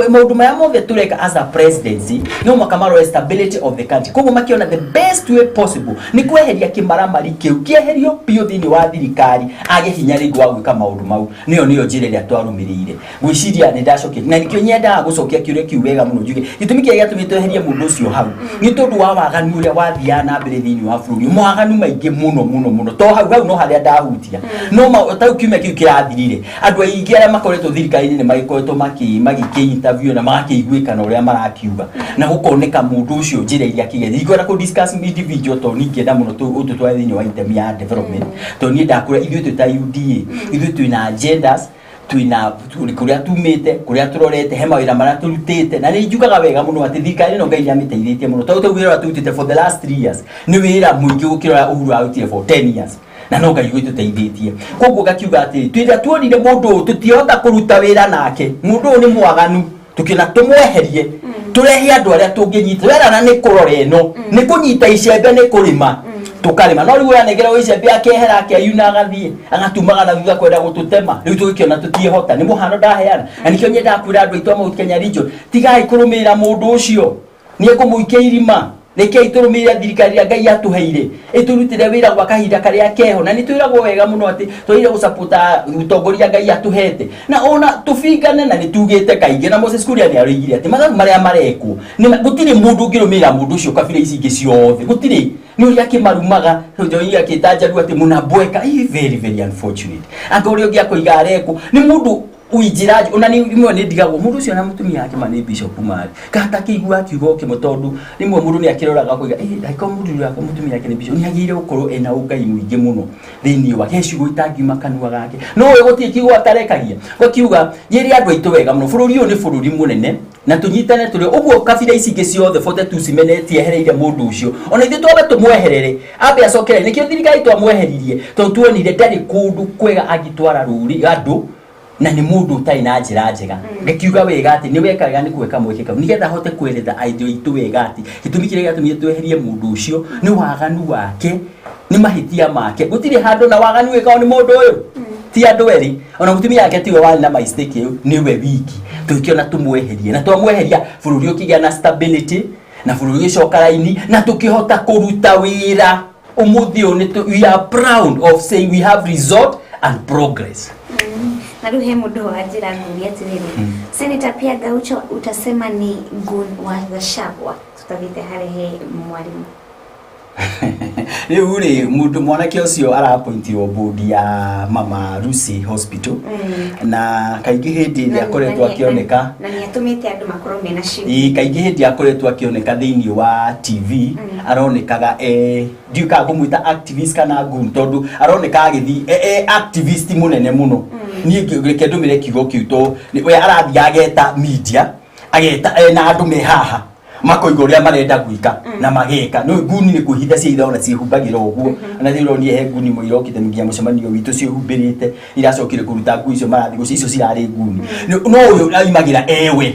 maũndũ maya mothe tũreka as a presidency no mũhaka marore stability of the country. Koguo makĩona the best way possible nĩ kweheria kĩmaramari kĩu, kĩeherio biũ thĩinĩ wa thirikari, age hinya rĩngĩ wa gwĩka maũndũ mau. Nĩyo njĩra ĩrĩa twarũmĩrĩire. Ngwĩciria nĩ ndacokia, na nĩkĩo nyendaga gũcokia kĩũria kĩu wega mũno, njuge gĩtũmi kĩrĩa gĩatũmĩte tweherie mũndũ ũcio hau nĩ tondũ wa waganu ũrĩa wathiaga na mbere thĩinĩ wa bũrũri, mawaganu maingĩ mũno mũno mũno. To hau no harĩa ndahutia, no tau kiumia kĩu kĩrathirire, andũ aingĩ arĩa makoretwo thirikari-inĩ nĩ magĩkoretwo magĩkĩ interview na magakĩiguĩka na ũrĩa marakiuga na gũkoneka mũndũ ũcio njĩra iria akĩgeria. Ingĩenda kũ discuss individual tondũ ningĩenda mũno ũtũtware thĩinĩ wa itemi ya development, tondũ niĩ ndakũra, ithuĩ twĩ ta UDA, ithuĩ twĩna agendas, twĩna kũrĩa tumĩte, kũrĩa tũrorete, he mawĩra marĩa tũrutĩte. Na nĩ njugaga wega mũno atĩ thirikari ĩno Ngai nĩ amĩteithĩtie mũno, tondũ wĩra ũrĩa tũrutĩte for the last 3 years nĩ wĩra mũingĩ gũkĩra ũrĩa Uhuru arutire for 10 years, na no Ngai ũgĩtũteithĩtie. Koguo ngakiuga atĩrĩ, twĩrĩa tuonire mũndũ ũyũ tũtiahota kũruta wĩra nake, mũndũ ũyũ nĩ mwaganu, tukiona tũmweherie, tũrehe andũ arĩa tũngĩnyita werana nĩ kũrora ĩno nĩ kũnyita icembe, nĩ kũrĩma tũkarĩma. No rĩu ũranengera icembe, akehera, akeyuna, agathiĩ agatumaga na thutha kwenda gũtũtema. Rĩu tũgĩkĩona tũtiĩhota. Nĩ mũhano ndaheana, na nĩkĩo nyendaga kwĩra andũ aitũ a Mount Kenya region, tigai kũrũmĩrĩra mũndũ ũcio, nĩ ekũmũikia irima. Rekei tũrũmĩrĩre thirikari ĩrĩa Ngai atũheire ĩtũrutĩre wĩra gwa kahinda karĩa keho, na nĩ twĩragwo wega mũno atĩ twagĩrĩire gũsapota ũtongoria Ngai atũhete, na ona tũbingane, na nĩ tugĩte kaingĩ, na Moses Kuria nĩ aroigire atĩ mathabu marĩa marekwo gũtirĩ mũndũ ũngĩrũmĩrĩra mũndũ ũcio kabira ici ingĩ ciothe, gũtirĩ, nĩ ũrĩa akĩmarumaga njohi akĩta njaru atĩ mũnabweka. Very very unfortunate. Anga ũrĩa ũngĩ akoiga arekwo nĩ mũndũ uinjira ona nĩ rĩmwe nĩ ndigagwo mũndũ ũcio na mũtumia wake ma nĩ bishop marĩ kahata akĩigua akiuga o kĩmwe, tondũ rĩmwe mũndũ nĩ akĩroraga akoiga angĩkorwo mũndũ ũyũ mũtumia wake nĩ bishop, nĩ agĩrĩire gũkorwo ena ũngai mũingĩ mũno thĩinĩ wake, he ciugo itangiuma kanua gake, no we gũtirĩ kiugo atarekagia. Gũkiuga njĩre andũ aitũ wega mũno, bũrũri ũyũ nĩ bũrũri mũnene na tũnyitane tũrĩ ũguo, kabira ici ingĩ ciothe 42 cimenetie ehereire mũndũ ũcio, ona ithuĩ twambe tũmweherere ambe acokere. Nĩkĩo thirikari twamweheririe, tondũ tuonire ndarĩ kũndũ kwega angĩtwara rũri andũ, na nĩ mũndũ ũtarĩ na njĩra njega. Ngakiuga wega atĩ nĩ weka wega nĩ kuhe kamweke kau, nĩgetha ahote kweretha andũ aitũ wega atĩ gĩtũmi kĩrĩa gĩatũmire tweherie mũndũ ũcio nĩ waganu wake, nĩ mahĩtia make, gũtirĩ handũ na waganu wĩkagwo nĩ mũndũ ũyũ, ti andũ erĩ, ona mũtumia wake tiwe warĩ na mistake ĩyo, nĩwe wiki. Tũgĩkĩona tũmweherie, na twamweheria bũrũri ũkĩgĩa na stability, na bũrũri ũgĩcoka raini, na tũkĩhota kũruta wĩra. Ũmũthĩ ũyũ we are proud of saying we have result and progress. Na rĩu he mũndũ wanjĩra ngũria atĩrĩrĩ, Senator pia Gaucho utasema ni gun wa Gachagua? Tũtathiĩte harĩ he mwalimu. Rĩu rĩ, mũndũ mwanake ũcio arapointirwo board ya Mama Lucy Hospital, na kaingĩ hĩndĩ ĩrĩa akoretwo akĩoneka na nĩ atũmĩte andũ makorwo mena ciũria. Ĩĩ, kaingĩ hĩndĩ ĩrĩa akoretwo akĩoneka thĩinĩ wa TV, aronekaga ndiũĩ kana ngũmwĩta activist kana goon, tondũ aroneka agĩthiĩ e activist mũnene mũno. Niĩ reke ndũmĩre kiugo kĩu to we arathiĩ ageta media, ageta ena andũ me haha, makoiga ũrĩa marenda gwĩka na mageka. No nguni nĩ kwĩhitha ciĩhitha, ona ciĩhumbagĩra ũguo, ona rĩu ũronire he nguni imwe irokĩte nginya mũcemanio witũ ciĩhumbĩrĩte, iracokire kũruta nguo icio marathiĩ gũcio, icio cirarĩ nguni. No ũyũ aimagĩra ewe,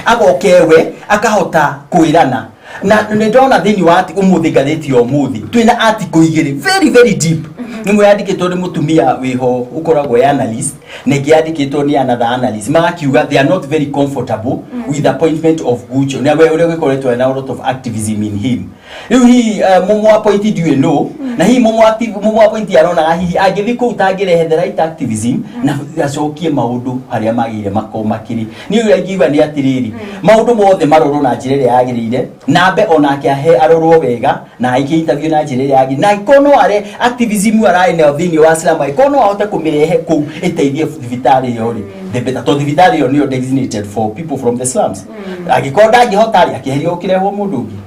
agoka ewe akahota kwĩrana, na nĩ ndona thĩinĩ wa ũmũthĩ, ngathĩti ya ũmũthĩ, twĩna article igĩrĩ very very deep. Ĩmwe yandĩkĩtwo nĩ mũtumia wĩho ũkoragwo e analyst, na ĩngĩ yandĩkĩtwo nĩ another analyst, magakiuga they are not very comfortable with the appointment of Gucho, na we ũrĩa ũgĩkoretwo na a lot of activism in him. Rĩu hihi mũmũ appoint ndiũĩ no na hihi mũmũ appoint aronaga hihi angĩthiĩ kũu tangĩrehe the right activism na acokie maũndũ harĩa magĩrĩire makorwo makĩrĩ. Niĩ ũrĩa ingiuga nĩ atĩrĩrĩ, maũndũ mothe marorwo na njĩra ĩrĩa yagĩrĩire, nambe onake ahe arorwo wega na aike interview na njĩra ĩrĩa yagĩrĩire, na angĩkorwo no are activism ararĩ nayo thĩinĩ wa slum, angĩkorwo no ahote kũmĩrehe kũu ĩteithie thibitarĩ ĩyo rĩ, the better, tondũ thibitarĩ ĩyo nĩyo designated for people from the slums. Angĩkorwo ndangĩhota rĩ, akĩherio gũkĩrehwo mũndũ ũngĩ.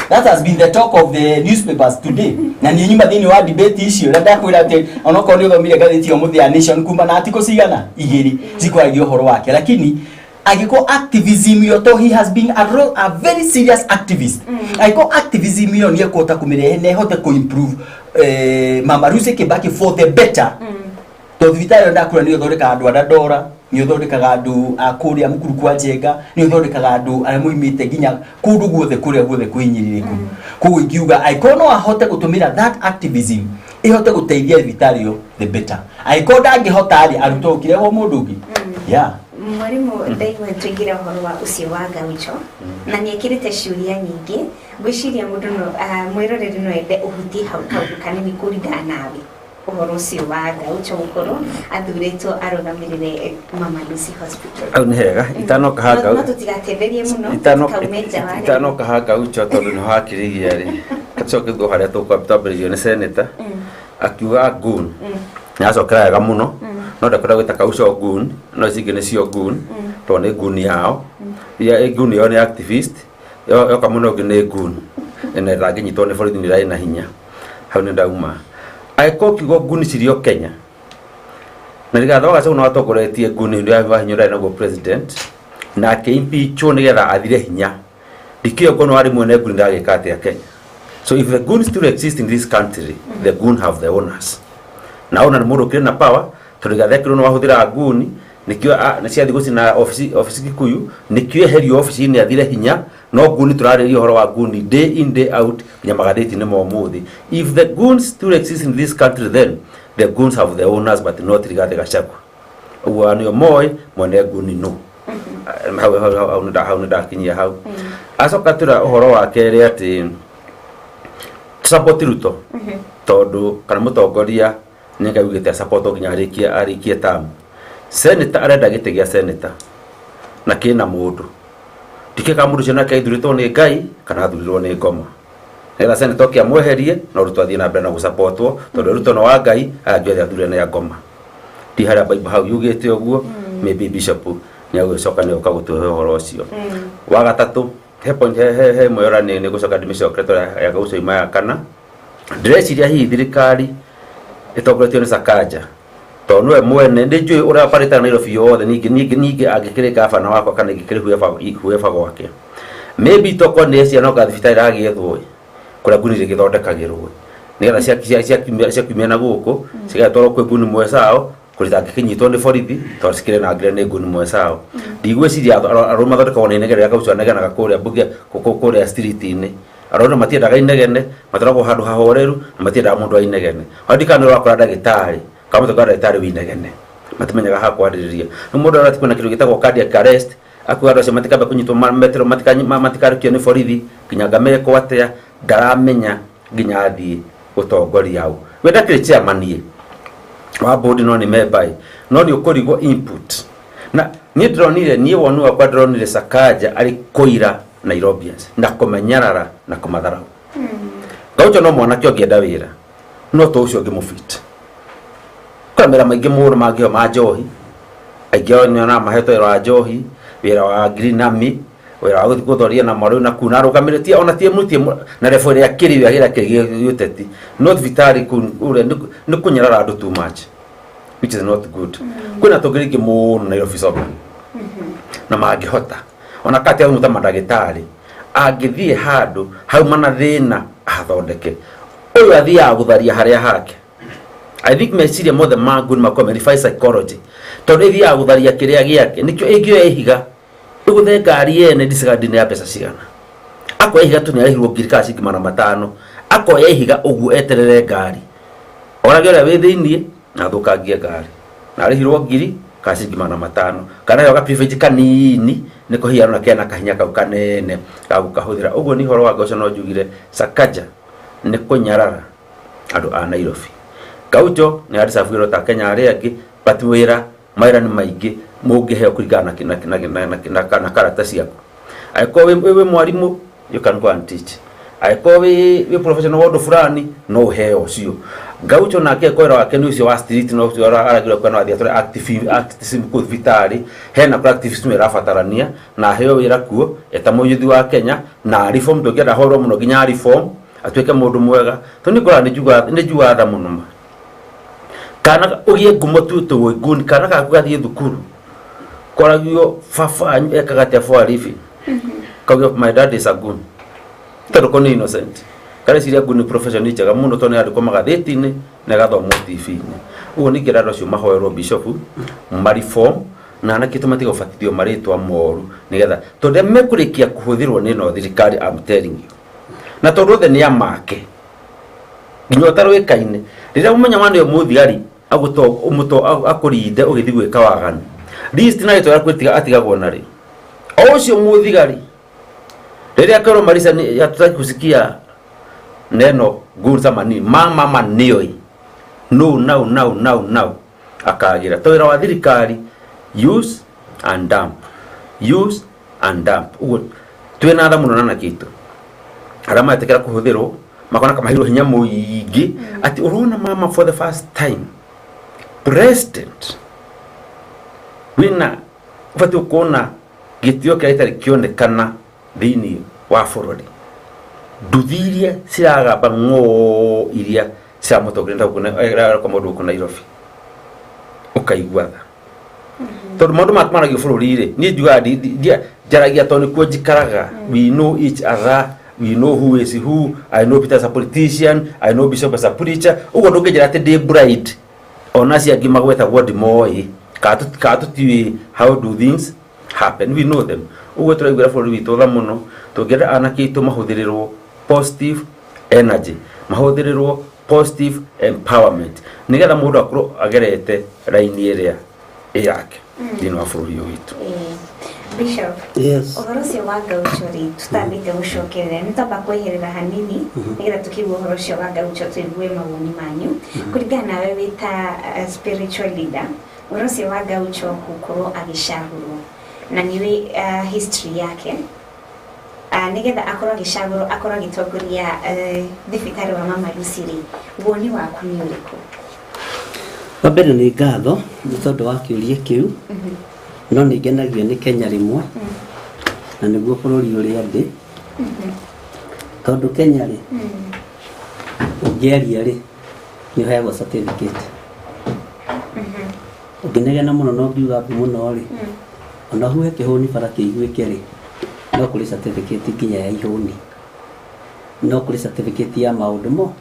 That has been the talk of the newspapers today, na niĩ nyuma thĩinĩ wa debate icio, na ndakwĩra atĩ onokorwo nĩ ũthomire ngathĩti ya ũmũthĩ ya Nation, kuma na article cigana igĩrĩ cikwaragia ũhoro wake. Lakini angĩkorwo activism ĩyo, to he has been a very serious activist, angĩkorwo activism ĩyo nĩ ekũhota kũmĩrehe na ĩhote kũimprove Mama Lucy Kibaki for the better, tondũ thibitarĩ ĩyo ndakwĩra nĩ ũthondekaga andũ a Dandora, nĩ ũthondekaga andũ a kũrĩa Mũkuru kwa Njenga, nĩ ũthondekaga andũ arĩa moimĩte nginya kũndũ guothe kũrĩa guothe kwĩhinyĩrĩrĩku. Koguo ingiuga angĩkorwo no ahote gũtũmĩra that activism ĩhote gũteithia thibitarĩ ĩyo, the better. Angĩkorwo ndangĩhota rĩ, arutwo ũkĩrehwo mũndũ ũngĩ, yeah. Mwarimu, ndaigua tũingĩre ũhoro wa ũcio wa Gaucho, na nĩ ekĩrĩte ciũria nyingĩ. Ngwĩciria mũndũ no mwĩroreri no ende ũhutie hau kaũndũ kanini kũringana nawe, ũhoro ũcio wa Gaucho gũkorwo athurĩtwo arũgamĩrĩre Mama Lucy Hospital. Hau nĩ hega itanoka ha No tũtigatenderie mũno, tũtikaume nja wa itanoka ha Gaucho, tondũ nĩho hakĩrĩgia rĩ, tũcoke thutha harĩa twambĩrĩirio nĩ senator akiuga goon. Nĩacokera wega mũno, no ndakwenda gwĩta Gaucho goon, no ici ingĩ nĩcio goon, tondũ nĩ goon yao. Ya goon yao nĩ activist, yoka mũno ũngĩ nĩ goon na ĩtangĩnyitwo nĩ borithi, nĩ ĩrarĩ na hinya. Hau nĩ ndauma. Angĩkorwo kiugo goon cirio Kenya, na Rigathĩ wa Gachagua nĩ watongoretie goon hĩndĩ ya hinya ũrĩa naguo president, na akĩ-impeachwo nĩgetha athire hinya, ndikĩũĩ okorwo warĩ mwene goon ndagĩka atĩa Kenya. So if the goons still exist in this country, the goon have the owners, na owner nĩ mũndũ ũkĩrĩ na power, tondũ Rigathĩ akĩrwo nĩ wahũthĩra goon, nĩkĩo nĩ ciathiĩ gũcina ofici Kikuyu, nĩkĩo eherio ofici-inĩ athire hinya. No goon, tũrarĩria ũhoro wa goon day in, day out, nginya magathĩti-inĩ ma ũmũthĩ. If the goons still exist in this country, then the goons have the owners, but not Rigathĩ Gachagua. Ũguo nĩo moĩ mwene goon no hau. Hau nĩ ndakinyia hau. Acoka twĩra ũhoro wa kerĩ atĩ Support Ruto tondu kana mutongoria ni Ngai ugite support nginya arikie arikie tamu. Senator arenda gĩtĩ gĩa senator na kĩna mũndũ ndike ka mũndũ ũcio nake aithurĩtwo nĩ Ngai kana athurirwo nĩ ngoma nĩgetha senator oke amweherie no Ruto athiĩ na mbere na gũsapotwo tondũ Ruto no wa Ngai aya angĩ othe athure nĩ a ngoma. Ti harĩa Bible hau yugĩte ũguo, maybe bishop nĩ agũgĩcoka nĩ oka gũtũhe ũhoro ũcio. Wa gatatũ he point he he he mwera nĩ gũcoka ndĩmĩcokere tondũ ya gũcoima ima ya kana ndĩreciria hihi thirikari ĩtongoretio nĩ Sakaja tondũ nĩwe mwene nĩ njũĩ ũrĩa aparĩtaga Nairobi yothe ningĩ angĩkĩrĩ gabana wakwa kana ingĩkĩrĩ whoever gwake maybe tokorwo nĩ ciana oka thibitarĩ ĩragĩethwo kũrĩa nguni rĩgĩthondekagĩrwo nĩgetha ciakiumia na gũkũ cigatwarwo kwĩ nguni mwecao kũrĩa itangĩkĩnyitwo nĩ borithi tondũ cikĩrĩ na ngire nĩ nguni mwecao. Ndigwĩciria arũme mathondekagwo nĩ inegene rĩrĩa Gaucho anegenaga kũrĩa mbunge kũrĩa street-inĩ. Arũme matiendaga inegene, matwaragwo handũ hahoreru na matiendaga mũndũ wa inegene. Ona ndikana nĩ ũrakora ndagĩtarĩ kana mũtongoria ndagĩtarĩ wa inegene matimenyaga ha kwarĩrĩria. Rĩu mũndũ arĩa kwĩna kĩndũ gĩtagwo cardiac arrest akuga andũ acio matikambe kũnyitwo metero matikarĩkio nĩ borithi nginya ngamekwo atĩa ndaramenya nginya athiĩ gũtongoria au. We ndakĩrĩ chairman ĩ wa board no nĩ member ĩ no nĩ ũkũrigwo input. Na niĩ ndĩronire niĩ woni wakwa ndĩronire Sakaja arĩ kũira Nairobians na kũmenyarara na kũmatharau. Gaucho no mwanake ũngĩenda wĩra no to ũcio ũngĩmũbit. Kwĩna mawĩra maingĩ mũno mangĩheo ma njohi aingĩ ao nyonaga mahetwo wĩra wa njohi wĩra wa Green Army wĩra wa gũthiĩ gũthoria na marũĩ na kuu na arũgamĩrĩri ti ona ti mũtie na level ĩrĩa akĩrĩ wĩra kĩrĩ gĩũteti no thibitarĩ kũu ũrĩa nĩ kũnyarara andũ too much which is not good. Kwĩna atongoria aingĩ mũno Nairobi soka na mangĩhota ona kati ya ta mandagĩtarĩ angĩthiĩ handũ hauma na thĩna ahathondeke ũyũ athiaga gũtharia harĩa hake. I think meciria mothe ma nguni makorwo me refined psychology tondũ ĩthiaga gũtharia kĩrĩa gĩake nĩkĩo ĩngĩoya ihiga ĩgũthe ngari ene ndicigandi ya mbeca cigana akoya ihiga tu nĩarĩhirwo ngiri kana ciringi 500 akoya ihiga ũguo eterere ngari orage ũrĩa wĩ thĩiniĩ na athũkangie ngari na arĩhirwo ngiri kana ciringi 500 kana yo ga privilege kanini nĩko hihi arona kena kahinya kau kanene ga gũkahũthĩra. Ũguo nĩ ũhoro wa Gaucho no njugire Sakaja nĩ kũnyarara andũ a Nairobi. Gaucho nĩ adeserve ta Kenya arĩa angĩ but wĩra mawĩra nĩ maingĩ mũngĩheo kũringana na karata ciaku. Angĩkorwo wĩ mwarimũ you can go and teach, angĩkorwo wĩ professional wa ũndũ fulani no ũheo ũcio. Gaucho nake angĩkorwo wĩra wake nĩ ũcio wa street no ũcio aragĩrwo kuona athiĩ atware activism kũu thibitarĩ hena kũrĩa activism ĩrabatarania na aheo wĩra kuo eta mũyuthi wa Kenya na reform ndũngĩenda ahorwo mũno nginya reform atuĩke mũndũ mwega tondũ nĩ ngoragwo nĩ njugaga tha mũno ma kana ũgĩe ngumo tu tũgũ nguni kana gaku gathiĩ thukuru koragio baba ekaga atĩa for a living kauga my dad is a goon tondũ ko nĩ innocent kareciria nguni profession nĩ njega mũno tondũ nĩ yandĩkwo magathĩti-inĩ na ĩgathomwo TV-inĩ. Ũguo ningĩ andũ acio mahoerwo bishop ma reform na anake aitũ matige gũbatithio marĩtwa moru nĩgetha tondũ arĩa mekũrĩkia kũhũthĩrwo nĩ ĩno thirikari I'm telling you na tondũ othe nĩ amake nginya ũtarũĩkaine rĩrĩa ũmenya wa nĩwe mũthigari akũrinde ũgĩthiĩ gwĩka waganu list na rĩtwa rĩaku atigagwo narĩo o ũcio mũthigari rĩrĩa akerwo Marisa ni hatutaki kusikia neno goons ama nini mama mama nĩoĩ no now now now now akagĩra to wĩra wa thirikari use and dump use and dump. Ũguo twĩna tha mũno na anake aitũ arĩa maretĩkĩra kũhũthĩrwo makona kamahirwo hinya mũingĩ atĩ ũrona mama for the first time president wĩna ũbatiĩ gũkorwo gĩtĩo kĩrĩa gĩtarĩ kĩonekana thĩinĩ wa bũrũri nduthi iria ciragamba ng'oo iria ciramũtongoria kwa mũndũ gũkũ Nairobi ũkaigua tha tondũ maũndũ maya maragio bũrũri rĩ niĩ njugaga njaragia tondũ nĩkuo njikaraga. We know each other, we know who is who. I know Peter as a politician, I know Bishop as a preacher. Ũguo ndũngĩnjĩra atĩ ndĩ blind ona acio angĩ magwetagwo ndimoĩ kana tũtiũĩ how do things happen, we know them. Ũguo tũraiguĩra bũrũri witũ tha mũno tũngĩenda anake aitũ mahũthĩrĩrwo positive energy mahũthĩrĩrwo positive empowerment nĩgetha mũndũ akorwo agerete raini ĩrĩa ĩ yake thĩinĩ wa bũrũri ũyũ witũ. Bishop, Yes. ũhoro ũcio wa gaucho rĩ tũtambĩte gũcokerera nĩ twamba kweherera hanini nĩgetha tũkĩigua ũhoro ũcio wa gaucho tũigue mawoni manyu kũringana nawe wĩ ta spiritual leader, ũhoro ũcio wa gaucho gũkorwo agĩcagũrwo na nĩũĩ history yake, nĩgetha akorwo agĩcagũrwo akorwo agĩtongoria thibitarĩ wa Mama Lucy rĩ, woni waku nĩ ũrĩkũ? Wa mbere nĩ ngatho nĩ tondũ wa kĩũria kĩu, no nĩ ngenagio nĩ Kenya rĩmwe na nĩguo bũrũri ũrĩa ndĩ, tondũ Kenya rĩ, ũngĩaria rĩ, nĩ ũheagwo certificate. Ũngĩnegena mũno na ũngiuga mbu mũno rĩ, ona huhe kĩhũni bara kĩiguĩke rĩ, no kũrĩ certificate nginya ya ihũni, no kũrĩ certificate ya maũndũ mo.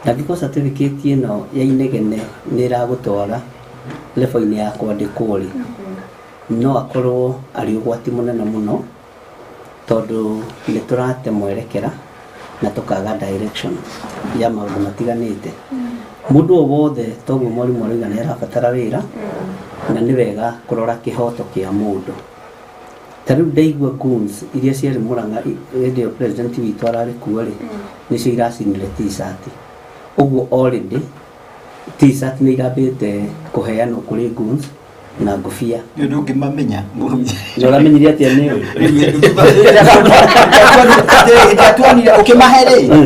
Na angĩkorwo certificate ĩno ya inegene nĩ ĩragũtwara level-inĩ ya kwandĩkwo rĩ, no akorwo arĩ ũgwati mũnene mũno, tondũ nĩ tũrate mwerekera na tũkaga direction ya maũndũ matiganĩte. Mũndũ o wothe toguo mwarimũ arauga nĩ arabatara wĩra, na nĩ wega kũrora kĩhoto kĩa mũndũ. Ta rĩu ndaigua goons iria ciarĩ Murang'a hĩndĩ ĩyo president witũ ararĩ kuo rĩ, nĩcio iracinire t-shirt. Ũguo already t-shirt nĩ irambĩte kũheanwo kũrĩ goons na ngũbia. Nĩ ũndũ ũngĩmamenya. Na ũramenyire atĩa nĩ ũyũ? Tuonire ũkĩmahe rĩ,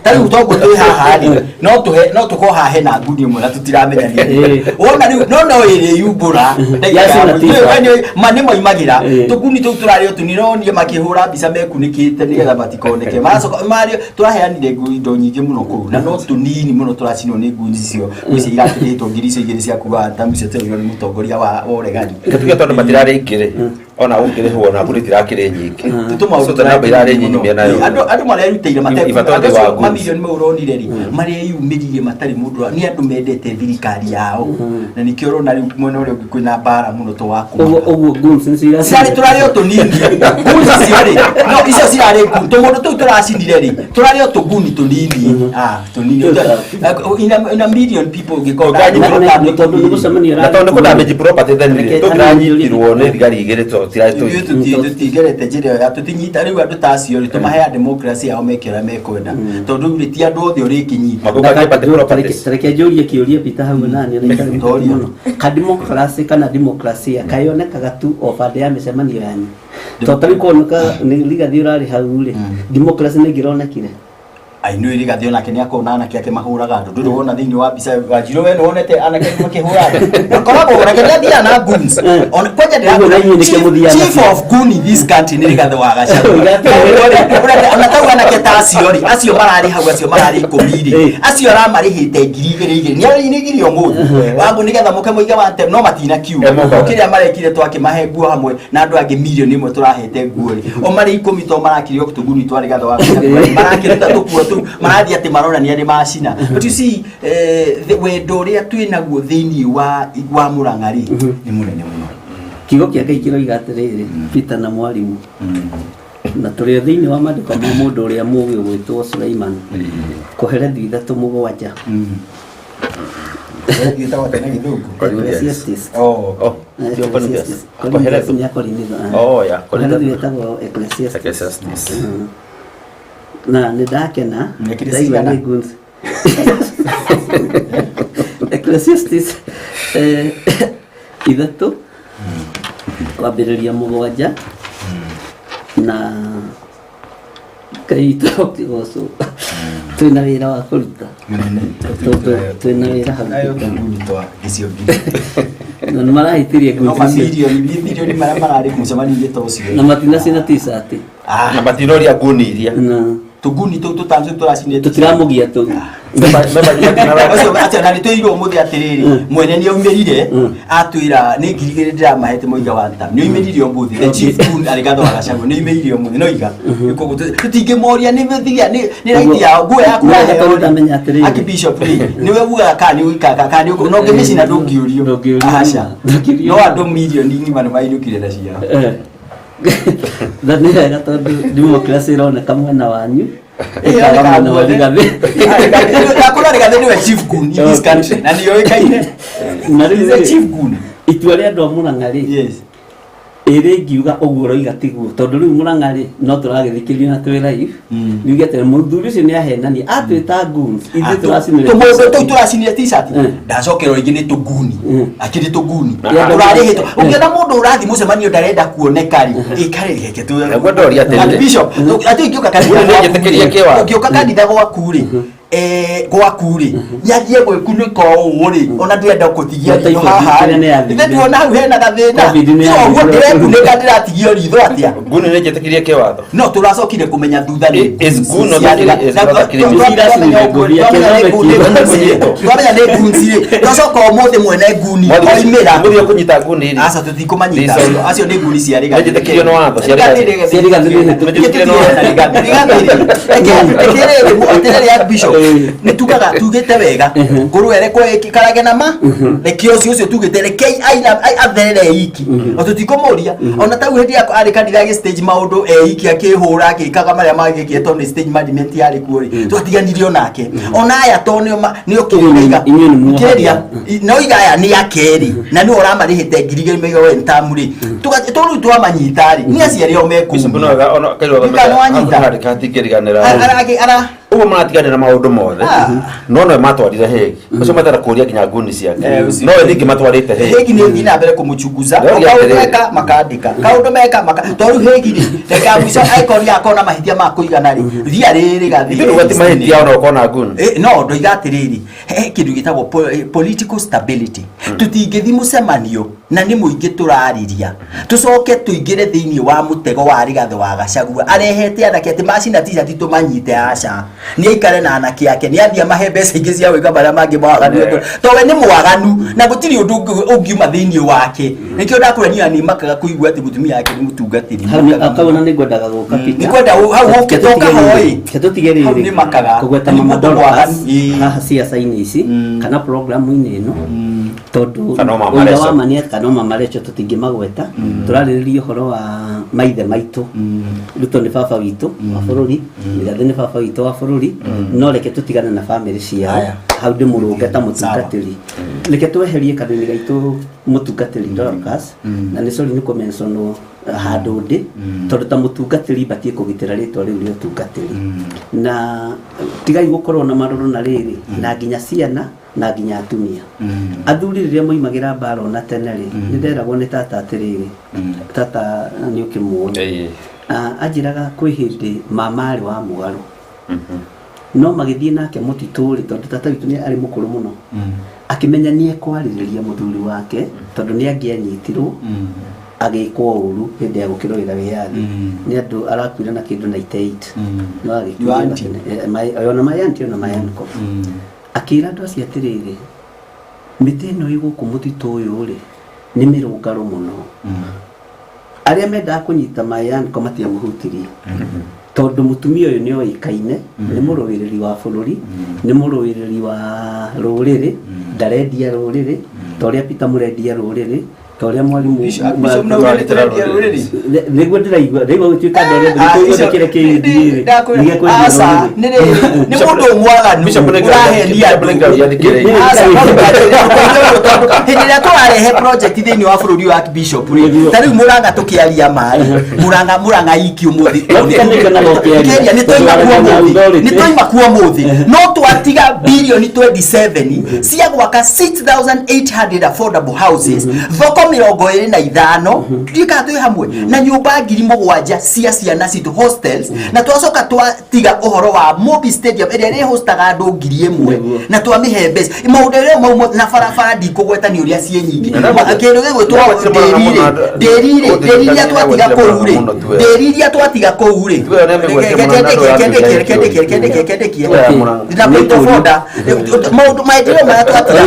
ta rĩu toguo twĩ haha rĩ, no tũhe, no tũkorwo haha hena nguni ĩmwe na tũtiramenya nĩ wona rĩu, no ĩrĩyumbũra. Yacina t-shirt. Ma nĩ moimagĩra tũnguni tũu tũrarĩ tũnironie makĩhũra mbica mekunĩkĩte nĩgetha matikoneke, maracoka marĩ tũraheanire indo nyingĩ mũno kũu na no tũnini mũno tũracinwo nĩ nguni icio icio irakĩrĩtwo ngiri icio igĩrĩ cia kuga tamu icio twerirwo nĩ mũtongoria wa ũregani. Tuge tondũ matirarĩ aingĩ rĩ, ona ũngĩrĩhwo na ngũri itirakĩrĩ nyingĩ. Tũmaũndũ So namba irarĩ nyinyi mĩena yothe. Andũ marerutĩire Ibata ũndũ wa goods. Mamirioni mau ũronire rĩ, mareyumĩririe matarĩ mũndũ nĩ andũ mendete thirikari yao, na nĩkĩo ũrona rĩu mwena ũrĩa ũngĩ kwĩna mbara mũno to wa Ũguo ũguo goons nĩcio iracinire. Cirarĩ tũrarĩ o tũnini goons icio rĩ, no icio cirarĩ nguni tũmũndũ tũu tũracinire rĩ, tũrarĩ o tũguni tũnini, tũnini in a million people ũngĩkorwo Tondũ nĩ mũcemanio Na tondũ nĩ kũ damage property then rĩ, tũtiranyitirwo nĩ thigari igĩrĩ to Ithuĩ tũtigerete njĩra ĩyo ya tũtinyita rĩu andũ ta acio rĩ, tũmaheaga democracy yao meke ũrĩa mekwenda, tondũ rĩu rĩ ti andũ othe ũrĩkĩnyita. Tareke njũrie kĩũria Peter hau nani ona itarĩ mũritũ mũno. Ka democracy kana demokrasia kayonekaga tu o bande ya mĩcemanio yanyu? To tarĩu koneka nĩ Rigathĩ ũrarĩ hau rĩ, democracy nĩ ĩngĩronekire? Ainũ Rigathĩ onake nĩ akorwo na anake ake mahũraga andũ, ndũrĩ wona thĩinĩ wa mbica Wanjirũ, we nĩ wonete anake makĩhũra andũ, makoragwo onake nĩ athiaga na goons. Ona kwanja Ũguo na inyuĩ nĩkĩo ndĩrakwĩra, mũthiaga chief nacio. of goon in this country nĩ Rigathĩ wa Gachagua. Ona tau anake ta acio rĩ, acio mararĩ hau, acio mararĩ 10 rĩ, acio aramarĩhĩte 2000 2000, nĩ arĩnigire ũmũthĩ wangu nĩgetha mũke mũige wa no matinakiuga kĩrĩa marekire, twakĩmahe nguo hamwe na andũ angĩ mirioni 1 tũrahete nguo rĩ, o marĩ 10 to marakĩrio tũguni twa Rigathĩ wa Gachagua, marakĩruta tũkuo tũu marathiĩ atĩ maronania nĩ macina. But you see, wendo ũrĩa twĩ naguo thĩinĩ wa Murang'a rĩ nĩ mũnene mũno. Kiugo kĩa Ngai kĩroiga atĩrĩrĩ, Peter na mwarimũ, na tũrĩ o thĩinĩ wa maandĩko ma mũndũ ũrĩa mũũgĩ ũgwĩtwo Suleiman, Kohelethu 3:7. Ĩtagwo atĩa na Gĩthũngũ? Ecclesiastes. Oh. Sio Corinthians. Corinthians Kohelethu. nĩ ya Korintho. Oh, yeah, Kohelethu Kohelethu. ĩtagwo Ecclesiastes. Ecclesiastes. Na nĩ ndakena Mĩakĩrĩ ndaigua cigana? nĩ goons. Ecclesiastes 3 kwambĩrĩria 7, na Ngai witũ ũkĩgocwo, twĩna wĩra wa kũruta tondũ twĩna wĩra hau. Ayo tũguni twa icio ngiri Na nĩ marahĩtĩrie no goons icio. mamirioni mirioni marĩa mararĩ mũcemanio-inĩ ta ũcio. Na matinacina t-shirt. Na matinoria nguni iria. Tũguni tũu tũtano tũu tũracinire tũtiramũgia tũu. Ũcio atĩ na nĩtwĩrirwo ũmũthĩ atĩrĩrĩ, mwene nĩ aumĩrire atwĩra nĩ 2000 ndĩramahete mũiga wa nta, nĩ aumĩrire ũmũthĩ, the chief goon Rigathĩ wa Gachagua nĩ aumĩrire ũmũthĩ no iga koguo tũtingĩmoria nĩ thiria nĩ right yao nguo yaku Nĩ wega waheo tondũ rĩ, ndamenya atĩrĩrĩ. Archbishop rĩ nĩwe ugaga kana nĩ ũikaga kana nĩ no ũngĩmĩcina ndũngĩũrio, aca, no andũ mirioni ng'ima nĩ mainũkire na ciao. Na nĩ wega tondũ democracy ĩroneka mwena wanyu, ĩkaga mwena wa Rigathĩ. Ndakũra Rigathĩ nĩwe chief goon in this country na nĩoĩkaine. Na rĩu He's a rĩ, chief goon. Itua rĩa andũ a Murang'a rĩ, ĩrĩ ngiuga ũguo ũroiga tiguo, tondũ rĩu Murang'a rĩ no tũragĩthikĩrĩria na twĩ live, riuge atĩ mũthuri ũcio nĩ ahenania atwĩta goons, ithuĩ tũracinire Tũmũndũ tũu t-shirt. Tũracinire t-shirt, ndacokerwo rĩngĩ nĩ tũguni, akĩrĩ tũguni Yeah. tũrarĩhĩtwo. Ũngĩona mũndũ ũrathiĩ mũcemanio ndarenda kuoneka rĩ, ĩkarĩ reke tu. Naguo ndoria atĩrĩrĩ. Bishop, atĩ ingĩũka kanitha Nguni gwaku nĩnjĩtĩkĩrie rĩ, kĩwatho. ũngĩũka kanitha gwaku rĩ, gwaku rĩ, nĩathiĩ gwĩkunĩka ũũ rĩ, ona ndĩrenda gũtigia Na ritho typhoid haha kĩrĩa rĩ, nĩyathirire. ithe tuona hau hena gathĩna. Covid So ũguo nĩyathirire. ndĩrekunĩka ndĩratigio ritho atĩa? Nguni nĩ njĩtĩkĩrie kĩwatho. No tũracokire kũmenya thutha nĩ Is goon not a- is not a criminal? Twamenya nĩ goons rĩ, twacoka ũmũthĩ mwene nguni oimĩra. Mũthiĩ kũnyita nguni rĩ. Aca, tũtikũmanyita. These acio nĩ nguni cia Rigathĩ. Nĩnjĩtĩkĩrio nĩ watho, cia Rigathĩ. Cia Rigathĩ nĩ hĩtũkie. Nĩnjĩtĩkĩrio nĩ watho. Atĩrĩrĩ Bishop, nĩ tugaga tugĩte wega ngũrwe rekwo ĩkarage na ma reke ũcio ũcio tugĩte rekei atherere iki o tũtikũmũria ona tau hĩndĩ ya arĩ kanitha gĩ stage maũndũ eiki akĩhũra akĩkaga marĩa mangĩkire tondũ nĩ stage management yarĩ kuo rĩ, twatiganirio nake. Ona aya to nĩo nĩo kĩrĩa Inyuĩ nĩ muohaga. kĩrĩa no iga aya nĩ akerĩ na nĩwe ũramarĩhĩte 2000 maiga we ntamu rĩ, rĩu twamanyita rĩ, nĩ aciari ao Bishop mekũmia. no wega ona kairwo Ndikana wanyita. hatingĩriganĩra. Ara Ũguo maratiganĩra maũndũ mothe, no nowe matwarire Hague, ũcio matara kũria nginya nguni ciake, Ũcio. nowe ningĩ matwarĩte Hague. Hegi nĩ thiĩ na mbere kũmũchunguza. Ndoria O kaũndũ atĩrĩrĩ. meka makandĩka, kaũndũ meka maka tondũ Hegi rĩ, reke mũico angĩkorwo nĩ akona mahĩtia ma kũigana rĩ, ria rĩrĩ gathiĩ. Ithuĩ nĩguo ti mahĩtia ona ũkona nguni. No ndoiga atĩrĩrĩ, he kĩndũ gĩtagwo political stability. Tũtingĩthi mũcemanio na nĩ mũingĩ tũrarĩria, tũcoke tũingĩre thĩinĩ wa mũtego wa Rigathĩ wa Gachagua arehete anake atĩ macina t-shirt tũmanyite. Aca, nĩ aikare na anake ake, nĩ athiĩ amahe mbeca ingĩ cia gwĩka marĩa mangĩ mawaganu, tondũ we nĩ mwaganu na gũtirĩ ũndũ ũngiuma thĩinĩ wake. Nĩkĩo ndakwĩra niĩ nĩ makaga kũigua atĩ mũtumia wake nĩ mũtungatĩri. Hau akauona nĩ ngwendaga gũka Peter. Nĩ kwenda hau ũke Reke tũtige ũkahoe. rĩrĩ, reke tũtige Hau rĩrĩ nĩ makaga. kũgweta Nĩ Mama mũndũ Dorcas mwaganu. Ĩĩ. haha ciaca-inĩ ici kana programu-inĩ ĩno, tondũ Kana o Mama ũira Rachel. wa ma nĩ atĩ kana o Mama Rachel tũtingĩmagweta. Tũrarĩrĩria ũhoro wa maithe maitũ. Ruto nĩ baba witũ wa bũrũri, Rigathĩ nĩ baba witũ wa bũrũri, no reke tũtigane na bamĩrĩ ciao. Aya. Hau ndĩmũrũnge ta mũtungatĩri, reke tweherie kanini gaitũ mũtungatĩri Dorcas, na nĩ sorry nĩ kũmentionwo handũ ndĩ, tondũ ta mũtungatĩri batiĩ kũgitĩra rĩtwa rĩu rĩa ũtungatĩri, na tigai gũkorwo na marũrũ na rĩrĩ na nginya ciana na nginya atumia athuri rĩrĩa moimagĩra mbara ona tene rĩ, nĩ nderagwo nĩ tata atĩrĩrĩ, tata nĩ ũkĩmuona. Ah, anjĩraga kwĩ hĩndĩ mama arĩ wa mũgarũ no magĩthiĩ nake mũtitũ rĩ, tondũ tata witũ nĩ arĩ mũkũrũ mũno, akĩmenya nĩ ekwarĩrĩria mũthuri wake tondũ nĩ angĩanyitirwo agĩkwo ũru hĩndĩ ya gũkĩrũĩra wĩyathi nĩ andũ arakuire na kĩndũ 98 no agĩkuire Your auntie? Ona my auntie, ona my uncle. Akĩra andũ acio atĩrĩrĩ, mĩtĩ ĩno ĩ gũkũ mũtitũ ũyũ rĩ, nĩ mĩrũngarũ mũno. Arĩa mendaga kũnyita my uncle matiamũhutirie tondũ mũtumia ũyũ nĩ oĩkaine nĩ mũrũĩrĩri wa bũrũri, nĩ mũrũĩrĩri wa rũrĩrĩ, ndarendia rũrĩrĩ ta ũrĩa Peter mũrendia rũrĩrĩ, ta ũrĩa mwarimũ Bishop no ũrĩa tũrendia rũrĩrĩ? Nĩguo ndĩraigua ndĩraigua gũtuĩka andũ arĩa Ah, othe icio- kĩrĩa kĩrĩthiĩ Ndakwĩra, aca, nĩ rĩrĩ, nĩ mũndũ mwaganu ũrahenia andũ. Aca, no ndũkanjĩre tondũ hĩndĩ ĩrĩa tũrarehe project thĩinĩ wa bũrũri wa Bishop rĩ, ta rĩu Mũrang'a tũkĩaria maĩ, Mũrang'a iki ũmũthĩ Ũkĩaria, nĩ twaima kuo ũmũthĩ, nĩ twaima kuo ũmũthĩ, no twatiga bilioni 27 cia gwaka 6800 affordable houses, thoko 25, ndiũĩ kana twĩ hamwe, na nyũmba 7,000 cia ciana citũ, hostels, na twacoka twatiga ũhoro wa Mobi Stadium ĩrĩa ĩrĩhostaga andũ 1,000 na twamĩhe mbeca maũndũ ĩrĩa mau na barabara ndikũgweta nĩ ũrĩa ciĩ nyingĩ. Kĩndũ gĩgwĩtwo ndĩri-rĩ, ndĩri-rĩ, ndĩri iria twatiga kũu rĩ, ndĩri iria twatiga kũu rĩ, kendekie na point of order, maũndũ maendeleo marĩa twatiga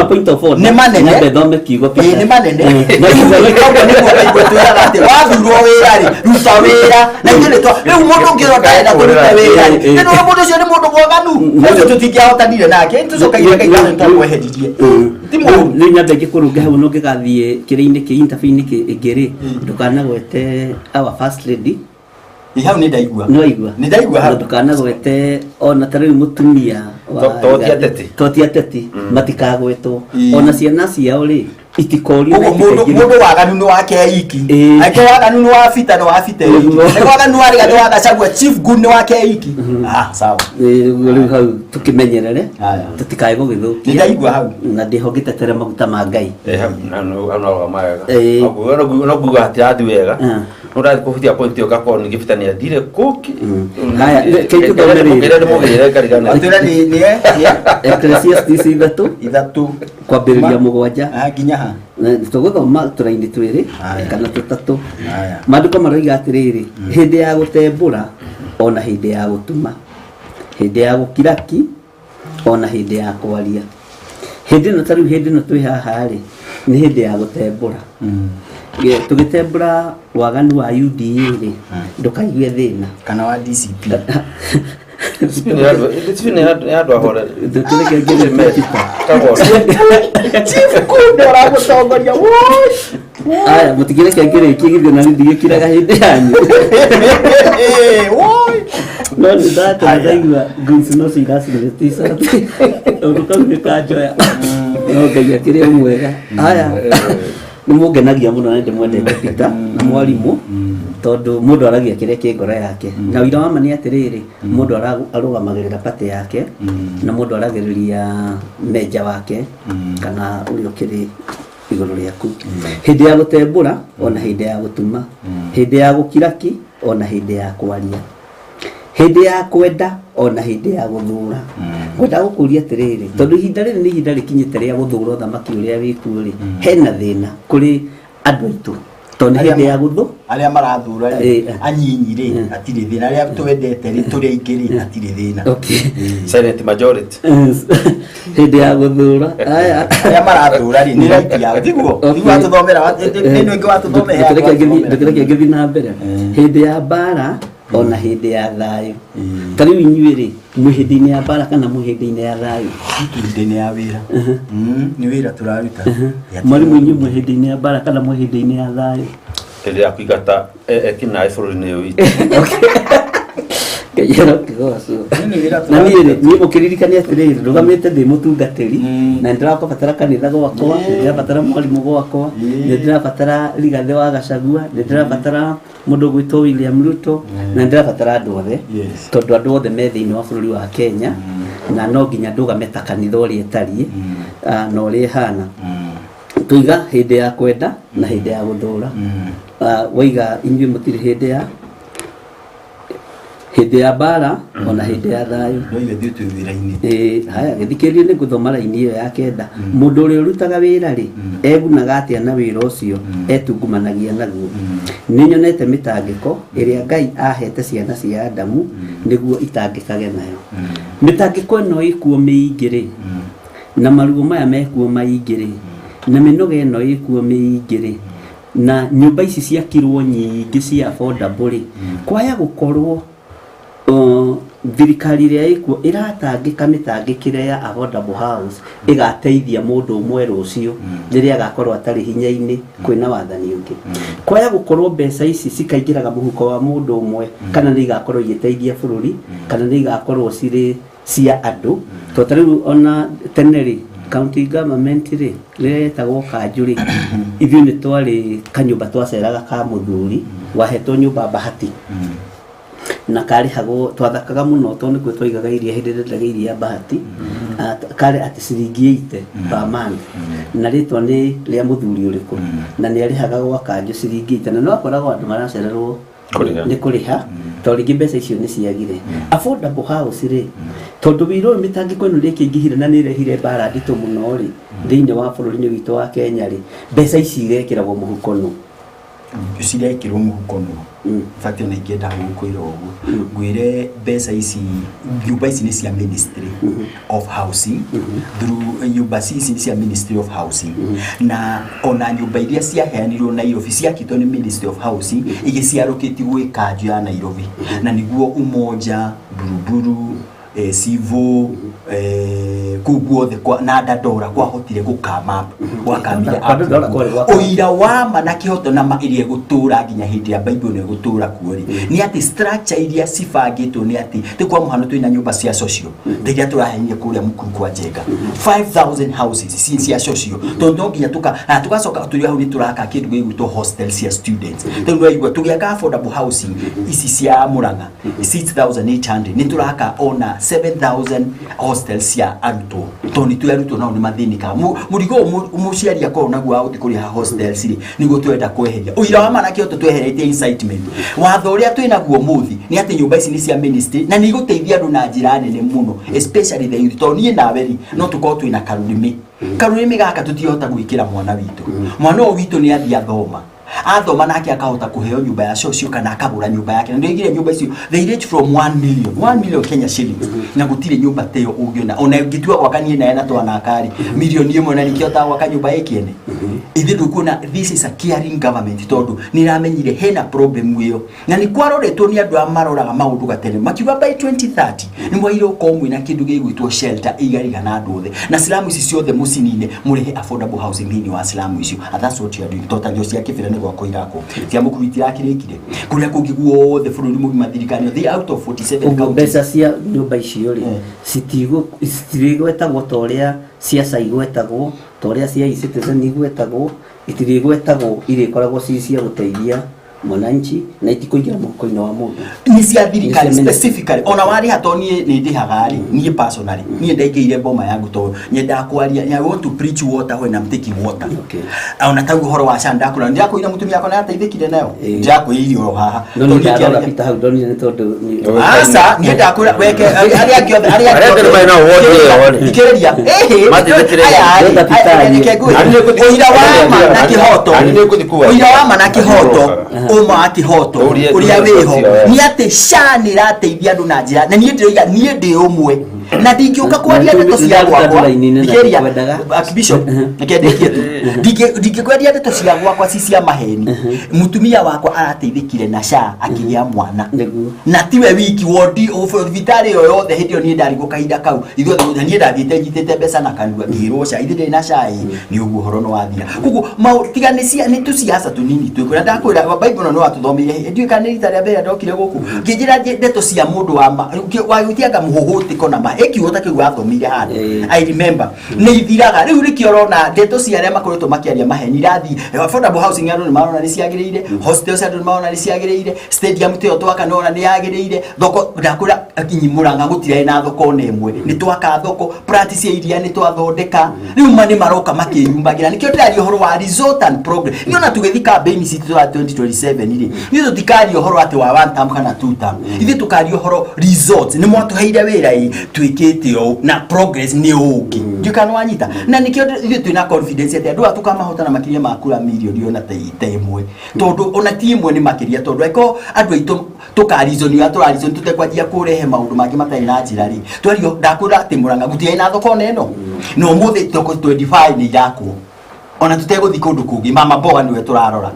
kũu rĩ nĩ manene. Nyambe thome kiugo. Ĩĩ, nĩ manene. Koguo nĩguo ndaigua twĩraga atĩ wathurwo wĩra rĩ, ruta wĩra, na ithuĩ nĩ rĩu mũndũ ũngĩ ndarenda kũruta wĩra rĩ, nĩ nĩ mũndũ ũcio nĩ mũndũ mwaganu ũcio tũtingĩahotanire nake, tũcokagia Ngai ngatho nĩ twamweheririe. Rĩu nyambe ngĩkũrũnge hau no ngĩgathiĩ kĩrĩa-inĩ kĩ interview-inĩ ĩngĩ rĩ, ndũkanagwete our first lady. Hau nĩ ndaigua. Nĩ waigua? Nĩ ndaigua hau. Na ndũkanagwete ona ta rĩu mũtumia wa To ti ateti. To ti ateti, matikagwetwo. Ona ciana ciao rĩ. Itikorio na Koguo mundu itikaingĩrio. mundu waganu ni wake iki. Ĩĩ. Angĩkorwo waganu ni wa Bita ni wa Bita iki. Nĩguo. Angĩkorwo waganu ni wa Rigathĩ wa Gachagua chief good ni wake iki. Ah, sawa. Ĩĩ, rĩu hau tũkĩmenyerere tũtikae gũgĩthũkia. Nĩndaigua hau. Na ndĩho ngĩtetere maguta ma Ngai. No wega. Ĩĩ. No nguga hatirathi wega. No ndathi kũhutia point ĩyo ngakorwo ningĩ Peter nĩ athire kũki. Haya, reke tũthome rĩrĩ. Rĩrĩ ndĩmũgĩrĩre ngarigana. Atwĩra nĩ Ecclesiastes ithatũ ithatũ kwambĩrĩria mũgwanja nginya ha tũgũthoma tũraini twĩrĩ kana tũtatũ. Maandĩko maroiga atĩrĩrĩ, hĩndĩ ya gũtembũra ona hĩndĩ ya gũtuma, hĩndĩ ya gũkiraki ona hĩndĩ ya kwaria. Hĩndĩ ĩno ta rĩu hĩndĩ ĩno twĩ haha rĩ, nĩ hĩndĩ ya gũtembũra. Tũgĩtembũra waganu wa UDA rĩ, ndũkaigue thĩna kana wa DCP. DCP nĩ andũ ahoreri. Tũreke ngĩrĩte Chief good ũramũtongoria. Woi. Aya, mũtikĩreke ngĩrĩkie githĩ na ndigĩkiraga hĩndĩ yanyu. Woi. No nĩ ndatũra ndaigua Guns no ciracinĩte ũndũ kau nĩ kanjoya. No Ngai akĩrĩ o mwega. Aya, nĩ mũngenagia mũno na ndĩmwendete Peter na mwarimũ, tondũ mũndũ aragia kĩrĩa kĩ ngoro yake. Na ũira wa ma nĩ atĩrĩrĩ, mũndũ arũgamagĩrĩra party yake na mũndũ aragĩrĩria menja wake kana ũrĩa ũkĩrĩ igũrũ rĩaku. Hĩndĩ ya gũtembũra ona hĩndĩ ya gũtuma, hĩndĩ ya gũkiraki ona hĩndĩ ya kwaria, hĩndĩ ya kwenda ona hĩndĩ ya gũthũra. Ngwenda gũkũria atĩrĩrĩ, tondũ ihinda rĩrĩ nĩ ihinda rĩkinyĩte rĩa gũthũra ũthamaki ũrĩa wĩkuo rĩ, hena thĩna kũrĩ andũ aitũ tondũ nĩ hĩndĩ ya gũthũ arĩa marathura rĩ Ĩĩ. anyinyi rĩ hatirĩ thĩna, arĩa twendete rĩ tũrĩ aingĩ rĩ hatirĩ thĩna. Silent majority. Hĩndĩ ya gũthũra. Aya, arĩa marathura rĩ nĩ right yao, tiguo? Tiguo watũthomera ĩno ĩngĩ watũthomera. Ndũkĩreke ngĩthiĩ na mbere. Hĩndĩ ya mbara ona hĩndĩ ya thayũ. Ta rĩu inyuĩ rĩ, mwĩ hĩndĩ-inĩ ya mbara kana mwĩ hĩndĩ-inĩ ya thayũ? Hĩndĩ-inĩ ya wĩra. Nĩ wĩra tũraruta. Mwarimũ, inyuĩ mwĩ hĩndĩ-inĩ ya mbara kana mwĩ hĩndĩ-inĩ ya thayũ? Hĩndĩ ya kũingata ekinaĩ bũrũri-inĩ ũyũ witũ. Ngai arokĩgocwo. Na niĩ rĩ, niĩ mũkĩririkane atĩrĩrĩ, ndũgamĩte ndĩ mũtungatĩri na nĩ ndĩrabatara kanitha gwakwa, nĩ ndĩrabatara mwarimũ gwakwa, nĩ ndĩrabatara Rigathĩ wa Gachagua, nĩ ndĩrabatara mũndũ ũgwĩtwo William Ruto, na nĩ ndĩrabatara andũ othe, tondũ andũ othe me thĩinĩ wa bũrũri wa Kenya, na no nginya ndũgame ta kanitha ũrĩa ĩtariĩ na ũrĩa ĩhana. Tũiga hĩndĩ ya kwenda na hĩndĩ ya gũthũra. Waiga inyuĩ mũtirĩ hĩndĩ ya hĩndĩ ya mbara ona hĩndĩ ya thayũ. No ithuĩ twĩ wĩra-inĩ. Ĩĩ, haya gĩthikĩrĩrio nĩ ngũthoma raini ĩyo ya kenda. Mũndũ ũrĩa ũrutaga wĩra rĩ, egunaga atĩa na wĩra ũcio etungumanagia naguo? Nĩ nyonete mĩtangĩko ĩrĩa Ngai ahete ciana cia Adamu nĩguo itangĩkage nayo. Mĩtangĩko ĩno ĩkuo mĩingĩ rĩ, na maruo maya mekuo maingĩ rĩ, na mĩnoga ĩno ĩkuo mĩingĩ rĩ, na nyũmba ici ciakirwo nyingĩ cia affordable rĩ, kwaya gũkorwo thirikari ĩrĩa ĩkuo ĩratangĩka mĩtangĩkĩre ya affordable house ĩgateithia mũndũ ũmwe rũciũ rĩrĩa agakorwo atarĩ hinya-inĩ kwĩna wathani ũngĩ. Kwaya gũkorwo mbeca ici cikaingĩraga mũhuko wa mũndũ ũmwe, kana nĩ igakorwo igĩteithia bũrũri, kana nĩ igakorwo cirĩ cia andũ. Tondũ ta rĩu ona tene rĩ, county government rĩ, rĩrĩa yetagwo kanjũ rĩ, ithuĩ nĩ twarĩ kanyũmba twaceraga ka mũthuri wahetwo nyũmba bahati na karĩhagwo, twathakaga mũno tondũ nĩkuo twaigaga iria hĩndĩ ĩrĩa ndendaga iria bahati. Karĩ atĩ ciringi 80 per month, na rĩtwa nĩ rĩa mũthuri ũrĩkũ, na nĩ arĩhaga gwa kanjũ ciringi 80, na no akoragwo andũ maracererwo Kũrĩha. nĩ kũrĩha tondũ rĩngĩ mbeca icio nĩ ciagire. Affordable house rĩ, tondũ wĩra ũyũ mĩtangĩko ĩno nĩ ĩkĩingĩhire na nĩ ĩrehire mbara nditũ mũno rĩ thĩinĩ wa bũrũri-inĩ witũ wa Kenya rĩ, mbeca ici irekĩragwo mũhuko nũ? Cirekĩrwo mũhuko nũ? Bati ona ingĩenda gũkwĩra ũguo, ngwĩre mbeca ici, nyũmba ici nĩ cia Ministry of Housing. Through nyũmba ici nĩ cia Ministry of Housing, na ona nyũmba iria ciaheanirwo Nairobi ciakĩtwo nĩ Ministry of Housing igĩciarũkĩti gwĩ kanjũ ya Nairobi, na nĩguo Umoja, Buruburu, Civo kũu guothe na Dandora kwahotire gũkama gwakamire Dandora kwarĩ gwaka. Ũira wa ma na kĩhoto na ma ĩrĩa ĩgũtũra nginya hĩndĩ ya Bible nĩ ĩgũtũra kuo rĩ, nĩ atĩ structure iria cibangĩtwo nĩ atĩ tĩ kwa mũhano twĩna nyũmba cia social ta iria tũraheanire kũrĩa Mukuru kwa Njenga, 5000 houses cia social, tondũ no nginya tuka na tugacoka tũrĩ hau nĩ tũraka kĩndũ gĩgwĩtwo hostel cia students, tondũ waigua tũgĩaka affordable housing ici cia Murang'a 6800, nĩ tũraka ona 7000 hostel cia arutwo, tondũ nĩ tũĩ arutwo nao nĩ mathĩnĩkaga. Mũrigo ũyũ mũciari akorwo naguo wa gũthiĩ kũrĩha hostels rĩ, nĩguo twenda kweheria. Ũira wa ma na kĩhoto tweheretie incitement. Watho ũrĩa twĩ naguo mũthi nĩ atĩ nyũmba ici nĩ cia ministry na nĩ igũteithia andũ na njĩra nene mũno, especially the youth, tondũ niĩ nawe rĩ, no tũkorwo twĩna karũrĩmĩ karũrĩmĩ gaka tũtihota gwĩkĩra mwana witũ. Mwana ũyũ witũ nĩ athiĩ athoma, athoma nake akahota kũheo nyũmba ya social kana akagũra nyũmba yake. Na ndoigire nyũmba icio they range from 1 million, 1 million Kenya shillings, na gũtirĩ nyũmba ta ĩyo ũngĩona ona ũngĩtua gwaka. Niĩ naye na twanaka rĩ, 1 million na nĩkĩhotaga gwaka nyũmba ĩkĩene. Ithuĩ ndũkuona this is a caring government, tondũ nĩ ĩramenyire hena problem ĩyo na nĩ kwaroretwo nĩ andũ arĩa maroraga maũndũ gatene, makiuga by 2030 nĩ mwagĩrĩirwo gũkorwo mwĩna kĩndũ gĩgwĩtwo shelter ĩigarigana andũ othe, na slum ici ciothe mũcinine, mũrehe affordable housing thĩinĩ wa slum icio. And that's what you are doing. Tota cia Kĩbĩra nĩ gwakwo irakwo, cia Mũkuru itirakĩrĩkire, kũrĩa kũngĩ guothe bũrũri mũgima thirikari they out of 47 Ũguo counties. Mbeca cia nyũmba icio rĩ, citirĩgwetagwo ta ũrĩa ciaca igwetagwo, ta ũrĩa cia e-Citizen igwetagwo, itirĩgwetagwo, irĩkoragwo ci cia gũteithia mwananchi na itikũingĩra mũhuko-inĩ wa mũndũ. Nĩ cia thirikari. Nĩ cia Specifically ona warĩha, to niĩ nĩ ndĩhaga rĩ, niĩ personally niĩ ndaingĩire boma yangu tondũ nyendaga kwaria. I want to preach water when I'm taking water. Ona tau ũhoro wa SHA ndakũra ndĩrakwĩra mũtumia wakwa nĩateithĩkire nayo, ndĩrakwĩrire oro haha. No nĩ Tondũ ndarora Peter hau ndonire nĩ tondũ Aca, niĩ ndakwĩra weke arĩa angĩ othe arĩa Arĩa angĩ angĩ nĩ marĩ na ward ĩyo rĩ. Thikĩrĩria, ĩhĩ. Mateithĩkire. Aya rĩ, Ndĩrenda Peter aya, arie. reke ngwĩre. Ũira wa ma na kĩhoto, ũira wa ma na kĩhoto, ũma wa kĩhoto Ũrie- ũrĩa ũrie wĩho ũcio, nĩ atĩ SHA nĩ ĩrateithia andũ na njĩra na niĩ ndĩroiga niĩ ndĩ ũmwe na ndingĩũka kwaria ndeto cia gwakwa. Thikĩrĩria, Archbishop, reke ndĩkie tu. Ndingĩkwendia ndeto cia gwakwa ci cia maheni. Mũtumia wakwa arateithĩkire na SHA akĩgĩa mwana, na tiwe wiki, wondi thibitarĩ ĩyo yothe. Hĩndĩ ĩyo niĩ ndarigwo kahinda kau ithuothe, na niĩ ndathiĩte nyitĩte mbeca na kanua ngĩrwo SHA ithe ndĩrĩ na SHA ĩ nĩ ũguo ũhoro nĩ wathira. Koguo tiga nĩ nĩ tũciaca tũnini twĩkuo, na ndakwĩra Bible no watũthomeire, ndiũĩ kana nĩ rita rĩa mbere ndokire gũkũ ngĩnjĩra ndeto cia mũndũ wa ma wagĩtianga mũhũhũtĩko na ma ĩkiugo ta kĩu wathomeire handũ. I remember nĩ ithiraga rĩu rĩkĩo ũrona ndeto cia arĩa makoretwo makĩaria maheni irathi. Affordable housing andũ nĩ marona nĩ ciagĩrĩire, hostels andũ nĩ marona nĩ ciagĩrĩire, stadium tĩyo twaka nĩ ona nĩ yagĩrĩire, thoko ndakwĩra kinyi Murang'a gũtirarĩ na thoko ona ĩmwe, nĩ twaka thoko, plant cia iria nĩ twathondeka. Rĩu ma nĩ maroka makĩyumbagira, nĩkĩo ndĩraria ũhoro wa result and progress. Niĩ ona tũgĩthiĩ campaign citũ wa 2027 rĩ, niĩ tũtikaria ũhoro atĩ wa one term kana two term, ithuĩ tũkaria ũhoro results. Nĩ mwatũheire wĩra ĩ twĩkĩte ũũ na progress nĩ ũngĩ, ndiũ kana wanyita, na nĩkĩo ithuĩ twĩna confidence atĩ andũ aya tũkamahotana makĩria ma kura mirioni ona ta ĩmwe, tondũ ona ti ĩmwe, nĩ makĩria, tondũ angĩkorwo andũ aitũ tũkarizoni ũrĩa tũrarizoni tũtekwanjia kũrehe maũndũ mangĩ matarĩ na njĩra rĩ, twario ndakwĩra atĩ Murang'a gũtirĩ na thoko ona ĩno, na ũmũthĩ thoko 25 nĩ irakwo ona tũtegũthiĩ kũndũ kũngĩ. Mama mboga nĩwe tũrarora.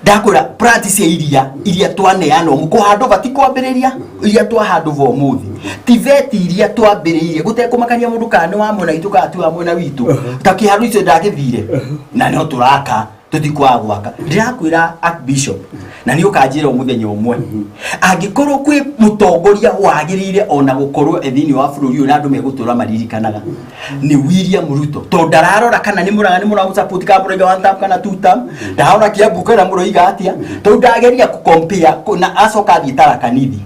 Ndakwĩra plant cia iria iria twaneanwo kũhandũva ti kwambĩrĩria, iria twahandũva ũmũthĩ, tibeti iria twambĩrĩirie gũtekũmakania mũndũ kana nĩ wa mwena witũ kana ti wa mwena witũ, ta kĩharu icio ndagĩthire na no tũraka, tũtikwaga gwaka. Ndĩrakwĩra Archbishop, na nĩ ũkanjĩra mũthenya ũmwe angĩkorwo kwĩ mũtongoria wagĩrĩire ona gũkorwo e thĩinĩ wa bũrũri ũyũ na andũ megũtũra maririkanaga nĩ William Ruto, tondũ ndararora kana nĩ Mũrang'a nĩ mũramũsupport kana mũroiga one term kana two term, ndarora Kiambu kana mũroiga atĩa, tondũ ndageria kũ-compare na acoka athiĩ Tharaka Nithi.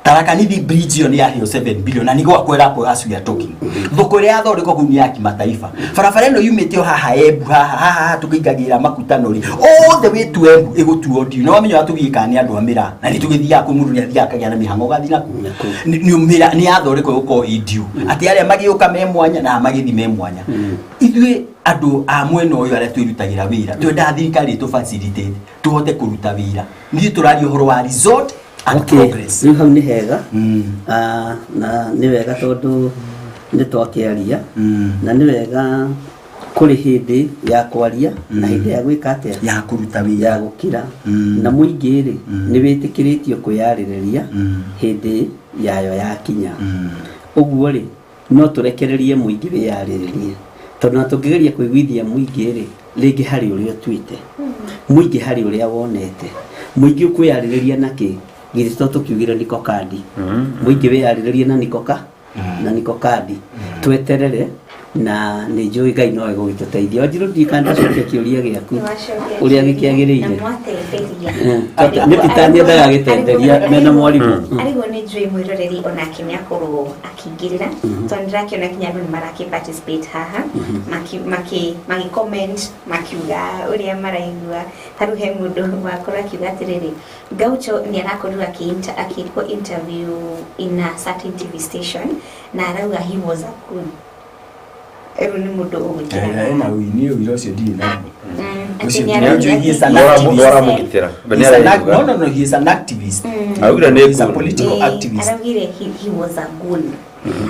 Tharaka Nithi bridge ĩyo nĩ yaheo 7 billion na nĩ gwakwo ĩrakwo as we are talking. Thoko ĩrĩa yathondekwo kũu nĩ ya kimataifa. Barabara ĩno yumĩte o haha Embu, haha haha tũkĩingagĩra makutano rĩ, all the way to Embu ĩgũtuo ndiũ na wamenya ũrĩa tũgiĩkaga nĩ andũ a mĩraa na nĩ tũgĩthiaga kwĩ mũndũ nĩ athiaga akagĩa na mĩhang'o ũgathiĩ nakuo. Nĩ mĩra nĩ yathondekwo ĩgũkorwo ĩ ndiũ atĩ arĩa magĩũka me mwanya na magĩthiĩ me mwanya. Ithuĩ andũ a mwena ũyũ arĩa twĩrutagĩra wĩra twendaga thirikari ĩtũ facilitate tũhote kũruta wĩra. Niĩ tũraria ũhoro wa result and progress. Rĩu hau nĩ hega. Ah, na nĩ wega tondũ nĩ twakĩaria, na nĩ wega kũrĩ hĩndĩ ya kwaria na hĩndĩ ya gwĩka atĩa, ya kũruta wĩra, ya gũkira, na mũingĩ rĩ nĩ wĩtĩkĩrĩtio kwĩyarĩrĩria hĩndĩ yayo yakinya. Ũguo rĩ, no tũrekererie mũingĩ wĩyarĩrĩrie, tondũ na tũngĩgeria kũiguithia mũingĩ rĩ, rĩngĩ harĩ ũrĩa ũtuĩte, mũingĩ harĩ ũrĩa wonete, mũingĩ ũkwĩyarĩrĩria nakĩ? Githĩ to tũkiugire niko kandi, mũingĩ wĩyarĩrĩrie na nikoka na niko kandi, tweterere na nĩ njũĩ Ngai no egũgĩtũteithia. Wanjirũ, ndiũĩ kana ndacokia kĩũria gĩaku ũrĩa gĩkĩagĩrĩire. Na mwatenderia. Nĩ Peter nĩendaga gĩtenderia mena mwarimũ. Arĩguo nĩ njũĩ mwĩroreri onake nĩ akorwo akĩingĩrĩra, tondũ ndĩrakĩona kinya andũ nĩ marakĩ participate haha, maki comment, makiuga ũrĩa maraigua. Ta rĩu he mũndũ wakorwo akiuga atĩrĩrĩ, Gaucho nĩ arakorirwo akĩkwo interview in a certain TV station na arauga he was a goon. Rĩu nĩ mũndũ ũgwĩkĩra Ena wini ũira ũcio ndirĩ naguo. Atĩ Ũcio nĩ ndirĩ araugire naguo. He is an atĩ- activist. Nĩaramũgitĩra. He is an act- No, no, no, he is an activist. Augire nĩ He is a goon. political activist. Araugire he was a goon,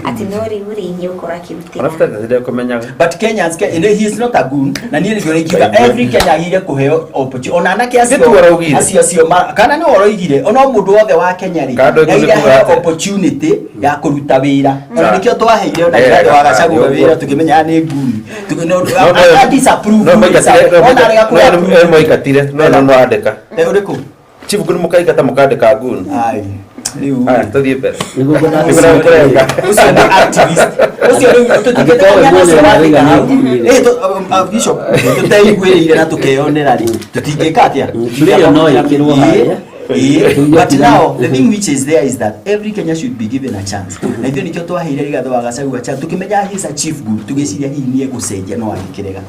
atĩ no rĩu rĩ, nĩ ũkorwo akĩrutĩra. Ona Peter ndathire kũmenyaga. But Kenyans, he is not a goon. Na niĩ nĩkĩo ingiuga every Kenya agĩrĩire kũheo opportunity. Ona anake acio Nĩ tu ũraugire. acio kana nĩ ũroigire, ona mũndũ wothe wa Kenya rĩ, Kana ndũĩ nĩagĩrĩire kuga aheo atĩa. opportunity ya kũruta wĩra. Ona Sa- nĩkĩo twaheire ona Eh, Rigathĩ wa ka- Gachagua nĩ wĩra ũguo. tũkĩmenya aya nĩ nguni. No, no, I disapprove. no maikatire, no Ona arega no, no, kũ- no maikatire, no no no andĩka. Eh, ũrĩkũ? Chief Gun mũkaingata mũkandĩka goon. Ai, rĩu. Aya, tũthiĩ mbere. Nĩguo Nĩguo kũrenga. Ũcio nĩ activist. Ũcio rĩu Angĩkorwo we tũtingĩtũmenya mwene ũcio wandĩka hau. nĩaraiganĩte. Eh, Bishop, tũteiguĩrĩire na tũkeyonera rĩ, tũtingĩka atĩa? Ĩyo no ĩkĩrwo harĩa. Ĩĩ, but now the thing which is there is that every Kenya should be given a chance. Na ithuĩ nĩkĩo twaheire Rigathĩ wa Gachagua chance, tũkĩmenya he is a chief good, tũgĩciria hihi nĩ egũcenjia no agĩkĩrega.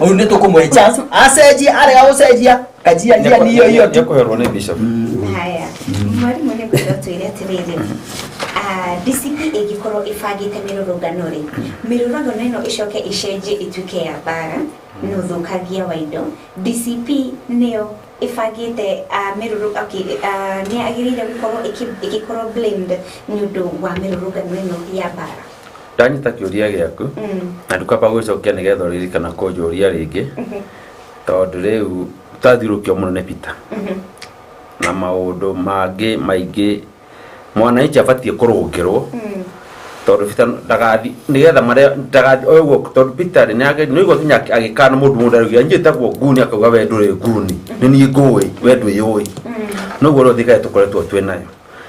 Rĩu nĩ tũkũmũhe chance acenjie, arega gũcenjia kajia njia nĩ iyo iyo tu. Nĩekũherwo nĩ Bishop. Haya, mwarimũ nĩ ngwenda ũtwĩre atĩrĩrĩ, DCP ĩngĩkorwo ĩbangĩte mĩrũrũngano rĩ, mĩrũrũngano ĩno ĩcoke ĩcenjie ĩtuĩke ya mbara na ũthũkangia wa indo, DCP nĩyo ĩbangĩte okay, nĩ agĩrĩire gũkorwo ĩgĩkorwo blamed nĩ ũndũ wa mĩrũrũngano ĩno ya mbara? Ndanyita kĩũria gĩaku na ndukaba gwĩcokia nĩgetha ũririkana kũnjũria rĩngĩ, tondũ rĩu twathiũrũkio mũno nĩ Peter na maũndũ mangĩ maingĩ. Mwananchi abatiĩ kũrũngĩrwo, tondũ Peter ndagathi nĩgetha marĩa ndagathi o ũguo, tondũ Peter rĩ nĩ nĩũigua nginya agĩkana mũndũ araugire njĩtagwo nguni, akauga we ndũrĩ nguni, nĩ niĩ ngũĩ, we ndwĩyũĩ. Noguo rĩu thirikari tũkoretwo twĩ nayo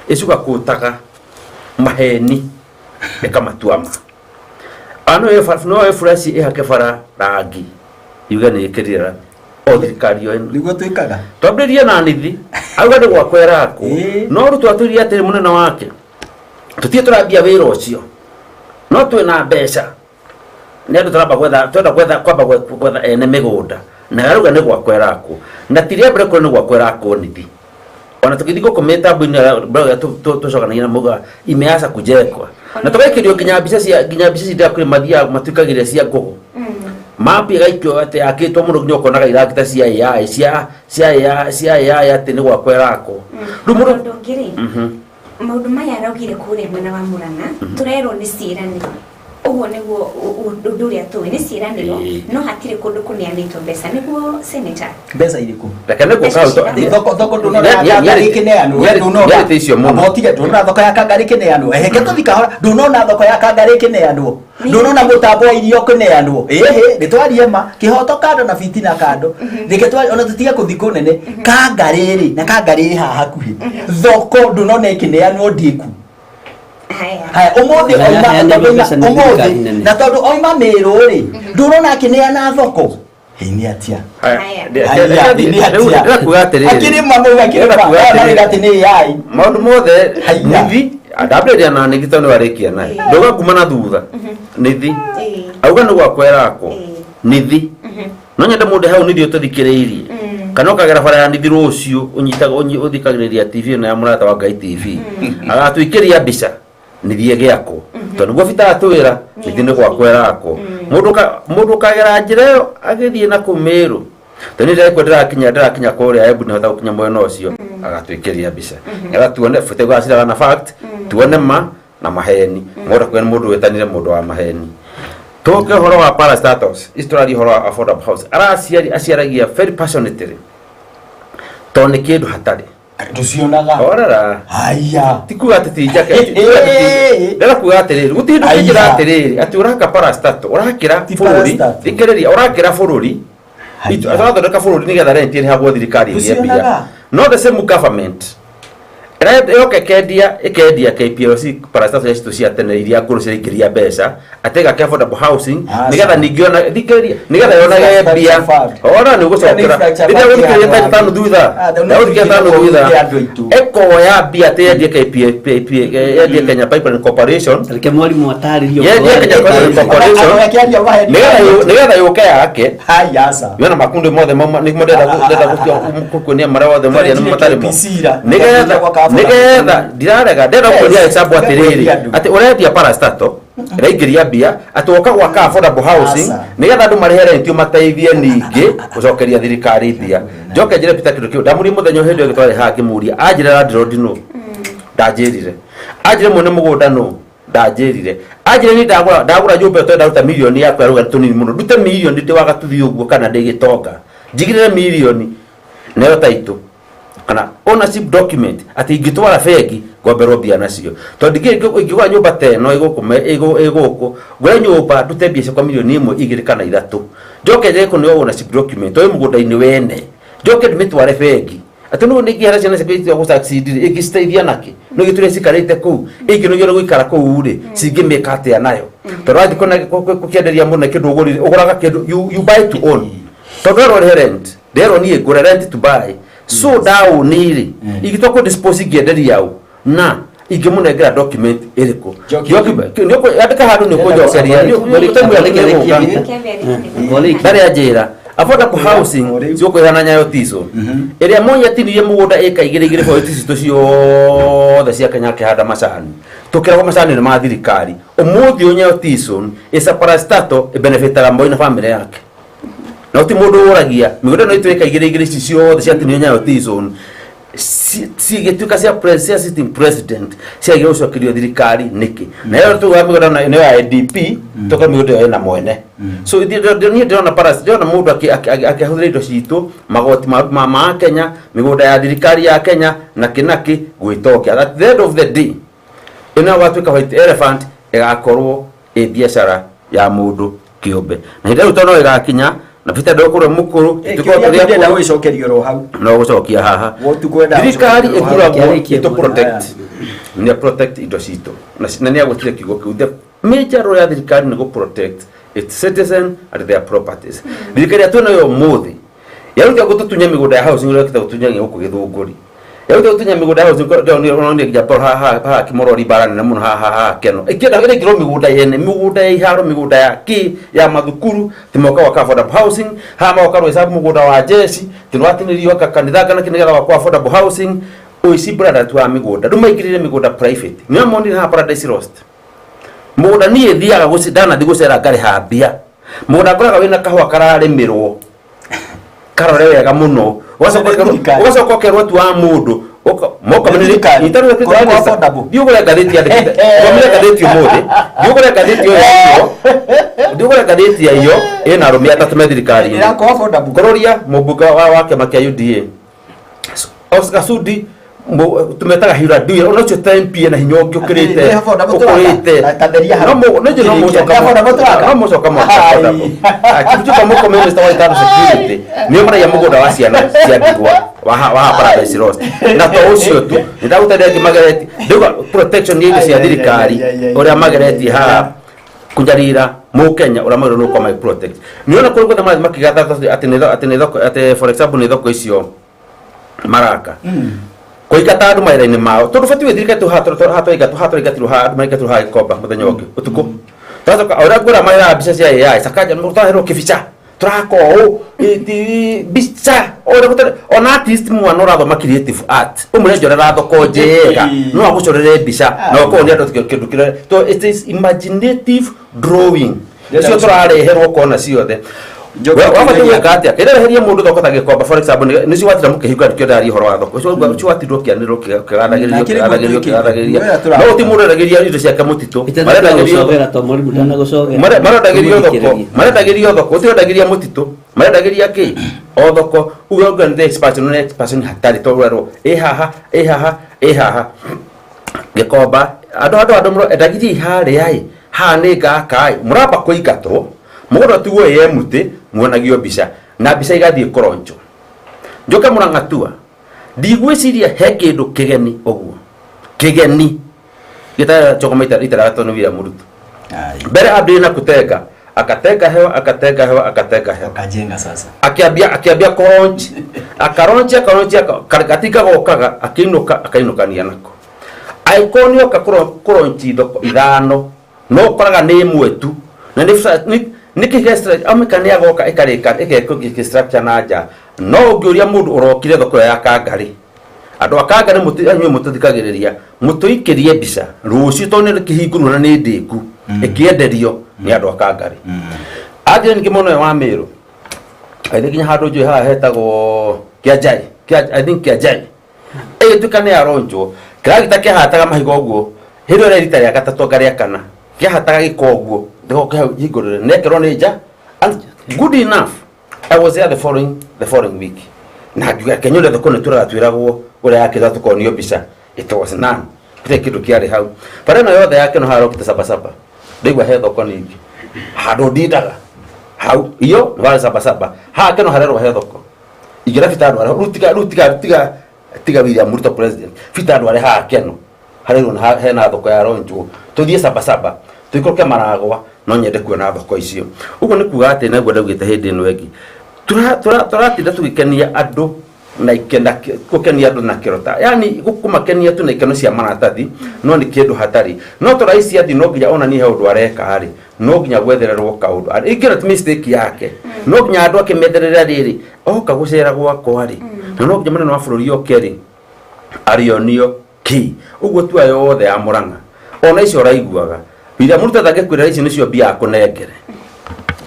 ĩcuka kũtaga maheni ĩkamatua ma. Ano no ĩyo fresh ĩhake bara rangi yuge nĩ ĩkĩrire rami o thirikari yo ĩno. Nĩguo twĩkaga. Twambĩrĩrie na nithi auga nĩ gwakwa ĩrakwo, no rĩu twatwĩrire atĩrĩ, mũnene wake, tũtirĩ tũrambia wĩra ũcio, no twĩna mbeca, nĩ andũ tũramba gwetha, twenda gwetha kwamba gwetha ene mĩgũnda, na arauga nĩ gwakwa ĩrakwo, na ti rĩa mbere kũrĩ nĩ gwakwa ĩrakwo nithi. Ona tũgĩthiĩ gũkũ mĩtambo-inĩ tũcokanagia na mauga imeanza kujengwa, na tũgaikĩrio nginya mbica cia nginya mbica cia kũrĩ mathiaga matuĩkagĩria cia ngũgũ mapi ĩgaikio atĩ yakĩtwo mũno, nginya ũkonaga irangi ta cia AI cia AI cia AI atĩ nĩ gwakwa ĩrakwo. Rĩu mũndũ Ũndũ ũngĩ rĩ, maũndũ maya araugire kũrĩa mwena wa Murang'a, tũrerwo nĩ ciĩranĩro, ũguo nĩguo ũndũ ũrĩa tũĩ nĩ ciĩranĩro, no hatirĩ kũndũ kũneanĩtwo mbeca, nĩguo, senator? Mbeca irĩkũ? Reke nĩ Mbeca cia- Thoko ndũnona ya Kangari ĩkĩneanwo, ndũnona. nĩarĩte icio mũno. Amba ũtige, ndũnona thoko ya Kangari ĩkĩneanwo. Reke tũthiĩ kahora, ndũnona thoko ya Kangari ĩkĩneanwo, ndũnona mũtambo wa irio ũkĩneanwo. Ĩhĩ, nĩ twarie ma kĩhoto kando na fitina kando, reke twarie ona tũtige kũthiĩ kũnene. Kangari rĩ, na Kangari ĩ haha hakuhĩ, thoko ndũnona ĩkĩneanwo ndĩku. Haya. Haya, ũmũthĩ Na oima yaheanirwo tondũ mbeca nĩ thirikari ũmũthĩ nene. na tondũ oima Mĩrũ rĩ, ndũrona akĩneana thoko. Ĩ nĩ atia? Haya, Haya. Haya, nĩ atia? ndĩrakuga atĩrĩrĩ. Akĩrĩma mau akĩrĩma, Ndĩrakuga aya marauga atĩrĩrĩ. atĩ nĩ AI. Maũndũ mothe Haya. nithi ndambĩrĩria na nithi tondũ nĩwarĩkia naye, ndauga kuma na thutha nithi auga nĩ gwakwa ĩrakwo nithi. No nyende mũndũ hau nithi ũtũthikĩrĩirie kana ũkagera bara ya nithi rũciũ, ũnyitaga ũthikagĩrĩria TV ĩno ya Mũrata wa Ngai TV, agatũikĩria mbica nithi ĩgĩakwo, tondũ nĩguo Peter atwĩra nithi nĩ gwakwa ĩrakwo. Mũndũ ũkagera njĩra ĩyo agĩthiĩ na kũu Mĩrũ, tondũ niĩ ndĩraigua ndĩrakinya kũrĩa Embu, nĩhota gũkinya mwena ũcio, agatwĩkĩria mbica nĩgetha tuone bũte gũgaciraga na fact, tuone ma na maheni. Mũndũ akuga nĩ mũndũ wĩtanire mũndũ wa maheni. Tũke ũhoro wa parastatals ici, tũraria ũhoro wa affordable house, araciari aciaragia very passionately tondũ nĩ kĩndũ hatarĩ. Ndũcionaga. Orara. Haya. Ti kuga atĩ ti njake. Ndĩrenda kuga atĩrĩrĩ, gũtirĩ hĩndĩ ũngĩnjĩra atĩrĩrĩ, atĩ ũraka parastatal, ũrakĩra bũrũri, thikĩrĩria, ũrakĩra bũrũri, tũrathondeka bũrũri nĩgetha rent ĩrĩhagwo thirikari ĩgĩe mbia. Ndũcionaga. No the same government yoka ĩkendia KPLC parastatal citũ cia tene iria ngũrũ ciraingĩria mbeca atĩ ĩgake affordable housing nĩgetha ningĩ ona thikĩrĩria nĩgetha yonage mbia ona nĩ ũgũcokera rĩrĩa ũgũthikĩrĩria ta tano thutha ndagũthikĩrĩria tano thutha ĩkoya mbia atĩ yendie KPLC yendie Kenya Pipeline Corporation reke mwarimu atarĩrie yendie Kenya Pipeline Corporation nĩgetha yũke yake yona makundi mothe nĩmo ndĩrenda gũkuonia marĩa mothe marĩa nĩ matarĩ mo nĩgetha ndirarega ndĩrenda gũkuonia example atĩrĩrĩ atĩ ũrendia parastatal ĩraingĩria mbia atĩ woka gwaka affordable housing nĩgetha andũ marĩhe rent mateithie ningĩ gũcokeria thirikari mbia. Njoke njĩre Peter kĩndũ kĩu ndamũria mũthenya hĩndĩ ĩyo twarĩ haha ngĩmũria anjĩre landlord nũ ndanjĩrire anjĩre mwene mũgũnda nũ ndanjĩrire anjĩre niĩ ndagũra nyũmba ĩyo ndaruta mirioni yakwa ya rũgari tũnini mũno ndute mirioni ndĩ wa gatuthi ũguo kana ndĩ gĩtonga njigĩrĩre mirioni nayo taitũ kana ownership document atĩ ingĩtwara bengi ngomberwo mbia nacio tondũ ingĩgũra nyũmba ta ĩno ĩgũkũ ngũre nyũmba ndute mbia ciakwa mirioni 1, 2 kana 3 njoke njage kũneo ownership document ũyũ mũgũnda-inĩ wene njoke ndĩmĩtware bengi atĩ no nĩngĩhera ciana ciakwa itua gũsucceed rĩ ĩngĩciteithia nakĩ no gĩtũre cikarĩte kũu ĩngĩnogio nĩ gũikara kũu rĩ cingĩmĩka atĩa nayo tondũ wathiĩ gũkĩenderia mũno kĩndũ ũgũrire ũgũraga kĩndũ you buy to own tondũ werwo ũrĩhe rent nderwo niĩ ngũre rent to buy so down rĩ ingĩtua kũ dispose ingĩenderia ũ na ingĩmũnengera document ĩrĩkũ andĩka handũ nĩ ũkũnjokeria ndarĩ anjĩra affordable housing ciũkũihana Nyayo Tiso ĩrĩa Moi atinirie mũgũnda ĩka 2 2 bũrũri citũ ciothe cia Kenya akĩhanda macani tũkĩragwo macani nĩ ma thirikari ũmũthĩ ũyũ Nyayo Tiso is a parastatal ĩbenefitaga Moi na bamĩrĩ yake na ti mũndũ ũragia mĩgũnda ĩno itũ ĩka 2 2 ici ciothe ciatinio Nyayo Tiso cigĩtuĩka cia sitting president ciagĩrĩirwo gũcokerio thirikari nĩkĩ na ĩyo tuga mĩgũnda nĩyo ya NDP tũka mĩgũnda ĩyo ĩna mwene so niĩ ndĩrona paras ndĩrona mũndũ akĩhũthĩra indo citũ magoti ma Kenya mĩgũnda ya thirikari ya Kenya na kĩ gwĩtokia at the end of the day ĩno gwatuĩka white elephant ĩgakorwo ĩ biacara ya mũndũ kĩũmbe na hĩndĩ ĩyo tondũ no ĩgakinya na Peter ndũkũrwo mũkũrũ ndĩrenda gũgĩcokerio oro hau no gũcokia haha thirikari ĩturagwo ĩtũ protect nĩ protect indo citũ na nĩ agũtire kiugo kĩu the major role ya thirikari nĩ gũ protect its citizen and their properties thirikari ya twĩnayo ũmũthĩ yaruta gũtũtunya mĩgũnda ya housing ũrĩa ĩkĩte gũtunya gũkũ Gĩthũngũri yaruta gũtunya mĩgũnda ya housing ndĩronire nginya haha Kĩmorori mbara nene mũno haha Keno ĩkĩenda ĩraingĩrwo mĩgũnda yene mĩgũnda ya iharo mĩgũnda ya kĩ ya mathukuru ti moka gwaka affordable housing haha magoka Rwĩcabu mũgũnda wa jeshi ti nĩwatinĩrio kanitha kana kĩ nĩgetha gwakwo affordable housing ũici brother tu wa mĩgũnda rĩu maingĩrire mĩgũnda private nĩo monire haha Paradise Lost mũgũnda niĩ thiaga ndanathiĩ gũcera ngarĩha mbia mũgũnda ngoraga wĩna kahũa kararĩmĩrwo karore wega mũno ũgacoka ũkerwo tu wa mũndũ thiĩ ũgũre ngathĩti yandĩkĩte thomire ngathĩti ũmũthĩ thiĩ ũgũre ngathĩti ĩyo thiĩ ũgũre ngathĩti ya iyo ĩna arũme atatũ me thirikari-inĩ kũrũria mũmbunge wa kĩama kĩa UDA Oscar Sudi tumetaga Hillary Duya ona ũcio ta MP na hinya ũngĩ ũkĩrĩte ũkũrĩte no mũcoka mwaka mũko minister wa internal security nĩo maraiya mũgũnda wa ciana cia ndigwa wa Paradise Lost na to ũcio tu nĩndagũteithia angĩ mageretie ndauga protection ya indo cia thirikari ũrĩa mageretie haha kunyarira mũkenya ũrĩa magĩrĩirwo nĩ gũkorwo magĩ protect nĩona kũrĩ guothe marathiĩ makĩgatha atĩ nĩ thoko atĩ for example nĩ thoko icio maraka kũingata andũ mawĩra-inĩ mao tondũ batiĩ thirikari tu hatwaingatirwo haha andũ maingatirwo haha Gĩkomba mũthenya ũngĩ ũtukũ twacoka ũrĩa ngwĩra marera mbica cia AI Sakaja tũraherwo kĩbica tũraka ũũ mbica ũrĩa gũtarĩ ona artist mwana ũrathoma creative art ũmwĩre njorera thoko njega no agũcorere mbica na ũkorwo nĩ andũ kĩndũ kĩrĩa to it is imaginative drawing icio tũrareherwo kona ciothe Njoke Wabatiĩ kĩũria. gwĩka atĩa kĩrĩa weherie mũndũ thoko ta gĩkomba, for example, nĩcio watira mũkĩhinga nĩkĩo ndaria ũhoro wa thoko ũcio watirwo kĩanĩrwo kĩgathagĩrĩrio Na kĩrĩ kĩgathagĩrĩrio gũtuĩkĩte. kĩgathagĩrĩria Wĩra tũraruta. no gũtirĩ mũndũ endagĩria indo ciake mũtitũ marendagĩrio Gũcogera to mũrimũ ndanagũcogera. Marendagĩrio thoko Tũmũthikĩrĩrie. marendagĩrio thoko gũtirendagĩria mũtitũ marendagĩria kĩ o thoko uge ũngĩ nĩ expansion nĩ expansion hatarĩ tondũ ũrerwo ĩ haha ĩ haha ĩ haha gĩkomba andũ andũ andũ mũro endagirie harĩa ĩ haha nĩ ngaka ĩ mũramba kũingatwo mũgũnda tiguo ĩ mũtĩ muonagio mbica na mbica igathiĩ kũronjwo njoke mũrang'atua ndigwĩciria he kĩndũ kĩgeni ũguo kĩgeni gĩtarĩ chokoma itaragatwo nĩ William Ruto mbere ambĩrĩrie na kutenga akatenga hewa akatenga hewa akatenga hewa akajenga sasa akiambia akiambia kũronji akaronji akaronji gatinga gokaga akĩinũka akainũkania nako angĩkorwo nĩ oka kũronji thoko ithano no ũkoraga nĩ ĩmwe tu na nĩ kĩ amĩka nĩ agoka ĩkarĩka ĩgekwo structure na nja no ũngĩũria mũndũ ũrokire thoko ĩyo ya Kangarĩ andũ a Kangarĩ anyuĩ mũtũthikagĩrĩria mũtũikĩrie mbica rũciũ tondũ nĩ kĩhingũrwo na nĩ ndĩku ĩkĩenderio nĩ andũ a Kangarĩ athiĩ ningĩ mwena ũyũ wa Mĩrũ I think nginya handũ njũĩ haha hetagwo Kĩanjai I think Kĩanjai ĩgĩtuĩka nĩ yaronjwo kĩragita kĩahataga mahiga ũguo hĩndĩ ĩyo rita rĩa gatatũ anga rĩa kana kĩahataga gĩko ũguo hingũrĩre nekerwo nĩ nja. And good enough, I was there the following week na ngiuga Kenya ũrĩa thoko nĩ tũraga twĩragwo ũrĩa yakĩtwo tũkonio mbica. It was none, gũtirĩ kĩndũ kĩarĩ hau bara ĩno yothe yake no harokĩte sabasaba ndaigua he thoko ningĩ handũ ndindaga hau iyo nĩ warĩ sabasaba haha keno harerwo he thoko ingĩra bita andũ arĩa rĩu tiga rĩu tiga tiga tiga William Ruto president bita andũ arĩa haha keno harerwo na hena thoko ya ronjwo tũthiĩ sabasaba tũikũrũke maragwa no nyende kuona thoko icio ũguo nĩ kuga atĩ naguo ndaugĩte hĩndĩ ĩno ĩngĩ tũratinda tũgĩkenia andũ na ikena gũkenia andũ na kĩrota yani kũmakenia tu na ikeno cia maratathi no nĩ kĩndũ hatarĩ no to rais athi no nginya onanie he ũndũ areka rĩ no nginya gwethererwo kaũndũ ingĩra ti mistake yake no nginya andũ akĩmetherera rĩrĩ oka gũcera gwakwa rĩ na no nginya mũnene wa bũrũri oke rĩ arĩonio ki ũguo tua yothe ya Mũrang'a ona icio ũraiguaga William Ruto ndangĩkwĩra ici nĩcio mbia akũnengere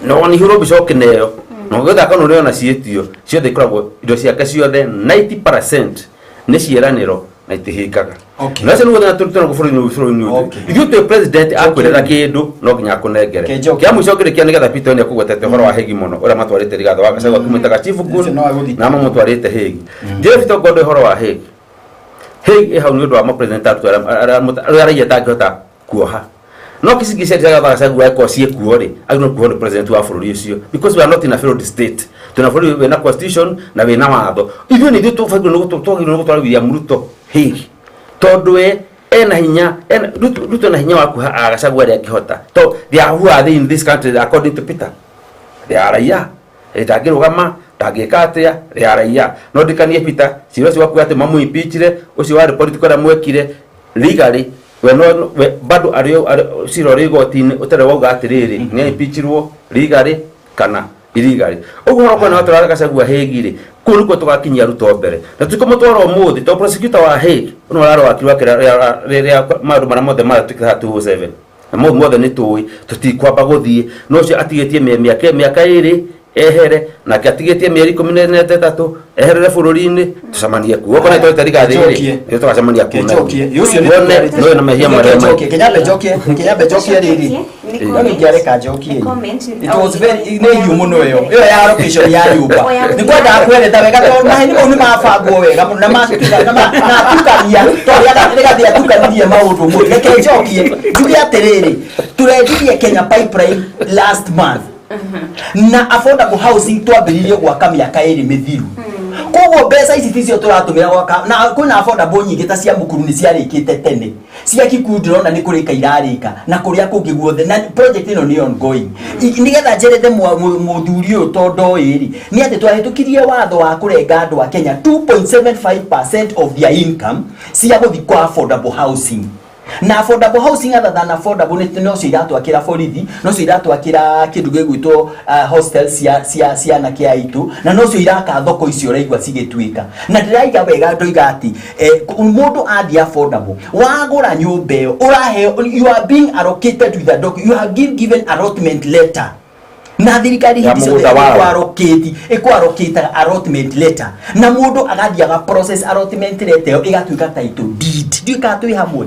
no nĩ hũrwo mbica ũkĩneo na ũgĩthaka no ũrĩona ciĩtio ciothe ikoragwo indo ciake ciothe 90% nĩ ciĩranĩro na itihingaga na ũcio nĩguo thĩna tũrĩ naguo bũrũri-inĩ ũyũ ithuĩ twĩ president akwĩrĩra kĩndũ no nginya akũnengere kĩa mũico ngĩrĩkia nĩgetha Peter nĩ akũgwetete ũhoro wa Hegi mũno ũrĩa matwarĩte Rigathĩ wa Gachagua akĩmwĩtaga Chief Gun na mamũtwarĩte Hegi njĩre Peter Ngondo ũhoro wa Hegi Hegi ĩ hau nĩ ũndũ wa ma-president atũ arĩa raia atangĩhota kuoha no kĩcingi cia Rigathĩ wa Gachagua angĩkorwo ciĩkuo rĩ agĩrĩirwo kuohwo nĩ president wa bũrũri ũcio because we are not in a failed state twĩna bũrũri wĩna constitution na wĩna watho ithuĩ nĩ ithuĩ twagĩrĩirwo nĩ gũtwara William Ruto Hague tondũ we ena hinya ena Ruto ena hinya wa kuoha Gachagua arĩa angĩhota to they are who are they in this country? According to Peter, they are raia. Ndangĩrũgama ndangĩka atĩa they are raia no ndikanie Peter cira ũcio wakuga atĩ mamũ-impeachire ũcio warĩ political ũrĩa mwekire legally we no we bado arĩ cira ũrĩ igoti-inĩ ũtarĩ wauga atĩrĩrĩ nĩ impeachirwo legally kana illegally ũguo ũhoro kwena watwara Gachagua Hague rĩ kũu nĩkuo tũgakinyia Ruto mbere na tũtikũmũtwara ũmũthĩ tondũ prosecutor wa Hague ũno ũrarĩ wakiri wake rĩrĩa maũndũ marĩa mothe maratuĩkĩte haha 207 na mau mothe nĩ tũĩ tũtikwamba gũthiĩ no ũcio atigĩtie mĩaka 2 ehere nake atigĩtie mĩeri 13 eherere bũrũri-inĩ tũcemanie kuo okorwo nĩ twarĩte Rigathĩ rĩ nĩ tũgacemania kuo Njokie. Ũcio nĩ wone nĩ na mehia marĩa Njokie. Kenyambe njokie, Kenyambe njokie rĩrĩ. No ningĩareka njokie. It was very nĩ hiũ mũno ĩyo. Ĩyo ya allocation ya nyũmba. Nĩ kwendaga kweretha wega tondũ maheni mau nĩ mabangwo wega mũno na na atukania tondũ Rigathĩ atukanirie maũndũ mũno. Reke njokie njuge atĩrĩrĩ, tũrendirie Kenya Pipeline last month na affordable housing twambĩrĩirie gwaka mĩaka 2 mĩthiru koguo mbeca ici ticio tũratũmĩra gwaka na kwĩna affordable nyingĩ ta cia Mukuru nĩ ciarĩkĩte tene cia Kikuyu ndĩrona nĩ kũrĩka irarĩka na kũrĩa kũngĩ guothe na project ĩno nĩ ongoing. Nĩgetha njerethe mũthuri ũyũ tondũ oĩ rĩ nĩ atĩ twahĩtũkirie watho wa kũrenga andũ a Kenya 2.75% of their income cia gũthiĩ kwa affordable housing na affordable housing other than affordable nĩ nocio iratwakĩra borithi nocio iratwakĩra kĩndũ gĩgwĩtwo hostel cia anake aitũ na nocio iraka thoko icio ũraigua cigĩtuĩka na ndĩraiga wega ndoiga atĩ mũndũ athiĩ affordable wagũra nyũmba ĩyo ũraheo, you are being allocated with a doc, you are given allotment letter. Na thirikari Ya hĩndĩ ciothe mũgũnda wao. ĩkwarokĩti ĩkwarokĩtaga allotment letter, na mũndũ agathiaga process allotment letter ĩyo ĩgatuĩka title deed. Ndiũĩ kana twĩ hamwe.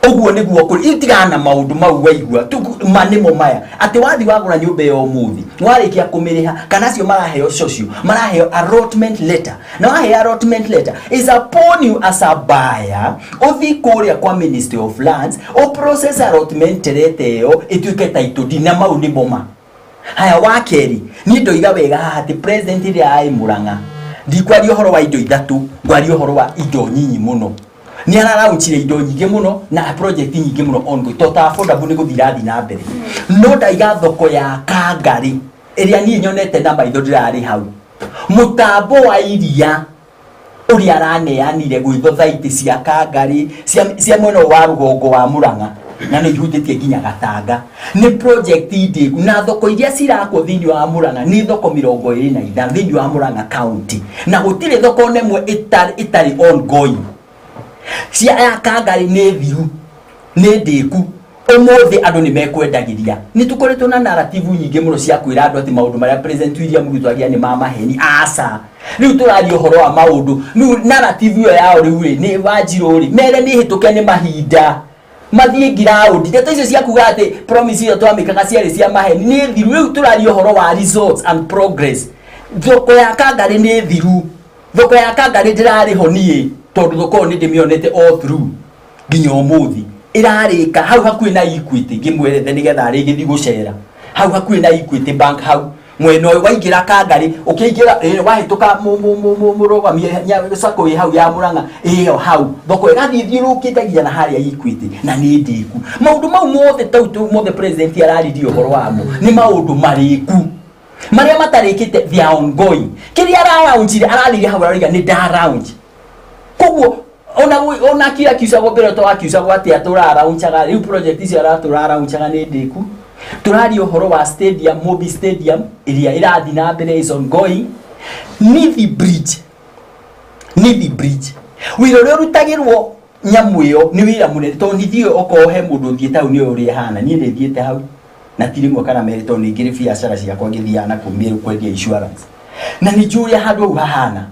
Ũguo nĩguo kũrĩ itigana na maũndũ mau waigua ma nĩmo maya atĩ wathi wagũra nyũmba ĩyo ũmũthĩ, warĩkia kũmĩrĩha, kana acio maraheo social maraheo allotment letter, na waheo allotment letter is upon you as a buyer ũthi kũrĩa kwa Ministry of Lands ũ process allotment letter ĩyo ĩtuĩke title deed, na mau nĩmo ma haya. Wa kerĩ, niĩ ndoiga wega haha atĩ president ĩrĩa aĩ Mũrang'a, ndikwaria ũhoro wa indo ithatũ, ngwaria ũhoro wa indo nyinyi mũno. Nĩ araraunchire indo nyingĩ mũno na project nyingĩ mũno ongoing, to ta affordable nĩ gũthiĩ irathiĩ na mbere, no ndaiga thoko ya Kangarĩ ĩrĩa niĩ nyonete na maitho ndĩrarĩ hau, mũtambo wa iria ũrĩa araneanire gwĩ thothaitĩ cia Kangarĩ cia mwena ũyũ wa rũgongo wa Mũrang'a, na nĩ ihutĩtie nginya Gatanga, nĩ project ndĩku. Na thoko iria cirakwo thĩinĩ wa Mũrang'a nĩ thoko 25 thĩinĩ wa Mũrang'a county, na gũtirĩ thoko ona ĩmwe ĩtarĩ ongoing. Cia ya Kangarĩ nĩ thiru, nĩ ndĩku. Ũmũthĩ andũ nĩ mekwendagĩria. Nĩ tũkoretwo na narrative nyingĩ mũno cia kwĩra andũ atĩ maũndũ marĩa President William Ruto agia nĩ ma maheni. Aca, rĩu tũraria ũhoro wa maũndũ. Rĩu narrative ĩyo yao rĩu rĩ nĩ Wanjirũ rĩ mere nĩ hĩtũke nĩ mahinda, mathiĩ ngiraũndi. Ndeto icio cia kuga atĩ promise ĩyo twamĩkaga ciarĩ cia maheni nĩ thiru. Rĩu tũraria ũhoro wa results and progress. Thoko ya Kangarĩ nĩ thiru. Thoko ya Kangarĩ ndĩrarĩ ho niĩ, tondũ thoko ĩyo nĩ ndĩmĩonete all through nginya ũmũthĩ ĩrarĩka hau hakuhĩ na Equity. Ngĩmwerethe nĩgetha arĩgĩthiĩ gũcera hau hakuhĩ na Equity Bank, hau mwena ũyũ waingĩra Kangarĩ, ũkĩingĩra wahĩtũka mũrũgamie sacco ĩ hau ya Mũrang'a ĩyo, hau thoko ĩgathiĩ thiũrũkĩte nginya na harĩa Equity, na nĩ ndĩku. Maũndũ mau mothe tau tu mothe president araririe ũhoro wamo nĩ maũndũ marĩku. Marĩa matarĩkĩte, they are ongoing. Kĩrĩa araraunchire, arathire hau arauga nĩ ndaraunch. Koguo ona kira kiucagwo mbere to akiucagwo atĩa tũraraunchaga, rĩu project icio aratũraraunchaga nĩ ndĩku. Tũraria ũhoro wa stadium, Mobi Stadium ĩrĩa ĩrathiĩ na mbere, is ongoing. Nithi Bridge, Nithi Bridge, wĩra ũrĩa ũrutagĩrwo nyamũ ĩyo nĩ wĩra mũnene, tondũ nithi ĩyo okorwo he mũndũ ũthiĩte hau nĩwe ũrĩa ĩhana. Niĩ nĩ thiĩte hau na ti rĩmwe kana merĩ, tondũ nĩ ngĩrĩ biacara ciakwa ngĩthiaga na kũu Mĩrũ kwendia insurance, na nĩ njũĩ ũrĩa handũ hau hahana,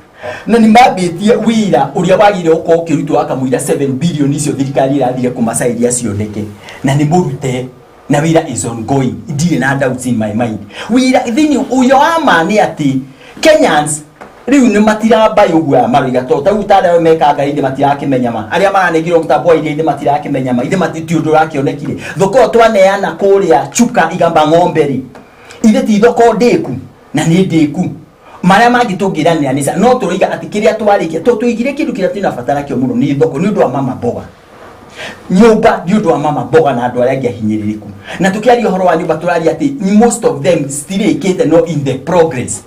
na nĩ mambĩtie wĩra ũrĩa wagĩrĩire gũkorwo ũkĩrutwo akamũira 7 billion icio thirikari ĩrathire kũmacairia cioneke, na nĩ mũrute, na wĩra is ongoing. Ndirĩ na doubts in my mind. Wĩra thĩinĩ ũyũ wa ma nĩ atĩ Kenyans rĩu nĩ matirambai ũguo aya maroiga, tondũ tarĩu ta arĩa mekanga ithe matirakĩmenya ma arĩa maranengirwo mũtambo wa iria ithe matirakĩmenya ma ithe ti ũndũ ũrakĩonekire. Thoko ĩyo twaneana kũrĩa Chuka Igamba ng'ombe rĩ, ithe ti thoko ndĩku? Na nĩ ndĩku. Marĩa mangĩ tũngĩranĩra nĩ no tũroiga atĩ kĩrĩa twarĩkia to tũigire kĩndũ kĩrĩa twĩna bata nakĩo mũno nĩ thoko, nĩ ũndũ wa mama mboga, nyũmba nĩ ũndũ wa mama mboga na andũ arĩa angĩ ahinyĩrĩrĩku. Na tũkĩaria ũhoro wa nyũmba, tũraria atĩ most of them citirĩkĩte, no in the progress.